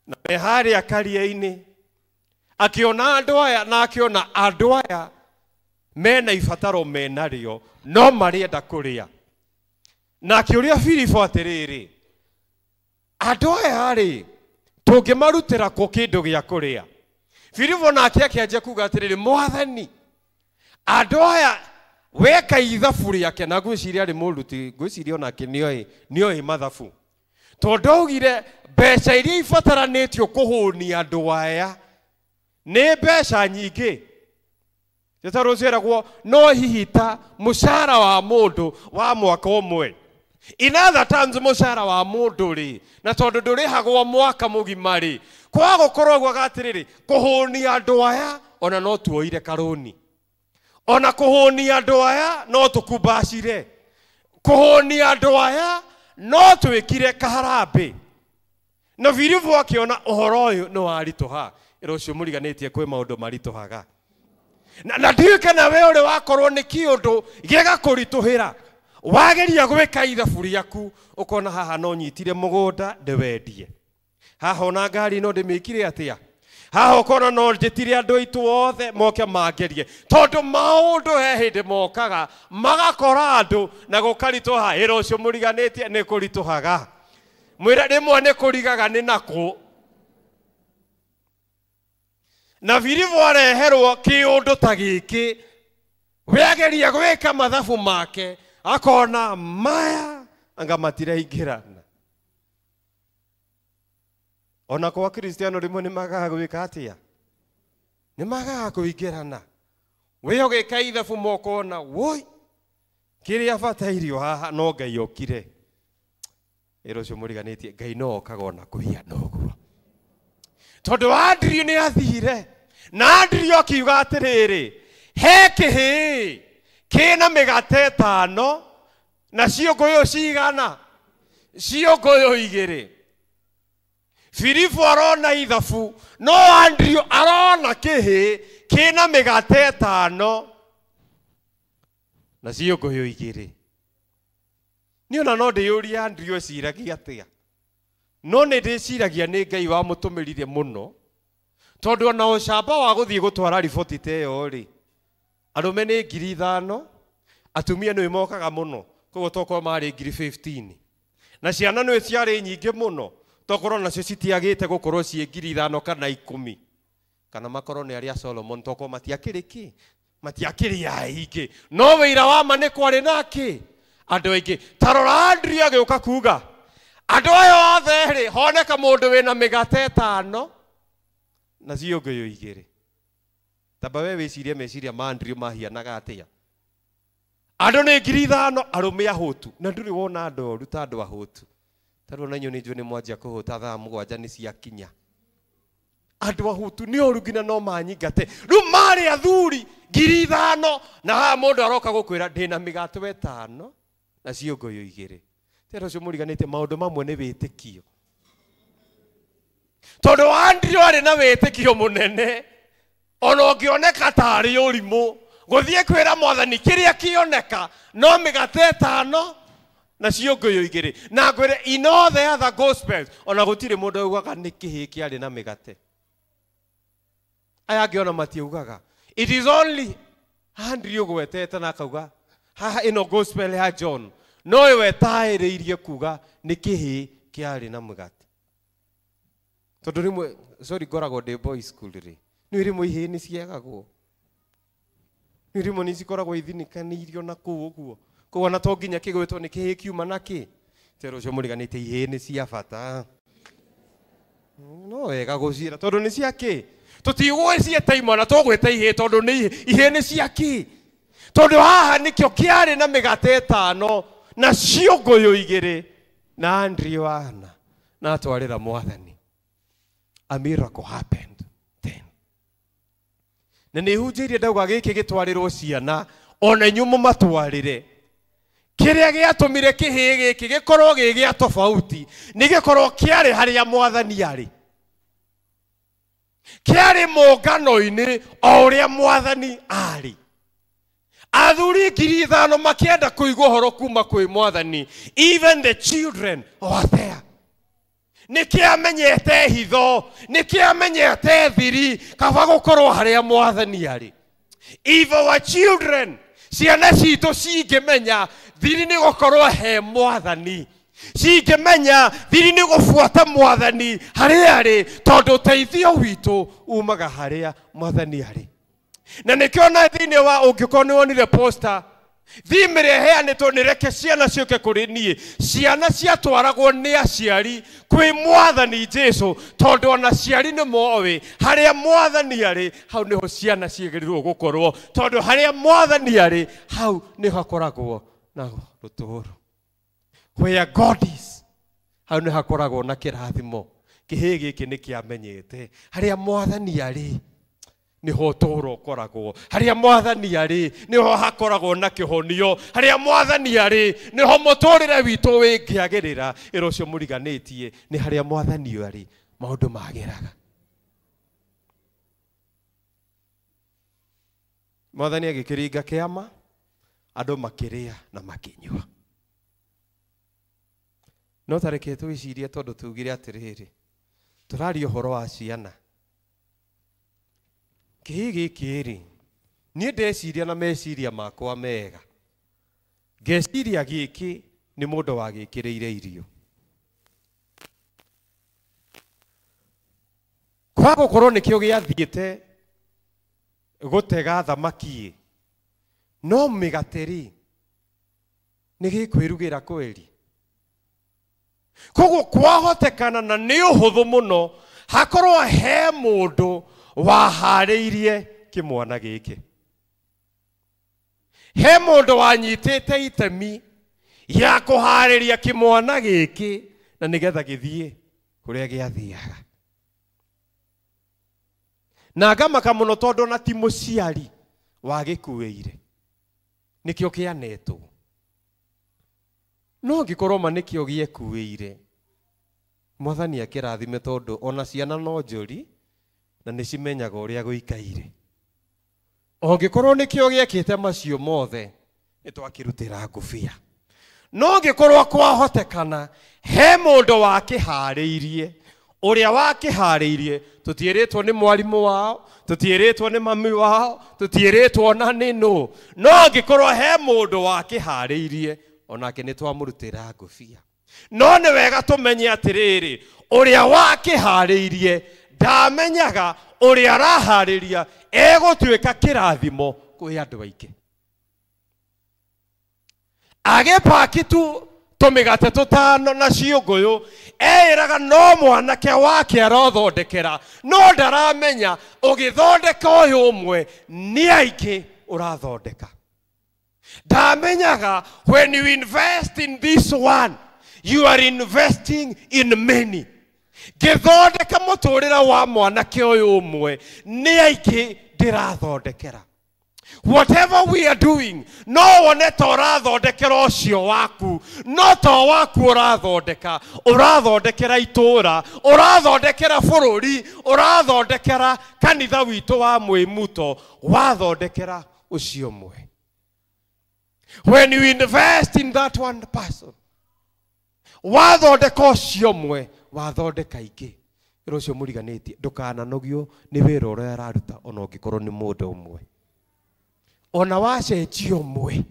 na me harĩa karia-inĩ, akĩona andũ aya na akĩona andũ aya mena ibataro menarĩo no marĩenda kũrĩa. Na akĩũria Filipo atĩrĩrĩ, andũ aya rĩ tũngĩmarutĩra kũ kĩndũ gĩa kũrĩa? Filipo nake akĩanjia kuga atĩrĩrĩ, Mwathani, andũ aya weka ithabu rĩake, na ngwĩciria arĩ mũruti, ngwĩciria onake nĩoĩ mathabu, tondũ augire mbeca iria ibataranĩtio kũhũnia andũ aya nĩ mbeca nyingĩ. Teta rũciaragwo no hihi ta mũcara wa mũndũ wa mwaka ũmwe. In other terms, mũcara wa mũndũ rĩ, na tondũ ndũrĩhagwo mwaka mũgima rĩ, kwaga gũkorwo gwaga atĩrĩrĩ, kũhũnia andũ aya ona no tuoire karũni, ona kũhũnia andũ aya no tũkumbacire, kũhũnia andũ aya no twĩkire kaharambĩ. Na Filipo akĩona ũhoro ũyũ nĩ waritũha. Ĩrũ ũcio mũriganĩtie kwĩ maũndũ maritũhaga. Na ndiũĩ kana we ũrĩ wakorwo nĩ kĩũndũ gĩgakũritũhĩra, wageria gwĩka ithabu rĩaku ũkona haha no nyitire mũgũnda ndĩwendie, haha ona ngari no ndĩmĩkire atĩa, haha ũkona no njĩtire andũ aitũ othe moke mangerie, tondũ maũndũ he hĩndĩ mokaga magakora andũ na gũkaritũha. Ĩrũ ũcio mũriganĩtie nĩ kũritũhaga. Mwĩra rĩmwe nĩ kũrigaga nĩ nakũ. Na Filipo areherwo kĩũndũ ta gĩkĩ, we ageria gwĩka mathabu make akona maya anga matiraingĩrana. Ona kwa Kristiano rĩmwe nĩ magaga gwĩka atĩa, nĩ magaga kũingĩrana. We ũgĩka ithabu mokona woi kĩrĩa batairio haha no Ngai okire. Ĩrũ ũcio mũriganĩtie Ngai no okaga ona kũhiana ũguo, tondũ Andrew nĩ athire Na Andrew akiuga atĩrĩrĩ, he kĩhĩĩ kĩna mĩgate 5 na ciũngũyũ cigana? Ciũngũyũ 2. Filipo arona ithabu, no Andrew arona kĩhĩĩ kĩna mĩgate 5 na ciũngũyũ 2. Niĩ ona no ndĩyũrie Andrew eciragia atĩa, no nĩ ndĩciragia nĩ Ngai wamũtũmĩrire mũno, tondũ ona ũcamba wa gũthiĩ gũtwara riboti ta ĩyo rĩ, arũme nĩ 5,000, atumia nĩ mokaga mũno, koguo tokorwo marĩ 15,000, na ciana nĩ ciarĩ nyingĩ mũno, tokorwo nacio citiagĩte gũkorwo ciĩ 5,000 kana 10, kana makorwo nĩ arĩa Solomon, tokorwo matiakĩrĩ kĩ, matiakĩrĩ aingĩ, no wĩira wa ma nĩ kwarĩ nake andũ aingĩ. Ta rora Andrew agĩũka kuga andũ aya othe rĩ, honeka mũndũ wĩna mĩgate 5 na ciũngũyũ 2. Tamba we wĩcirie meciria ma Andrew mahianaga atĩa. Andũ nĩ 5,000 arũme ahũtu, na ndũrĩ wona andũ oru ta andũ ahũtu. Ta rĩu ona inyuĩ nĩ njũĩ nĩ mwanjia kũhũta thaa 7 nĩ ciakinya. Andũ ahũtu nĩ oru nginya no manyingate. Rĩu marĩ athuri 5,000 na haha mũndũ aroka gũkwĩra ndĩna mĩgate 5 na ciũngũyũ 2. Tero ũcio mũriganĩte maũndũ mamwe nĩ wĩtĩkio. Tondũ Andrew arĩ na wĩtĩkio mũnene, ona ũngĩoneka tarĩ ũrimũ, gũthiĩ kwĩra mwathani kĩrĩa kĩoneka no mĩgate 5 na ciũngũyũ 2. Na ngwĩre in all the other gospels ona gũtirĩ mũndũ augaga nĩ kĩhĩĩ kĩarĩ na mĩgate. Aya angĩ ona matiugaga. It is only Andrew gwetete na akauga haha ĩno gospel ya John no ĩwe taĩrĩirie kuga nĩ kĩhĩĩ kĩarĩ na mũgate. Tondũ rĩmwe, sorry, ngoragwo ndĩ boy school rĩ, nĩ rĩmwe ihĩĩ nĩ ciagagwo, nĩ rĩmwe nĩ cikoragwo ithinikanĩirio na kũu ũguo, koguo ona to nginya kĩgwĩtwo nĩ kĩhĩĩ kiuma na kĩ. Tero ũcio mũriganĩte ihĩĩ nĩ cia bata, no wega gũciĩra tondũ nĩ cia kĩ. Tũtigũgĩciĩta imwana, tũgwĩta ihĩĩ tondũ nĩ ihĩĩ nĩ cia kĩ. Tondũ haha nĩkĩo kĩarĩ na mĩgate 5 na ciũngũyũ 2 na Andrew ana na atwarĩra mwathani. A miracle happened then. Na nĩ hunjĩirie ndauga gĩkĩ gĩtwarĩrwo ciana ona inyuĩ mũmatwarĩre. Kĩrĩa gĩatũmire kĩhĩĩ gĩkĩ gĩkorwo gĩ gĩa tofauti nĩ gĩkorwo kĩarĩ harĩa mwathani arĩ, kĩarĩ mũngano-inĩ o ũrĩa mwathani arĩ. Athuri 5,000 makĩenda kũigua ũhoro kuma kwĩ mwathani. Even the children were there. Nĩ kĩamenyete hitho, nĩ kĩamenyete thiri, kaba gũkorwo harĩa mwathani arĩ. If our children, ciana citũ cingĩmenya thiri nĩ gũkorwo he mwathani, cingĩmenya thiri nĩ gũbuata mwathani harĩa arĩ, tondũ ũteithio witũ umaga harĩa mwathani arĩ. Na nĩkĩo na thĩinĩ wa ũngĩkorwo nĩ wonire poster theme ĩrĩa ĩheanĩtwo nĩ reke ciana ciũke kũrĩ niĩ, ciana ciatwaragwo nĩ aciari kwĩ mwathani Jesu, tondũ ona aciari nĩ moĩ harĩa mwathani arĩ hau nĩho ciana ciagĩrĩirwo gũkorwo, tondũ harĩa mwathani arĩ hau nĩho hakoragwo na rũtũũro. Where God is, hau nĩho hakoragwo na kĩrathimo. Kĩhĩĩ gĩkĩ nĩ kĩamenyete harĩa mwathani arĩ nĩho ũtũũro ũkoragwo, harĩa mwathani arĩ nĩho hakoragwo na kĩhonio, harĩa mwathani arĩ nĩho mũtũũrĩre witũ wĩngĩagĩrĩra. Ĩra ũcio mũriganĩtie nĩ harĩa mwathani arĩ maũndũ magĩraga. Mwathani agĩkĩringa kĩama, andũ makĩrĩa na makĩnyua. No ta reke twĩcirie, tondũ tugire atĩrĩrĩ, tũraria ũhoro wa ciana. Kĩhĩĩ gĩkĩ rĩ, niĩ ndeciria na meciria makwa mega, ngeciria gĩkĩ nĩ mũndũ wagĩkĩrĩire irio. Kwa gũkorwo nĩkĩo gĩathiĩte gũtega thamaki, no mĩgate rĩ nĩ gĩkwĩrugĩra kweri. Koguo kwahotekana na nĩ ũhũthũ mũno hakorwo he mũndũ waharĩirie kĩmwana gĩkĩ, he mũndũ wanyitĩte itemi ya kũharĩria kĩmwana gĩkĩ na nĩgetha gĩthiĩ kũrĩa gĩathiaga. Na ngamaka mũno tondũ ona ti mũciari wagĩkuĩire. Nĩkĩo kĩanetwo. No angĩkorwo ma nĩkĩo gĩekuĩire, Mwathani akĩrathime tondũ ona ciana no njũri na nĩcimenyaga ũrĩa gũikaire. Ũngĩkorwo nĩkĩo gĩekĩte macio mothe, nĩtwakĩrutĩra ngũbia. No angĩkorwo kwahotekana he mũndũ wakĩharĩirie, ũrĩa wakĩharĩirie, tũtiĩrĩtwo nĩ mwarimũ wao, tũtiĩrĩtwo nĩ mami wao, tũtiĩrĩtwo na nĩ nũ. No angĩkorwo he mũndũ wakĩharĩirie, onake nĩtwamũrutĩra ngũbia. No nĩ wega tũmenye atĩrĩrĩ, ũrĩa wakĩharĩirie ndamenyaga ũrĩa araharĩria egũtuĩka kĩrathimo kwĩ andũ aingĩ. Agĩpaki tu tũmĩgate tũtano na ciũngũyũ, eĩraga no mwanake wake arothondekera, no ndaramenya ũgĩthondeka ũyũ ũmwe nĩ aingĩ ũrathondeka. Ndamenyaga when you invest in this one, you are investing in many. Ngĩthondeka mũtũrĩre wa mwanake ũyũ ũmwe nĩ aingĩ ndĩrathondekera. Whatever we are doing, no wone ta ũrathondekera ũcio waku, no to waku ũrathondeka, ũrathondekera itũũra, ũrathondekera bũrũri, ũrathondekera kanitha witũ wa Mwĩmuto, wathondekera ũcio ũmwe. When you invest in that one person, wathondeka ũcio ũmwe, wathondeka ingĩ. Ĩra ũcio mũriganĩtie, ndũkananogio nĩ wĩra ũrĩa araruta ona ũngĩkorwo nĩ mũndũ ũmwe. Ona wacenjia ũmwe,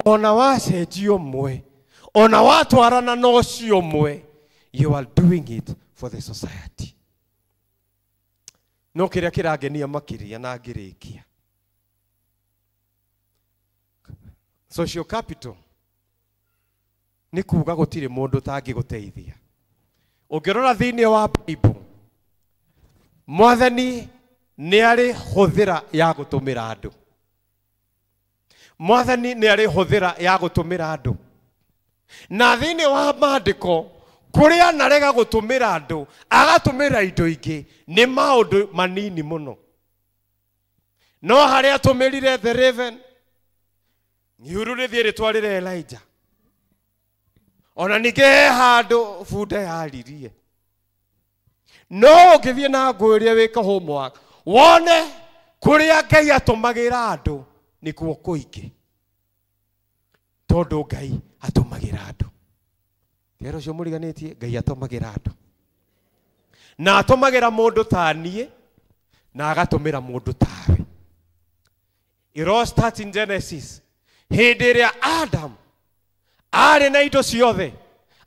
ona wacenjia ũmwe, ona watwarana na ũcio ũmwe, you are doing it for the society. No kĩrĩa kĩrangenia makĩria na ngĩrĩkia, social capital nĩ kuga gũtirĩ mũndũ ũtangĩgũteithia. Ũngĩrora thĩinĩ wa Bible, Mwathani nĩ arĩ hũthĩra ya gũtũmĩra andũ. Mwathani nĩ arĩ hũthĩra ya gũtũmĩra andũ. Na thĩinĩ wa maandĩko kũrĩa anarega gũtũmĩra andũ, agatũmĩra indo ingĩ, nĩ maũndũ manini mũno. No harĩa atũmĩrire the raven, ihuru rĩthiĩ rĩtwarĩre Elijah. Ona ningĩ he handũ bunda yaririe. No ũngĩthiĩ na ngũĩrie wĩke homework, wone kũrĩa Ngai atũmagĩra andũ nĩkuo kũingĩ. Tondũ Ngai atũmagĩra andũ. Tero ũcio mũriganĩtie, Ngai atũmagĩra andũ. Na atũmagĩra mũndũ ta niĩ, na agatũmĩra mũndũ tawe. It all starts in Genesis. Hĩndĩ ĩrĩa Adam arĩ na indo ciothe,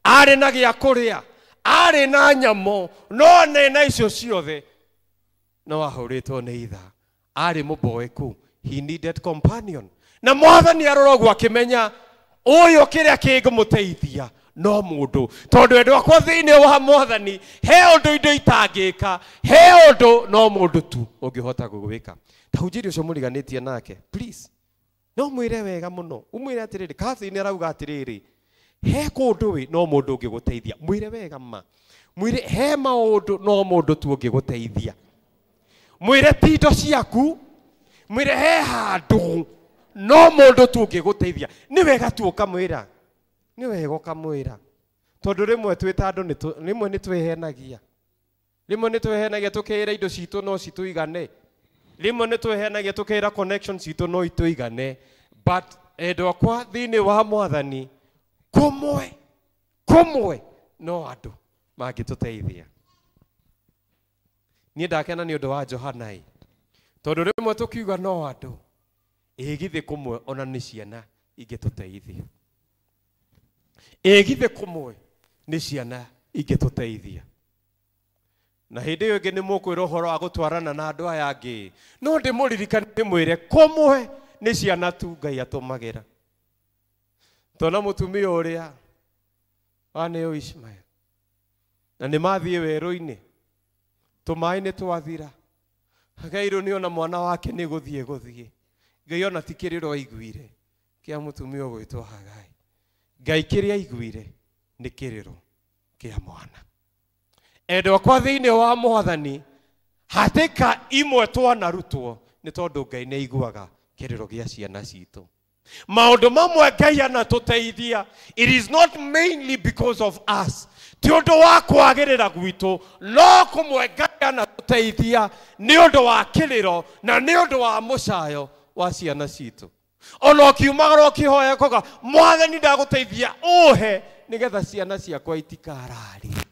arĩ na gĩa kũrĩa, arĩ na nyamũ, no nĩ na icio ciothe, no ahũrĩtwo nĩ ithaa. Arĩ mũboeku. He needed companion. Na Mwathani arora ũguo akĩmenya ũyũ kĩrĩa kĩngĩmũteithia no mũndũ. Tondũ endwa akwa thĩinĩ wa Mwathani, he ũndũ indo itangĩka, he ũndũ no mũndũ tu ũngĩhota gũgwĩka. Ta hunjĩria ũcio mũriganĩtie nake, please. No mwĩre wega mũno, ũmwĩre atĩrĩrĩ, Catherine arauga atĩrĩrĩ, he kũndũ wĩ no mũndũ ũngĩgũteithia. Mwĩre wega ma. Mwĩre he maũndũ no mũndũ tu ũngĩgũteithia. Mwĩre ti indo ciaku, mwĩre he handũ no mũndũ tu ũngĩgũteithia. Nĩ wega tu ũkamwĩra. Nĩ wega ũkamwĩra. Tondũ rĩmwe twĩ ta andũ rĩmwe nĩ twĩhenagia. Rĩmwe nĩ twĩhenagia tũkeĩra indo citũ no citũigane. Rĩmwe nĩ twĩhenagia tũkeĩra connection citũ no itũigane. But endwa akwa thĩinĩ wa Mwathani, kũmwe kũmwe no andũ mangĩtũteithia. Niĩ ndakena nĩ ũndũ wa Johana ĩ, tondũ rĩmwe tũkiuga no andũ, ĩ githĩ kũmwe ona nĩ ciana ingĩtũteithia. Ĩ githĩ kũmwe nĩ ciana ingĩtũteithia. Na hĩndĩ ĩyo ĩngĩ nĩ mũkwĩrwo ũhoro wa gũtwarana na andũ aya angĩ, no ndĩmũririkanie ndĩmwĩre kũmwe nĩ ciana tu Ngai atũmagĩra. Tona mũtumia ũrĩa waneo Ishmael, na nĩ mathiĩ werũ-inĩ, tũmaĩ nĩ twathira, Gairũ nĩ ona mwana wake nĩ gũthiĩ gũthiĩ. Ngai ona ti kĩrĩro aiguire kĩa mũtumia ũgwĩtwo Hagai. Ngai kĩrĩa aiguire nĩ kĩrĩro kĩa mwana. Endwa akwa thĩinĩ wa Mwathani, Hatĩka imwe twanarutwo nĩ tondũ Ngai nĩ aiguaga kĩrĩro gĩa ciana citũ. Maũndũ mamwe Ngai anatũteithia, it is not mainly because of us. Ti ũndũ wa kwagĩrĩra gwitũ, no kũmwe Ngai anatũteithia nĩ ũndũ wa kĩrĩro na nĩ ũndũ wa mũcayo wa ciana citũ. Ona ũkiumagara ũkĩhoya koga, Mwathani ndagũteithia ũhe nĩgetha ciana ciakwa itikararĩre.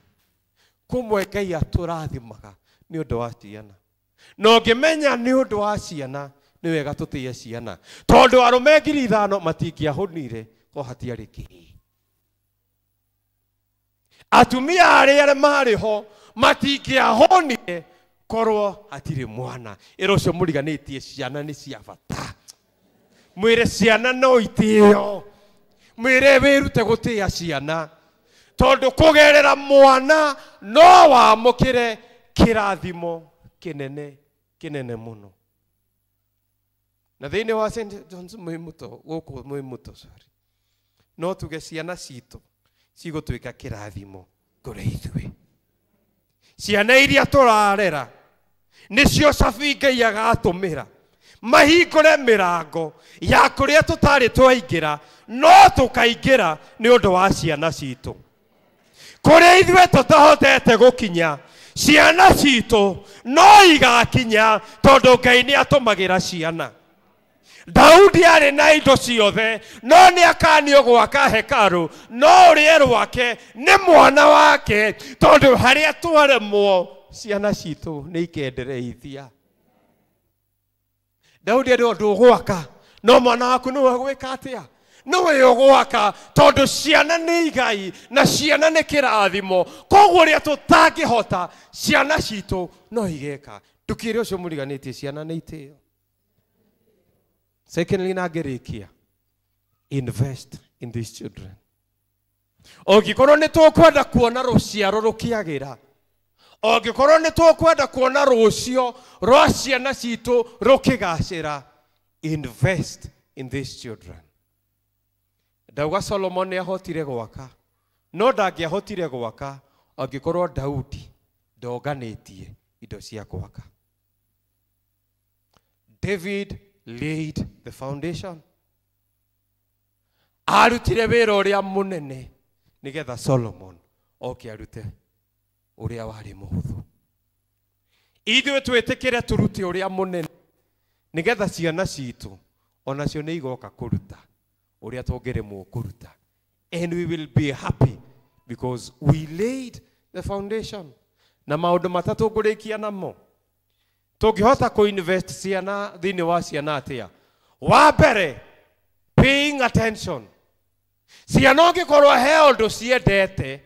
Kũmwe Ngai atũrathimaga nĩ ũndũ wa ciana. Na ũngĩmenya nĩ ũndũ wa ciana, nĩ wega tũtĩe ciana. Tondũ arũme 5,000 matingĩahũnire ko hatiarĩ kĩĩ. Atumia arĩa marĩ ho matingĩahũnire korwo hatirĩ mwana. Ĩra ũcio mũriganĩtie ciana nĩ cia bata. Mwĩre ciana no itĩo. Mwĩre wĩrute gũtĩa ciana. Tondũ kũgerera mwana no wamũkĩre kĩrathimo kĩnene kĩnene mũno. Na thĩinĩ wa St. John's Mwĩmũto, gũkũ Mwĩmũto, sorry, no tuge ciana citũ cigũtuĩka kĩrathimo kũrĩ ithuĩ. Ciana iria tũrarera nĩcio cabi Ngai agatũmĩra mahingũre mĩrango ya kũrĩa tũtarĩ twaingĩra, no tũkaingĩra nĩ ũndũ wa ciana citũ. Kũrĩa ithuĩ tũtahotete gũkinya, ciana citũ no igakinya tondũ Ngai nĩ atũmagĩra ciana. Daudi arĩ na indo ciothe, no nĩ akanio gwaka hekarũ, no ũrĩa rwake nĩ mwana wake, tondũ harĩa twaremwo ciana citũ nĩ ikendereithia. Daudi arĩ ũndũ ũgwaka, no mwana waku nĩwe ũgwĩka atĩa? Nĩwe ũgwaka, tondũ ciana nĩ igai na ciana nĩ kĩrathimo. Koguo ũrĩa tũtangĩhota, ciana citũ no igeka. Ndũkĩre ũcio mũriganĩtie, ciana nĩ itĩo. Secondly, na ngĩrĩkia, invest in these children. Ũngĩkorwo nĩ tũkwenda kuona rũciaro rũkĩagĩra, ũngĩkorwo nĩ tũkwenda kuona rũcio rwa ciana citũ rũkĩgacĩra, invest in these children. Ndauga Solomon nĩ ahotire gwaka, no ndangĩahotire gwaka angĩkorwo Daudi ndonganĩtie indo cia gwaka. David laid the foundation. Arutire wĩra ũrĩa mũnene nĩgetha Solomon oke arute ũrĩa warĩ mũhũthũ. Ithuĩ twĩtĩkĩre tũrute ũrĩa mũnene nĩgetha ciana citũ onacio nĩ igoka kũruta ũrĩa tũngĩremwo kũruta. And we will be happy because we laid the foundation. Na maũndũ matatũ ngũrĩkia namo. Tũngĩhota kũ-invest ciana thĩinĩ wa ciana atĩa? Wa mbere, paying attention. Ciana ũngĩkorwo he ũndũ ciendete,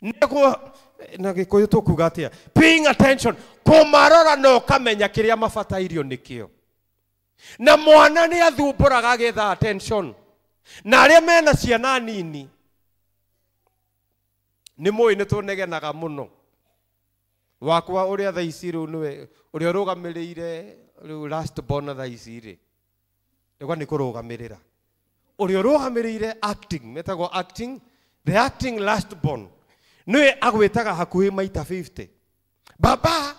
nĩguo na Gĩkũyũ tũkuga atĩa? Paying attention, kũmarora na ũkamenya kĩrĩa mabatairio nĩkĩo. Na mwana nĩ athumbũraga agĩetha attention. Na arĩa mena ciana nini nĩ mũĩ nĩ tũnegenaga mũno. Wakwa ũrĩa thaa ici rĩu nĩwe ũrĩa ũrũgamĩrĩire rĩu last born thaa ici rĩ, ndauga nĩ kũrũgamĩrĩra. Ũrĩa ũrũgamĩrĩire acting, metagwo acting, the acting last born, nĩwe agwĩtaga hakuhĩ maita 50. Baba,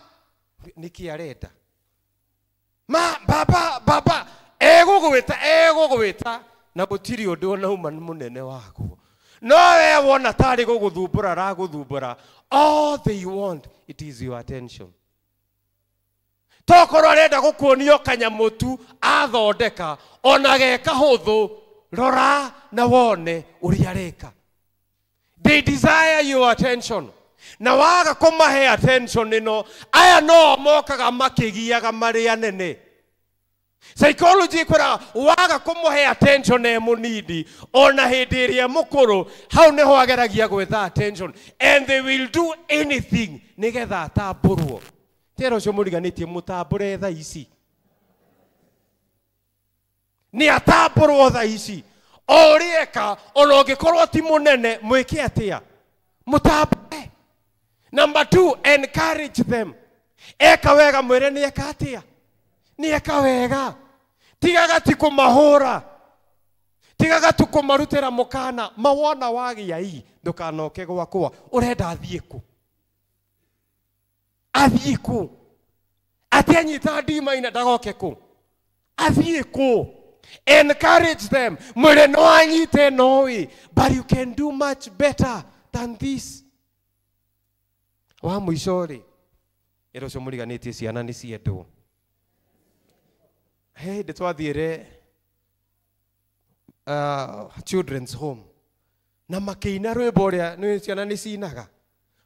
nĩkĩ arenda? Ma, baba, baba, egũgwĩta, na gũtirĩ ũndũ ona uma mũnene waguo. No we wona tarĩ gũgũthumbũra aragũthumbũra. All they want, it is your attention. Tokorwo arenda gũkuonio kanyamũ tu athondeka, ona ge kahũthũ, rora na wone ũrĩa areka. They desire your attention. Na waga kũmahe attention ĩno, aya no mokaga makĩgiaga marĩ anene. Psychology ĩkwĩraga waga kũmũhe attention e mũnini, ona hĩndĩ ĩrĩa mũkũrũ, hau nĩho ageragia gwetha attention. And they will do anything nĩgetha atambũrwo. Tera ũcio mũriganĩtie mũtambũre thaa ici. Nĩ atambũrwo thaa ici. O ũrĩa eka, ona ũngĩkorwo ti mũnene, mwĩke atĩa? Mũtambũre. Number 2, encourage them. Eka wega mwĩre nĩ eka atĩa? Nĩ eka wega. Tigaga ti kũmahũra. Tigaga tu kũmarutĩra mũkana. Mawona wagĩa ii, ndũkanoke gwakwa. Ũrenda athiĩ kũ? Athiĩ kũ? Atĩ anyita D minor ndagoke kũ? Athiĩ kũ? Encourage them. Mwĩre no anyite noĩ, but you can do much better than this. Wa mũico rĩ, ĩra ũcio mũriganĩtie ciana nĩ ciendwo. He hĩndĩ twathiĩre children's home na makĩina rwĩmbo ũrĩa nĩ ciana nĩ cinaga,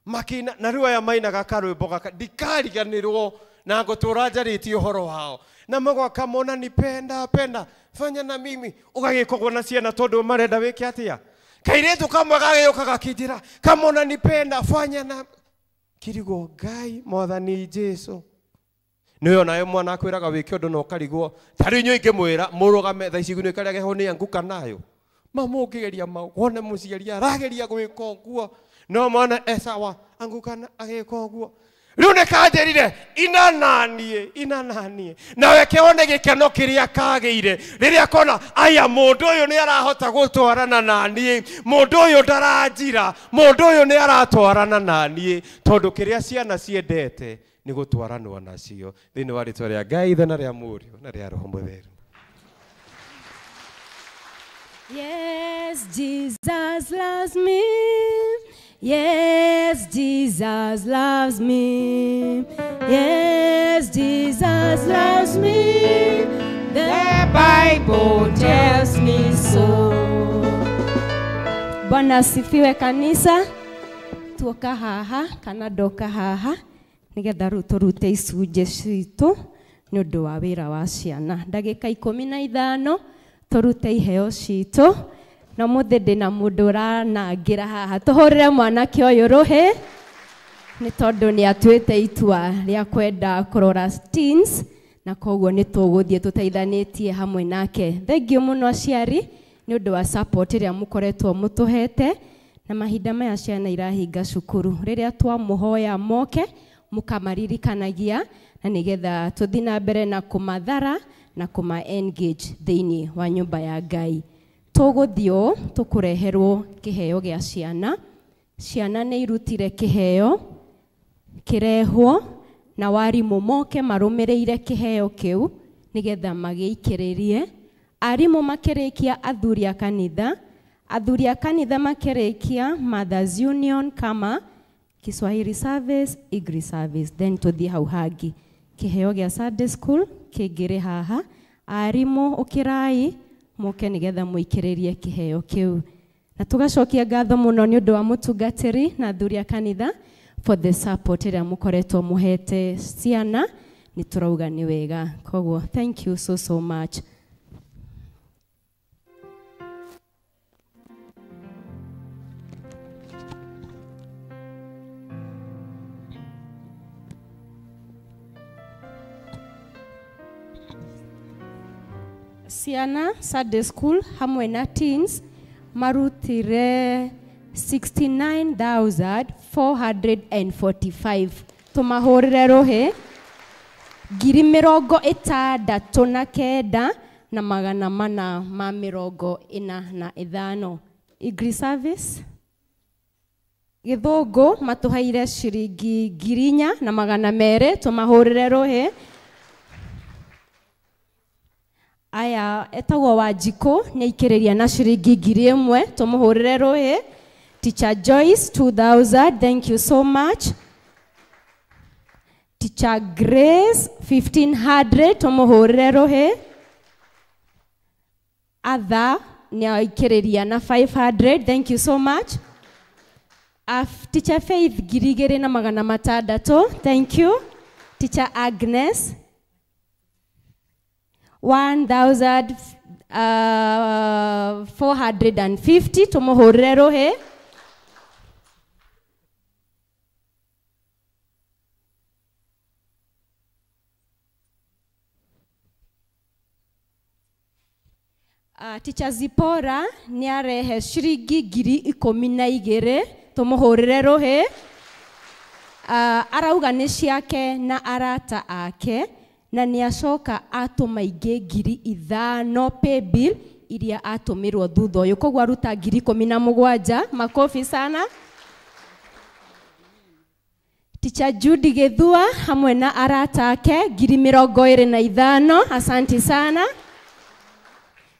makĩina na rĩu aya mainaga karwĩmbo gaka ndikariganĩrwo na ngũtũra njarĩtie ũhoro wao na magwaka mona nipenda penda fanya na mimi ũgagĩkogwo na ciana tondũ marenda wĩke atĩa. Kairĩtu kamwe gagĩũka gakĩnjĩra kamona nipenda fanya na kirigwo Ngai Mwathani Jesu. Nĩwe onawe mwana akwĩraga wĩke ũndũ na ũkarigwo. Ta rĩu inyuĩ ingĩmwĩra mũrũgame thaa ici nĩ karĩa geho nĩ anguka nayo. Mama ũngĩgeria mau wone mũciari arageria gwĩka ũguo no mwana esawa anguka na agĩka ũguo. Rĩu nĩ kanjĩrire ina naniĩ ina naniĩ nawe kĩone gĩkeno kĩrĩa kagĩire rĩrĩa kona aya mũndũ ũyũ nĩ arahota gũtwarana naniĩ, mũndũ ũyũ ndaranjira, mũndũ ũyũ nĩ aratwarana naniĩ, tondũ kĩrĩa ciana ciendete nĩ gũtwaranwo nacio. Thĩinĩ wa rĩtwa rĩa Ngai Ithe na rĩa Mũriũ na rĩa Roho Mũtheru. Yes, Jesus loves me. Yes, Jesus loves me. Yes, Jesus loves me. The Bible tells me so. Bwana asifiwe kanisa. Tuoka haha kana ndoka haha nigetha rĩu tũrute icunjĩ citũ nĩ ũndũ wa wĩra wa ciana. Ndagĩka 15 tũrute iheo citũ. Na mũthĩ ndĩna mũndũ ũranangĩra haha tũhũrĩre mwanake ũyũ rũhĩ nĩ tondũ nĩ atuĩte itua rĩa kwenda kũrora teens na koguo nĩ tũgũthiĩ tũteithanĩtie hamwe nake. Thengiũ mũno aciari nĩ ũndũ wa support ĩrĩa mũkoretwo mũtũhete, na mahinda maya ciana irahinga cukuru rĩrĩa twamũhoya moke mũkamaririkanagia na nĩgetha tũthiĩ na mbere na kũmathara na kũma engage thĩinĩ wa nyũmba ya Ngai. Tũgũthiĩ ũũ tũkũreherwo kĩheo gĩa ciana. Ciana nĩ irutire kĩheo kĩrehwo na warimũ moke marũmĩrĩire kĩheo kĩu nĩgetha magĩikĩrĩrie. Arimũ makĩrĩkia athuri a kanitha, athuri a kanitha makĩrĩkia Mothers Union kama Kiswahili service, English service, then tũthiĩ hau hangĩ. Kĩheo gĩa Sunday school kĩngĩrĩ haha. Arimũ ũkĩrai moke nĩgetha mũikĩrĩrie kĩheo kĩu. Na tũgacokia ngatho mũno nĩ ũndũ wa mũtungatĩri na athuri a kanitha for the support ĩrĩa mũkoretwo mũhete ciana, nĩ tũrauga nĩ wega. Koguo thank you so so much. Ciana Sunday school hamwe na teens marutire 69,445. Tũmahũrĩre rũhĩ 69,445. English service Gĩthũngũ matũheire ciringi 4,200. Tũmahũrĩre rũhĩ. Aya etagwo Wanjikũ nĩ aikĩrĩria na ciringi 1,000. Tũmũhũrĩre rũhĩ. Teacher Joyce 2,000, thank you so much. Teacher Grace 1,500, tũmũhũrĩre rũhĩ. Atha nĩ aikĩrĩria na 500, thank you so much. Teacher Faith 2,600, thank you. Teacher Agnes 1,450, tũmũhũrĩre rũhĩ. Teacher Zipora nĩ arehe ciringi 12,000, tũmũhũrĩre rũhĩ. Arauga nĩ ciake na arata ake na nĩ acoka atũma ingĩ 5,000 pay bill iria atũmĩrwo thutha ũyũ, koguo aruta 17,000. Makofi sana. Teacher Judy Gethua hamwe na arata ake 25,000. Asante sana.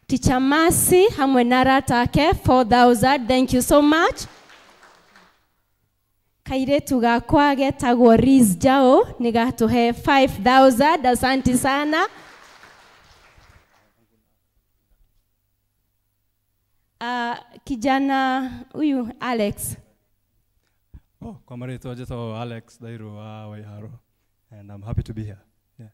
Teacher Masi hamwe na arata ake 4,000. Thank you so much. Kairetu gakwa getagwo Riz Jao nĩ gatũhe 5,000. Asante sana. Kijana huyu Alex. Oh, kwa marĩtwa njĩtagwo Alex Dairo wa Waiharo, and I'm happy to be here. Yeah.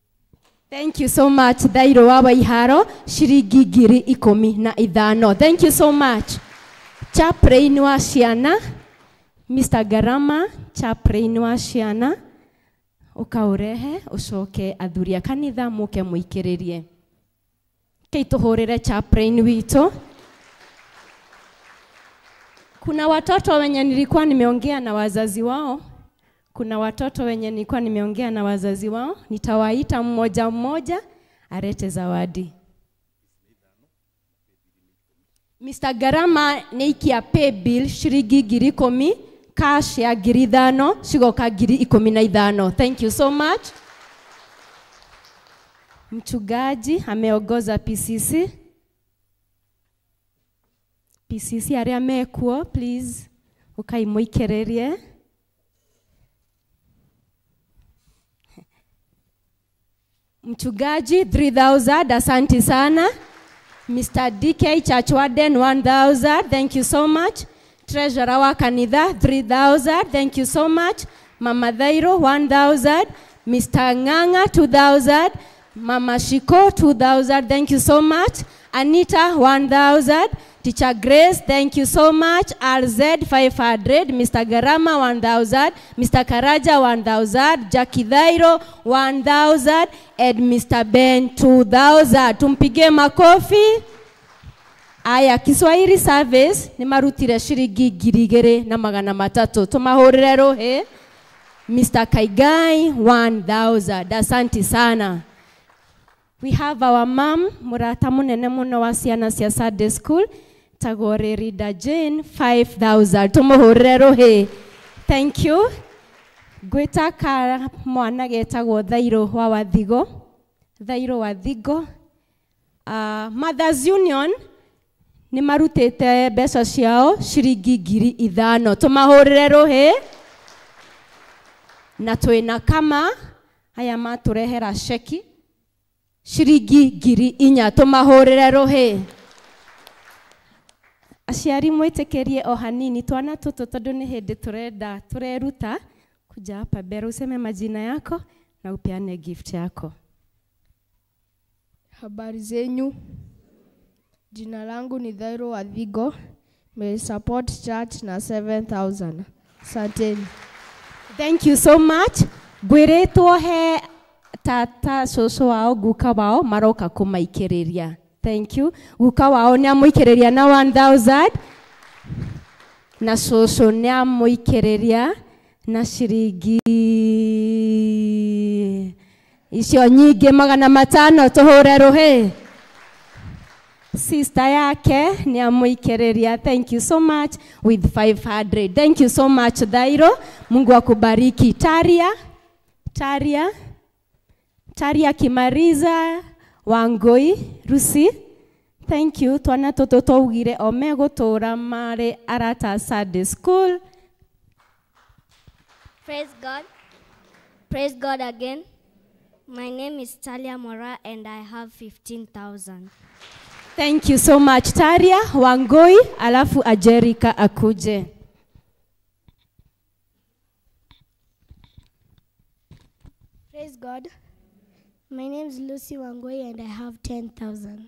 Thank you so much Dairo wa Waiharo, ciringi 15,000. Thank you so much. Chaplain wa ciana Mr. Garama, chaplain wa ciana ũkaũrehe ũcoke athuri a kanitha mũke mũikĩrĩrie. Kei tũhũrĩre chaplain witũ. Kuna watoto wenye nilikuwa nimeongea na wazazi wao. Kuna watoto wenye nilikuwa nimeongea na wazazi wao. Nitawaita mmoja mmoja arete zawadi. Mr. Garama neikia pay bill shiringi 10,000, cash ya 5,000, cigoka 15,000. Thank you so much. Mchungaji ameongoza PCC. PCC aria mekuo, please ukai muikererie. Mchungaji 3,000, asante sana. Mr. DK Church Warden 1,000, thank you so much. Treasurer wa kanitha 3,000, thank you so much. Mama Thairo 1,000, Mr. Nganga 2,000, Mama Shiko 2,000, thank you so much. Anita 1,000, Teacher Grace, thank you so much. RZ 500, Mr. Garama 1,000, Mr. Karaja 1,000, Jackie Thairo 1,000, and Mr. Ben 2,000. Tumpige makofi. Aya, Kiswahili service ni marutire shiringi 2,300. Tumahurire rohe. Mr. Kaigai 1,000. Asante sana. We have our mom, murata munene muno wa ciana cia Sunday school, Tagore Rida Jane 5,000. Tumuhurire rohe. Thank you. Gwita ka mwana getagwo Thairo wa Wathigo. Thairo Wathigo. Mothers Union ni marutite mbeca ciao ciringi 5,000. Tumahurire rohe. Na twina kama aya maturehera sheki ciringi 4,000. Tumahurire rohe. Aciari mwitikirie o hanini twana tutu tondu ni hindi turenda tureruta. Kuja hapa mbere useme majina yako na upeane gift yako. Habari zenyu. Jina langu ni Thairo Wathigo. May support church na 7,000. Asanteni. Thank you so much. Ngwiritwo he tata cucu wao guka wao maroka kumaikiriria. Thank you. Guka wao ni amuikiriria na 1,000 na cucu ni amuikiriria na ciringi icio nyingi 500. Tuhure ruhi. Sister yake ni amuikiriria. Thank you so much with 500. Thank you so much Thairo. Mungu akubariki. Taria. Taria. Taria Kimariza Wangoi Rusi. Thank you. Twana toto twaugire o megũtũra marĩ arata Sunday school. Praise God. Praise God again. My name is Talia Mora and I have 15,000. Thank you so much Taria Wangoi, alafu Ajerika akuje. Praise God. My name is Lucy Wangoi and I have 10,000.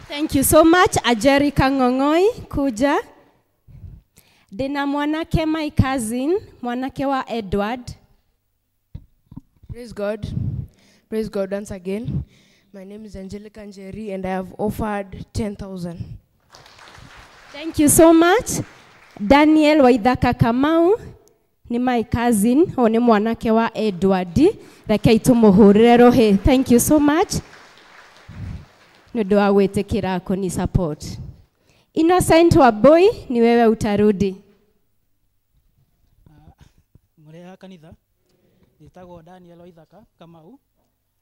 Thank you so much Ajerika Ngongoi kuja. Dena mwanake my cousin, mwanake wa Edward. Praise God. Praise God once again. My name is Angelica Njeri and I have offered 10,000. Thank you so much. Daniel Waithaka Kamau ni my cousin, o ni mwanake wa Edward. Reke itumuhurire rohe. Thank you so much. Nĩ ũndũ wa gwĩtĩkĩra kũni support. Innocent wa boy, ni wewe utarudi. ya kanitha. Njĩtagwo Daniel Waithaka Kamau.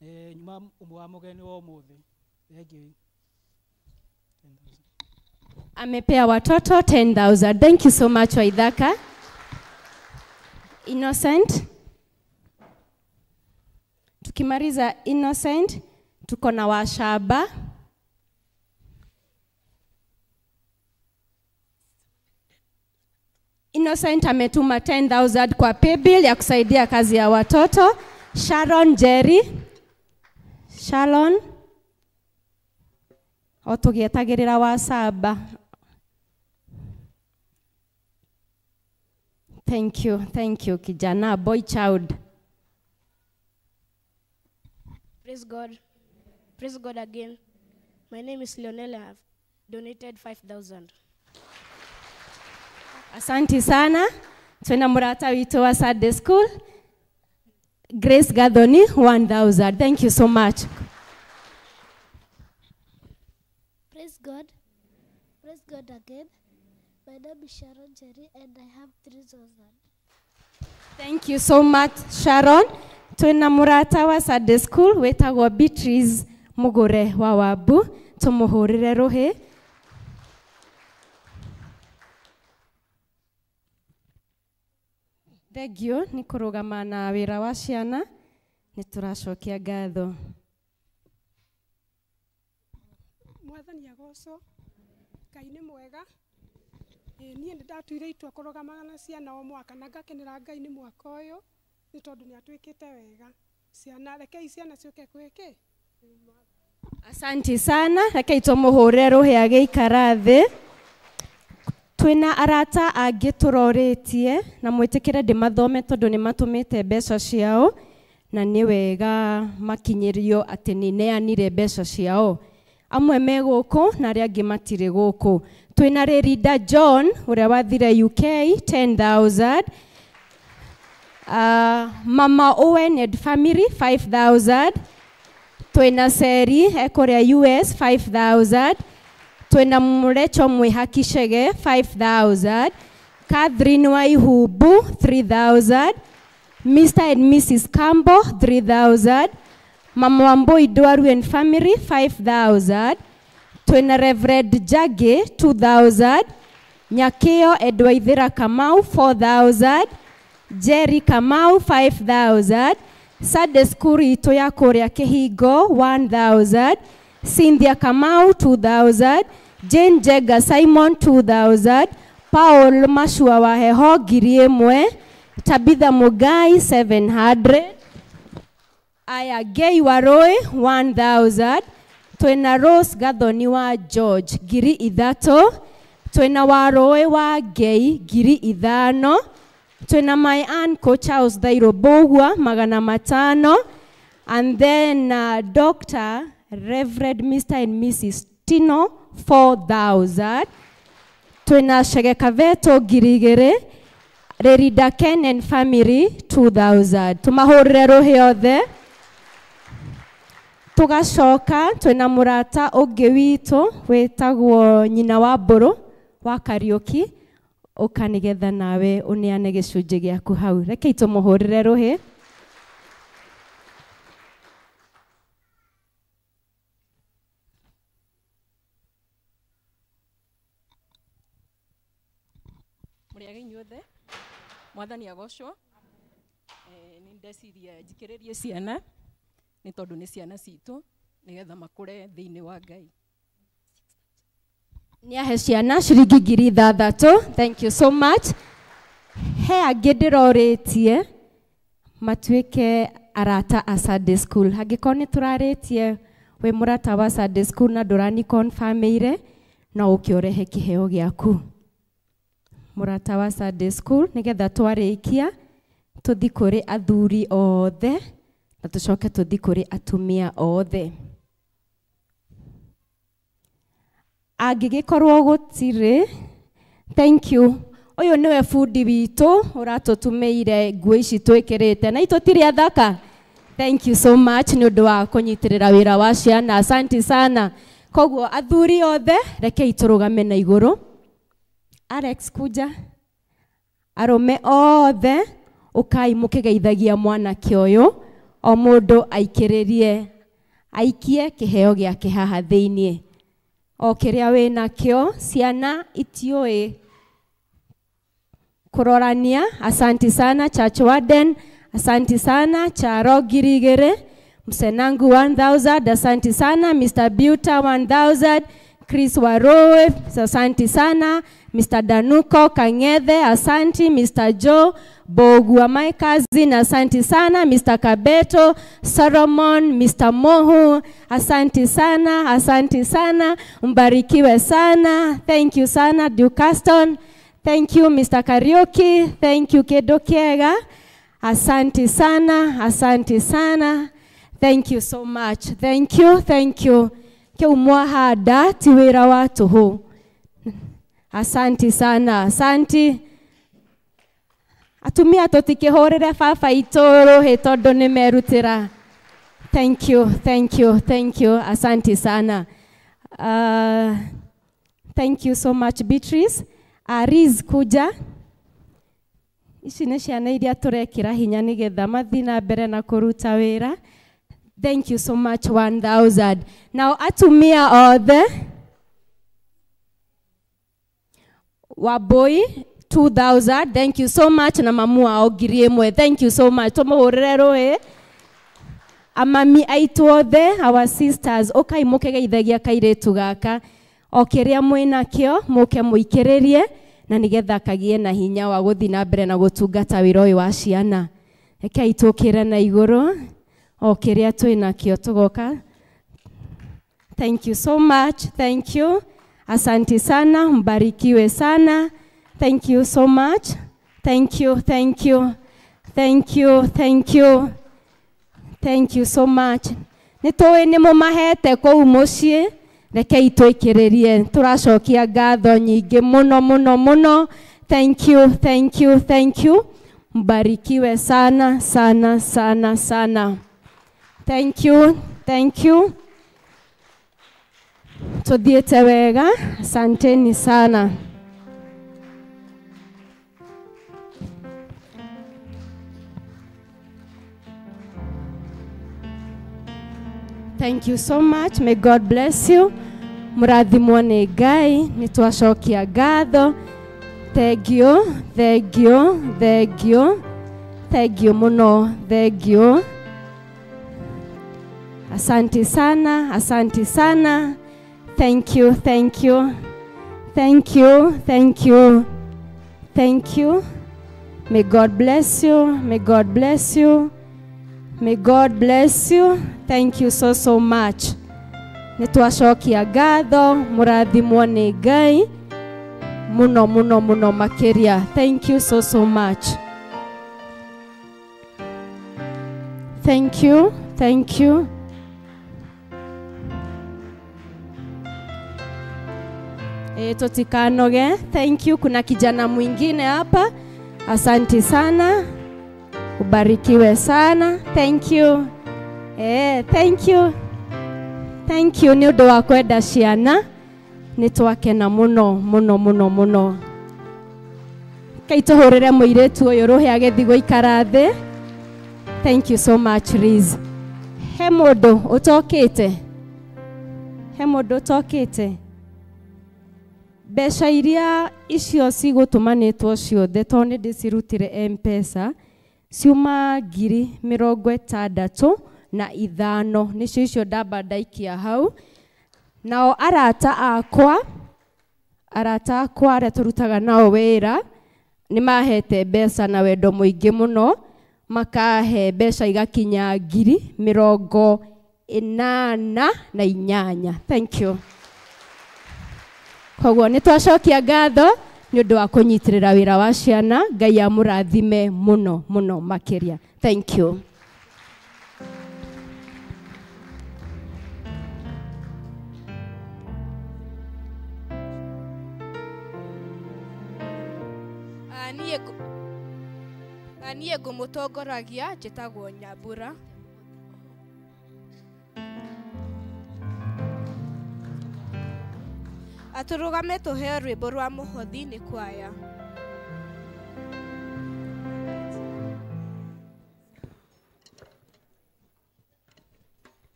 Nyuma ũmwe wa mũgeni wa ũmũthĩ. Thank you. Amepea watoto 10,000. Thank you so much, Waithaka. Innocent. Tukimaliza Innocent, tuko na Washaba. Innocent ametuma 10,000 kwa paybill ya kusaidia kazi ya watoto. Sharon Jerry. Sharon. O tugietagirira wa saba. Thank you kijana, boy child. Praise God. Praise God again. My name is Leonel. I have donated 5,000. Asante sana. Twina murata witu wa Sunday School. Grace Gathoni, 1,000. Thank you so much. Praise God. Praise God again. My name is Sharon Jerry and I have 3,000. Thank you so much, Sharon. Twina murata wa Sunday School wetagwo Beatrice Mugure wa Wabu. Tumuhurire ruhi. Thengio ni kurugama na wira wa ciana, ni turacokia ngatho. Mwathani agocwo, Ngai nĩ mwega. Niĩ nĩ ndatuire itua kũrũgamaga na ciana o mwaka na ngakenera Ngai nĩ mwaka ũyũ nĩ tondũ nĩ atwĩkĩte wega. Ciana, rekei ciana ciũke gwĩkĩ. Asanti sana, rekei tũmũhũre rũhĩ agĩikara thĩ. Twina arata angĩ tũrorĩtie na mwĩtĩkĩre ndĩmathome tondũ nĩ matũmĩte mbeca ciao na nĩ wega makinyĩrio atĩ nĩ neanire mbeca ciao. Amwe me gũkũ na arĩa angĩ matirĩ gũkũ. Twina Rĩrinda John ũrĩa wathire UK 10,000. Mama Owen and family 5,000. Twina Seri ekũrĩa US 5,000. Twina Murecho Mwihaki Shege 5,000. Catherine Waihubu 3,000. Mr. and Mrs. Campbell 3,000. Mama Wamboi Dwaru and family 5,000. Twina Reverend Jage 2,000. Nyakeo Edwaithira Kamau 4,000. Jerry Kamau 5,000. Sunday School itu ya kũrĩa Kĩhingo 1,000. Cynthia Kamau 2,000. Jane Jega Simon 2,000. Paul Mashua wa Heho 1,000. Tabitha Mugai 700. Aya Gay Waroi 1,000. Twina Rose Gathoni wa George 3,000. Twina Waroi wa Gay 5,000. Twina my uncle Charles Dairo Bogwa 500. And then Dr. Reverend Mr. and Mrs. Tino 4,000. Twina Shege Kaveto 2,000. Rerida Ken and family 2,000. Tumahũrĩre rũhĩ othe. Tugacoka twina murata ũngĩ witũ wĩtagwo nyina wa Mbũrũ wa Kariũki, ũka nĩgetha nawe ũneane gĩcunjĩ gĩaku hau. Rekei tũmũhũrĩre rũhĩ. Mũrĩage inyuothe, Mwathani agocwo. Nĩ ndeciria njikĩrĩrie ciana nĩ tondũ nĩ ciana citũ nĩgetha makũre thĩinĩ wa Ngai. Nĩ ahe ciana ciringi 6,000. Thank you so much. He angĩ ndĩrorĩtie matuĩke arata a Sunday School. Angĩkorwo nĩ tũrarĩtie wĩ mũrata wa Sunday School na ndũrani confirmĩire, no ũke ũrehe kĩheo gĩaku. Mũrata wa Sunday School nĩgetha twarĩkia tũthi kũrĩ athuri othe na tũcoke tũthi kũrĩ atumia othe. Angĩgĩkorwo gũtirĩ, thank you. Ũyũ nĩwe bundi witũ ũratũtumĩire nguo ici twĩkĩrĩte na itũtirĩ athaka. Thank you so much nĩ ũndũ wa kũnyitĩrĩra wĩra wa ciana. Asante sana. Koguo athuri othe rekei tũrũgame na igũrũ. Alex kuja. Arũme othe Ũkai mũkĩgeithagia mwanake ũyũ, o mũndũ aikĩrĩrie, aikie kĩheo gĩake haha thĩiniĩ. O kĩrĩa wĩnakĩo, ciana itiũĩ kũrorania. Asanti sana Church Warden, asanti sana Charo 2000, Msenangu 1000, asanti sana Mr. Buta 1000, Chris Warowe, asanti sana Mr. Danuko Kangethe, asanti Mr. Joe Bogua, my cousin, asanti sana Mr. Kabeto Solomon, Mr. Mohu, asanti sana, asanti sana, mbarikiwe sana, thank you sana Duke Caston, thank you Mr. Kariuki, thank you Kedo Kiega, asanti sana, asanti sana, thank you so much, thank you, thank you. Kĩu mwahanda ti wĩra wa tũhũ. Asanti sana, asanti. Atumia tũtikĩhũrĩre baba itũ rũhĩ tondũ nĩ merutĩra. Thank you, thank you, thank you. Asanti sana. Thank you so much Beatrice. Ariz kuja. Ici nĩ ciana iria tũrekĩra hinya nĩgetha mathiĩ na mbere na kũruta wĩra. Thank you so much 1000. Now atumia othe Waboi 2000. Thank you so much na mamu wao 1000. Thank you so much. Tũmũhũrĩre rũĩ. Amami aitũ othe, our sisters, ũkai mũkĩgeithagia kairĩtu gaka. O kĩrĩa mwĩnakĩo mũke mũikĩrĩrie na nĩgetha kagie na hinya wa gũthiĩ na mbere na gũtungata wĩra ũyũ wa ciana. Rekei tũkĩre na igũrũ o kĩrĩa twĩnakĩo tũgoka. Thank you so much. Thank you. Asante sana, mbarikiwe sana. Thank you so much. Thank you, thank you. Thank you, thank you. Thank you so much. Nĩ tũĩ nĩ mũmahete kũu mũciĩ, rekei twĩkĩrĩrie. Tũracokia ngatho nyingĩ mũno mũno mũno. Thank you, thank you, thank you. Mbarikiwe sana sana sana sana. Thank you, thank you. Tuthiĩte wega, asanteni sana. Thank you so much. May God bless you. Mũrathimwo nĩ Ngai, nĩ twacokia ngatho. Thank you, thank you, thank you. Thank you mũno, thank you. Asante sana, asante sana. Thank you, thank you. Thank you, thank you. Thank you. May God bless you. May God bless you. May God bless you. Thank you so, so much. Nĩ twacokia ngatho, mũrathimwo nĩ Ngai mũno mũno mũno makĩria. Thank you so, so much. Thank you, thank you. Totikanoge, thank you. Kuna kijana mwingine hapa. Asante sana. Ubarikiwe sana. Thank you. Thank you. Thank you. Nĩ ũndũ wa kwenda ciana. Nĩ twakena mũno mũno mũno mũno. Kai tũhũrĩre mũirĩtu ũyũ rũhĩ agĩthiĩ gũikara thĩ. Thank you so much, Riz. He mũndũ ũtokĩte? He mũndũ ũtokĩte? Mbeca iria icio cigũtũmanĩtwo ciothe tondũ nĩ ndĩcirutire M-Pesa ciuma 65,000 nĩcio icio ndamba ndaikia hau. Nao arata akwa arĩa tũrutaga nao wĩra nĩ mahete mbeca na wendo mũingĩ mũno, makahe mbeca igakinya 88,000. Thank you. Koguo nĩ twacokia ngatho nĩ ũndũ wa kũnyitĩrĩra wĩra wa ciana. Ngai amũrathime mũno mũno makĩria. Thank you. Niĩ ngũmũtongoragia njĩtagwo Nyambura. Atũrũgame tũheo rwĩmbo rwa mũhothi nĩ kwaya.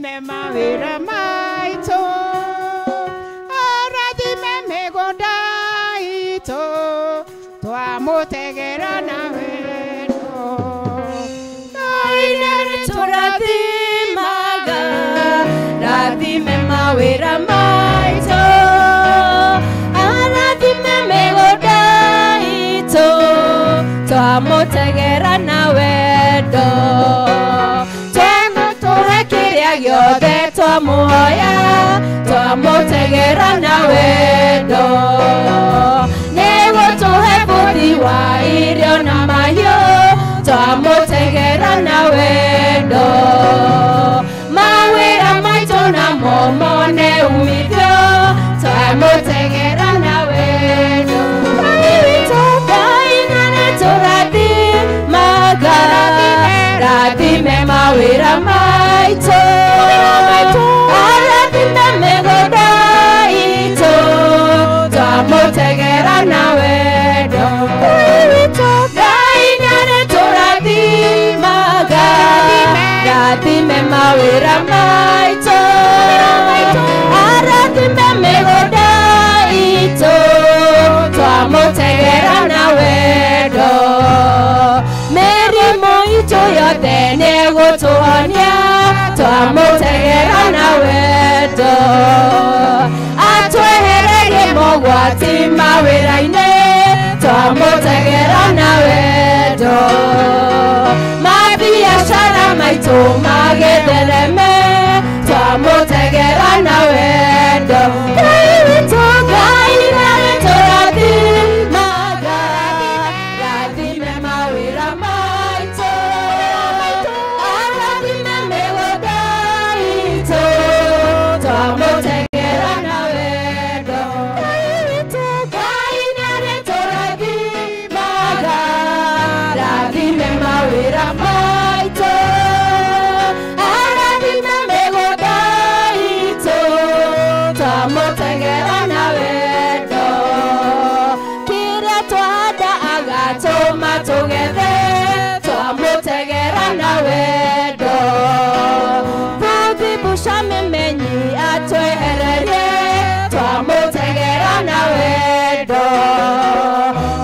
Arathime mawĩra maitũ, arathime mĩgũnda itũ, twamũtegera na wendo. Ngai nĩarĩtũrathimaga, rathime mawĩra maitũ, arathime mĩgũnda itũ, twamũtegera na wendo. Twamũtũhe kĩrĩa gĩothe twamũhoya, twamũtegera na wendo. Nĩgũtũhe bũthi wa irio na mahiũ, twamũtegera na wendo. Mawĩra maitũ namo mone umithio, twamũtegera na wendo. Ngai witũ, Ngai nĩarĩtũrathimaga, rathime mawĩra maitũ, arathime mĩgũnda itũ, twamũtegera na wendo. Ngai witũ, Ngai nĩarĩtũrathimaga, rathime mawĩra maitũ, arathime mĩgũnda itũ, twamũtegera na wendo. Mĩrimũ itũ yothe nĩegũtũhonia, twamũtegera na wendo. Atwehererie mogwati mawĩra-inĩ, twamũtegera na wendo. Mabiacara maitũ magĩthereme, twamũtegera na wendo. Ngai witũ, Ngai nĩarĩtũrathimaga, rathime mawĩra maitũ, arathime mĩgũnda itũ, twamũtegera na wendo. Ngai witũ, Ngai nĩarĩtũrathimaga, rathime mawĩra maitũ, arathime mĩgũnda itũ, twamũtegera na wendo. Kĩrĩa twahanda agatũma tũgethe, twamũtegera na wendo. Bũthi buca mĩmenyi atwehererie, twamũtegera na wendo.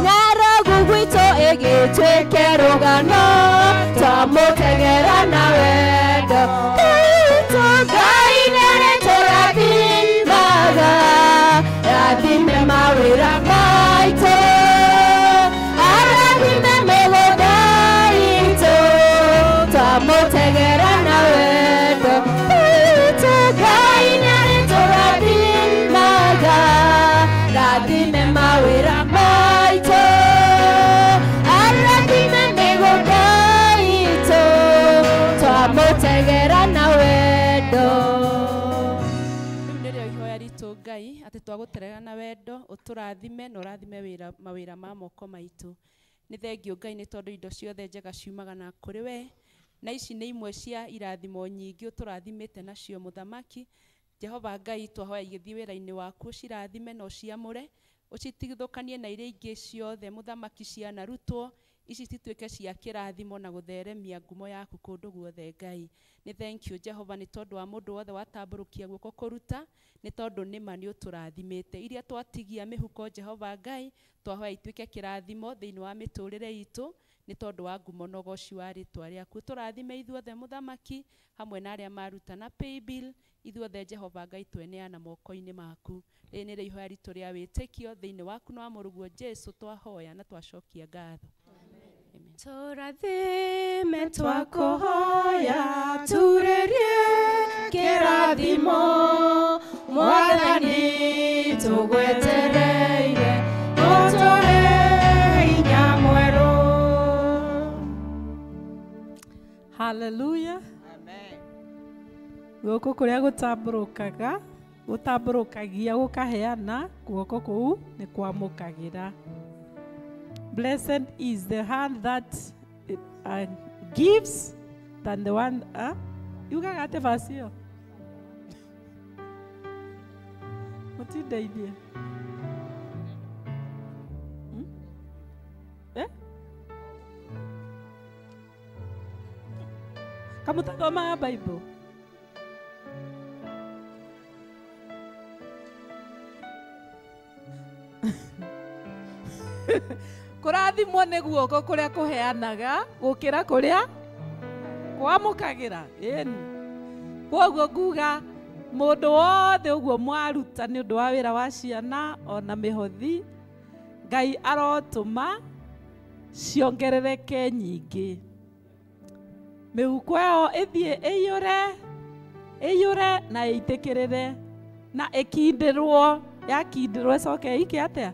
Ng'aragu gwitũ ĩgĩtuĩke rũgano, twamũtegera na wendo. Ngai witũ, Ngai nĩarĩtũrathimaga, rathime mawĩra maitũ, arathime mĩgũnda itũ, twamũtegera na wendo. Ngai witũ, Ngai nĩarĩtũrathimaga, rathime mawĩra maitũ, arathime mĩgũnda itũ, twamũtegera na wendo. Rĩu nĩrĩo ihoya ritũ Ngai atĩ twagũterera na wendo ũtũrathime na ũrathime mawĩra ma moko maitũ. Nĩ thengio Ngai nĩ tondũ indo ciothe njega ciumaga na kũrĩ we, na ici nĩ imwe cia irathimo nyingĩ ũtũrathimĩte nacio mũthamaki. Jehova Ngai twahoya igĩthiĩ wĩra-inĩ waku ũcirathime na ũciamũre, ũcitigithũkanie na iria ingĩ ciothe mũthamaki cianarutwo, ici cituĩke cia kĩrathimo na gũtheremia ngumo yaku kũndũ guothe Ngai. Nĩ thank you Jehova nĩ tondũ wa mũndũ wothe watambũrũkia guoko kũruta, nĩ tondũ nĩma nĩ ũtũrathimĩte. Iria twatigia mĩhuko Jehova Ngai twahoya ituĩke kĩrathimo thĩinĩ wa mĩtũrĩre itũ, nĩ tondũ wa ngumo na ũgoci wa rĩtwa rĩaku. Tũrathime ithuothe mũthamaki hamwe na arĩa maruta na paybill, ithuothe Jehova Ngai tweneana moko-inĩ maku. Rĩrĩ nĩrĩo ihoya ritũ rĩa wĩtĩkio thĩinĩ waku na wa mũrũguo Jesũ twahoya na twacokia ngatho. Tũrathime twakũhoya, turĩrie kĩrathimo, Mwathani tũgwetereire, ũtũhe hinya mwerũ. Hallelujah. Guoko kũrĩa gũtambũrũkaga, gũtambũrũkagia gũkaheana, guoko kũu nĩ kwamũkagĩra. Blessed is the hand that gives than the one yugaga atĩ verse ĩyo? Mũtindeithie. Eh? Kamũtathomaga Bible? Kũrathimwo nĩ guoko kũrĩa kũheanaga gũkĩra kũrĩa kwamũkagĩra. Ĩni. Kwoguo nguga mũndũ wothe ũguo mwaruta nĩ ũndũ wa wĩra wa ciana ona mĩhothi, Ngai arotũma ciongerereke nyingĩ. Mĩhuko ĩyo ĩthiĩ ĩiyũre, ĩiyũre na ĩitĩkĩrĩre na ĩkindĩrwo, yakindĩrwo ĩcoke ĩike atĩa?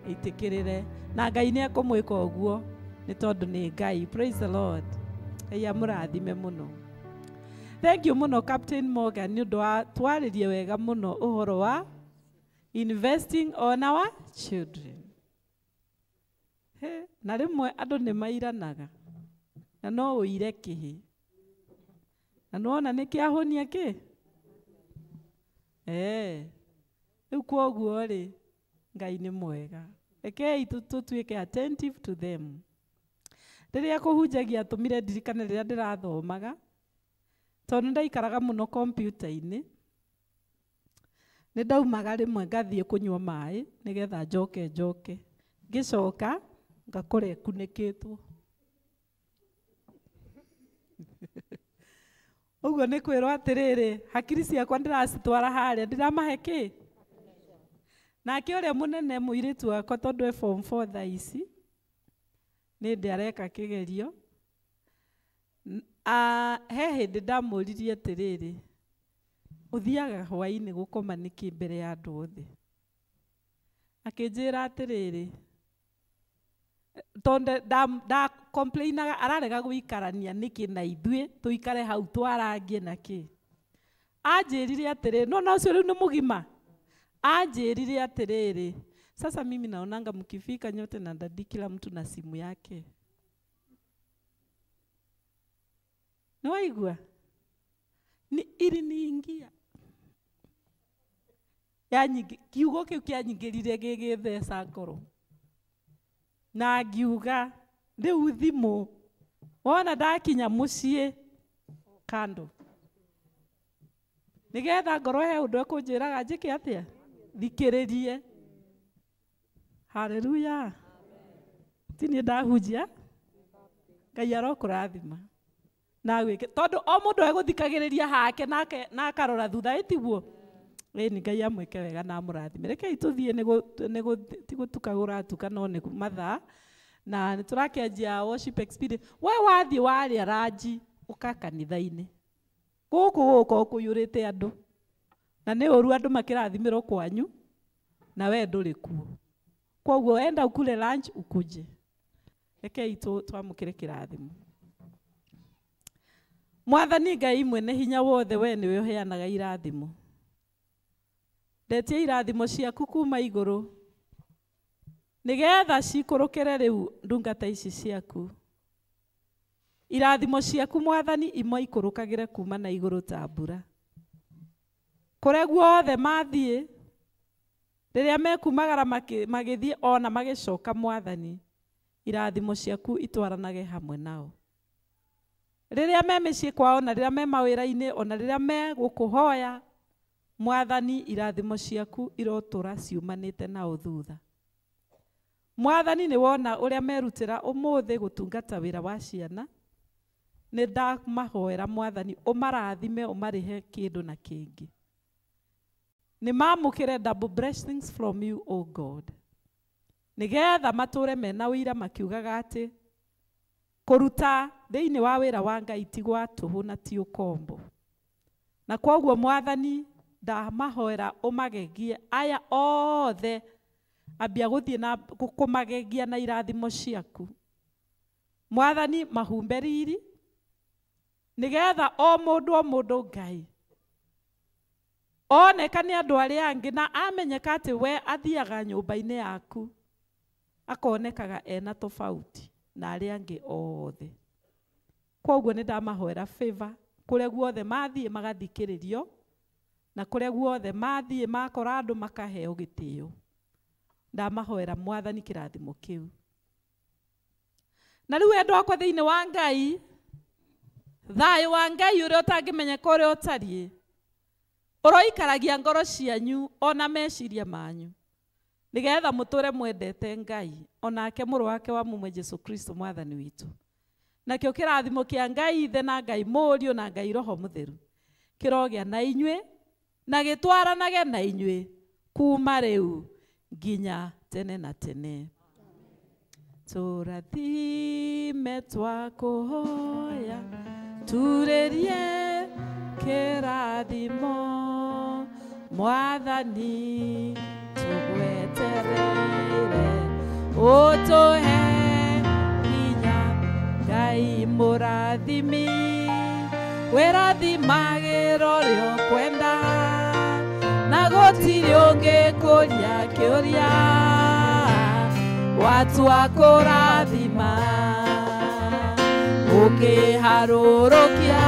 Ĩitĩkĩrĩre. Na Ngai nĩ ekũmwĩka ũguo nĩ tondũ nĩ Ngai. Praise the Lord. Ngai amũrathime mũno. Thank you mũno Captain Morgan nĩ ũndũ wa twarĩrie wega mũno ũhoro wa investing on our children. He, na rĩmwe andũ nĩ mairanaga na no ũire kĩhĩ na nĩwona nĩ kĩahũnia kĩ. Rĩu kwoguo rĩ, Ngai nĩ mwega. Rekei tũtuĩke attentive to them. Rĩrĩa kũhunjagia atũmire ndirikane rĩrĩa ndĩrathomaga, tondũ nĩndaikaraga mũno kompiuta-inĩ, nĩ ndaumaga rĩmwe ngathiĩ kũnyua maĩ nĩgetha njoke njoke. Ngĩcoka ngakora ĩkunĩkĩtwo. Ũguo nĩ kwĩrwo atĩrĩrĩ, hakiri ciakwa ndĩracitwara harĩa, ndĩramahe kĩ? Nake ũrĩa mũnene mũirĩtu wakwa tondũ e form 4 thaa ici, nĩ ndĩ areka kĩgerio. He hĩndĩ ndamũririe atĩrĩrĩ, ũthiaga hwaĩ-inĩ gũkoma nĩkĩ mbere ya andũ othe? Akĩnjĩra atĩrĩrĩ, tondũ nda complainaga ararega gũikarania nĩkĩ na ithuĩ tũikare hau twarangie na kĩ. Anjĩrire atĩrĩrĩ, no na ũcio rĩu nĩ mũgima. Anjĩrire atĩrĩrĩ, sasa mimi naonanga mkifika nyote na dadi kila mtu na simu yake. Nĩwaigua? Ni iliniingia. Yanyingi, kiugo kĩu kĩanyingĩrire gĩgĩtheca ngoro. Na ngiuga rĩu thimũ wona ndakinya mũciĩ kando. Nĩgetha ngoro he ũndũ ĩkũnjĩraga njĩke atĩa? Thikĩrĩrie. Haleluya. Ti niĩ ndahunjia. Ngai arokũrathima. Na gwĩke tondũ o mũndũ egũthikagĩrĩria hake nake na akarora thutha ĩtiguo. Ĩni Ngai amwĩke wega na amũrathime. Rekei tũthiĩ nĩ ti gũtuka gũratuka no nĩ mathaa na nĩ tũrakĩanjia worship experience. We wathiĩ warĩa ranji ũka kanitha-inĩ. Gũkũ gũka kũiyũrĩte andũ. Na nĩ ũru andũ makĩrathimĩrwo kwanyu na we ndũrĩ kuo. Kwoguo enda ukule lunch ukuje. Rekei twamũkĩre kĩrathimo. Mwathani Ngai mwene hinya wothe we nĩwe ũheanaga irathimo. Ndetia irathimo ciaku kuma igũrũ nĩgetha cikũrũkĩre rĩu ndungata ici ciaku. Irathimo ciaku Mwathani imwe ikũrũkagĩre kuma na igũrũ ta mbura. Kũrĩa guothe mathiĩ, rĩrĩa mekumagara magĩthiĩ ona magĩcoka Mwathani, irathimo ciaku itwaranage hamwe nao. Rĩrĩa me mĩciĩ kwao na rĩrĩa me mawĩra-inĩ ona rĩrĩa me gũkũhoya, Mwathani irathimo ciaku irotũra ciumanĩte nao thutha. Mwathani nĩ wona ũrĩa merutĩra ũmũthĩ gũtungata wĩra wa ciana, nĩ ndamahoera Mwathani ũmarathime ũmarĩhe kĩndũ na kĩngĩ. Nĩ mamũkĩre double blessings from you, O God. Nĩgetha matũre mena ũira makiugaga atĩ kũruta thĩinĩ wa wĩra wa Ngai ti gwa tũhũ na ti ũkombo. Na kwoguo Mwathani ndamahoera ũmagegie aya othe, ambia gũthiĩ na kũmagegia na irathimo ciaku. Mwathani mahumbe riri nĩgetha o mũndũ Ngai oneka nĩ andũ arĩa angĩ na amenyeka atĩ we athiaga nyũmba-inĩ yaku akonekaga ena tofauti na arĩa angĩ othe. Kwoguo nĩ ndamahoera favor kũrĩa guothe mathiĩ magathikĩrĩrio na kũrĩa guothe mathiĩ makora andũ makaheo gĩtĩo. Ndamahoera Mwathani kĩrathimo kĩu. Na rĩu endwa akwa thĩinĩ wa Ngai, thayũ wa Ngai ũrĩa ũtangĩmenyeka ũrĩa ũtariĩ, ũroikaragia ngoro cianyu ona meciria manyu Nigetha mũtũre mwendete Ngai onake mũrũ wake wa mũmwe Jesu Kristo mwathani witũ. Nakĩo kĩrathimo kĩa Ngai Ithe na Ngai Mũriũ na Ngai Roho Mũtheru kĩrogĩa na inyuĩ na gĩtwaranage na inyuĩ kuma rĩu nginya tene na tene. Tũrathime twakũhoya turĩrie kĩrathimo Mwathani tũgwetereire ũtũhe hinya Ngai mũrathimi wĩrathimagĩra ũrĩa ũkwenda na gũtirĩ ũngĩkũria kĩũria watua kũrathima ũkĩharũrũkia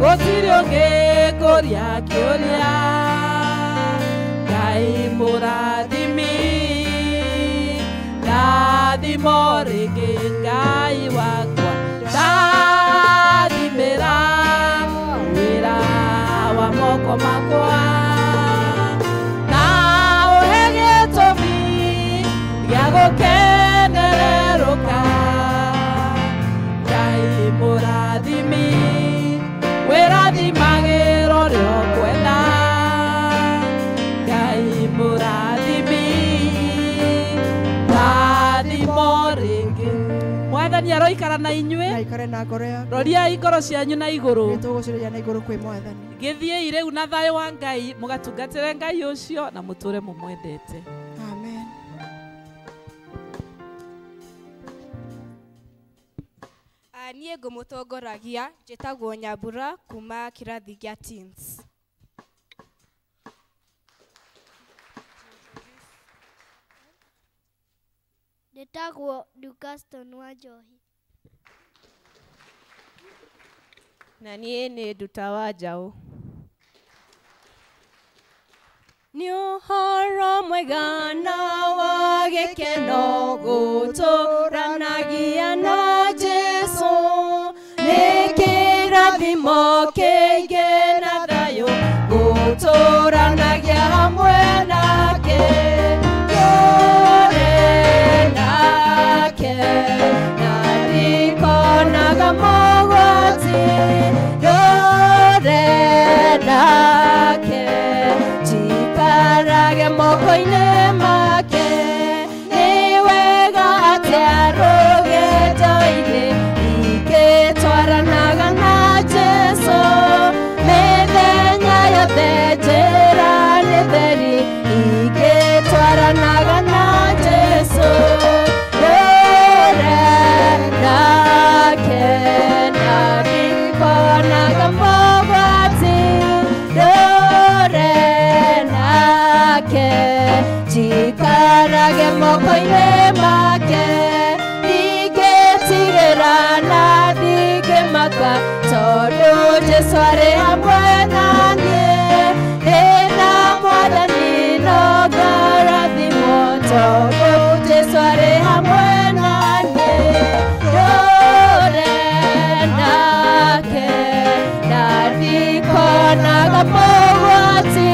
gũtirĩ ũngĩkũria kĩũria Ngai mũrathimi ndathimo rĩngĩ Ngai wakwa ndathimĩra wĩra wa moko makwa na ũhe gĩtũmi gĩa gũkenererũka Ngai mũrathimi wĩrathimagĩra ũrĩa ũkwenda Ngai mũrathimi ndathimo rĩngĩ. Mwathani aroikara na inyuĩ aikare na ngoro yaku. Roriai ngoro cianyu na igũrũ. Nĩtũgũcũrĩria na igũrũ kwĩ Mwathani. Gĩthiĩi rĩu na thayũ wa Ngai mũgatungatĩre Ngai ũcio na mũtũre mũmwendete. Amen. Niĩ ngũmũtongoragia njĩtagwo Nyambura kuma kĩrathi gĩa teens. Njĩtagwo Ducaston wa Njohi. Na niĩ nĩ Nduta wa Njaũ. Nĩ ũhoro mwega na wa gĩkeno gũtũranagia na Jesũ. Nĩ kĩrathimo kĩingĩ na thayũ gũtũranagia hamwe nake. Tũre nake na ndikonaga mogwati. Tũre nake njikarage moko-inĩ make. Nĩ wega atĩa rũgendo-inĩ ingĩtwaranaga na Jesũ. Mĩthenya yothe njĩra nĩ theri ingĩtwaranaga na Jesũ. Ndũre nake na ndikonaga mogwati. Ndũre nake njikarage moko-inĩ make. Ndingĩtigĩra na ndingĩmaka tondũ Jesũ arĩ hamwe na niĩ. Ndĩna Mwathani no ngarathimwo tondũ Jesũ arĩ hamwe na niĩ. Ndũre nake na ndikonaga mogwati.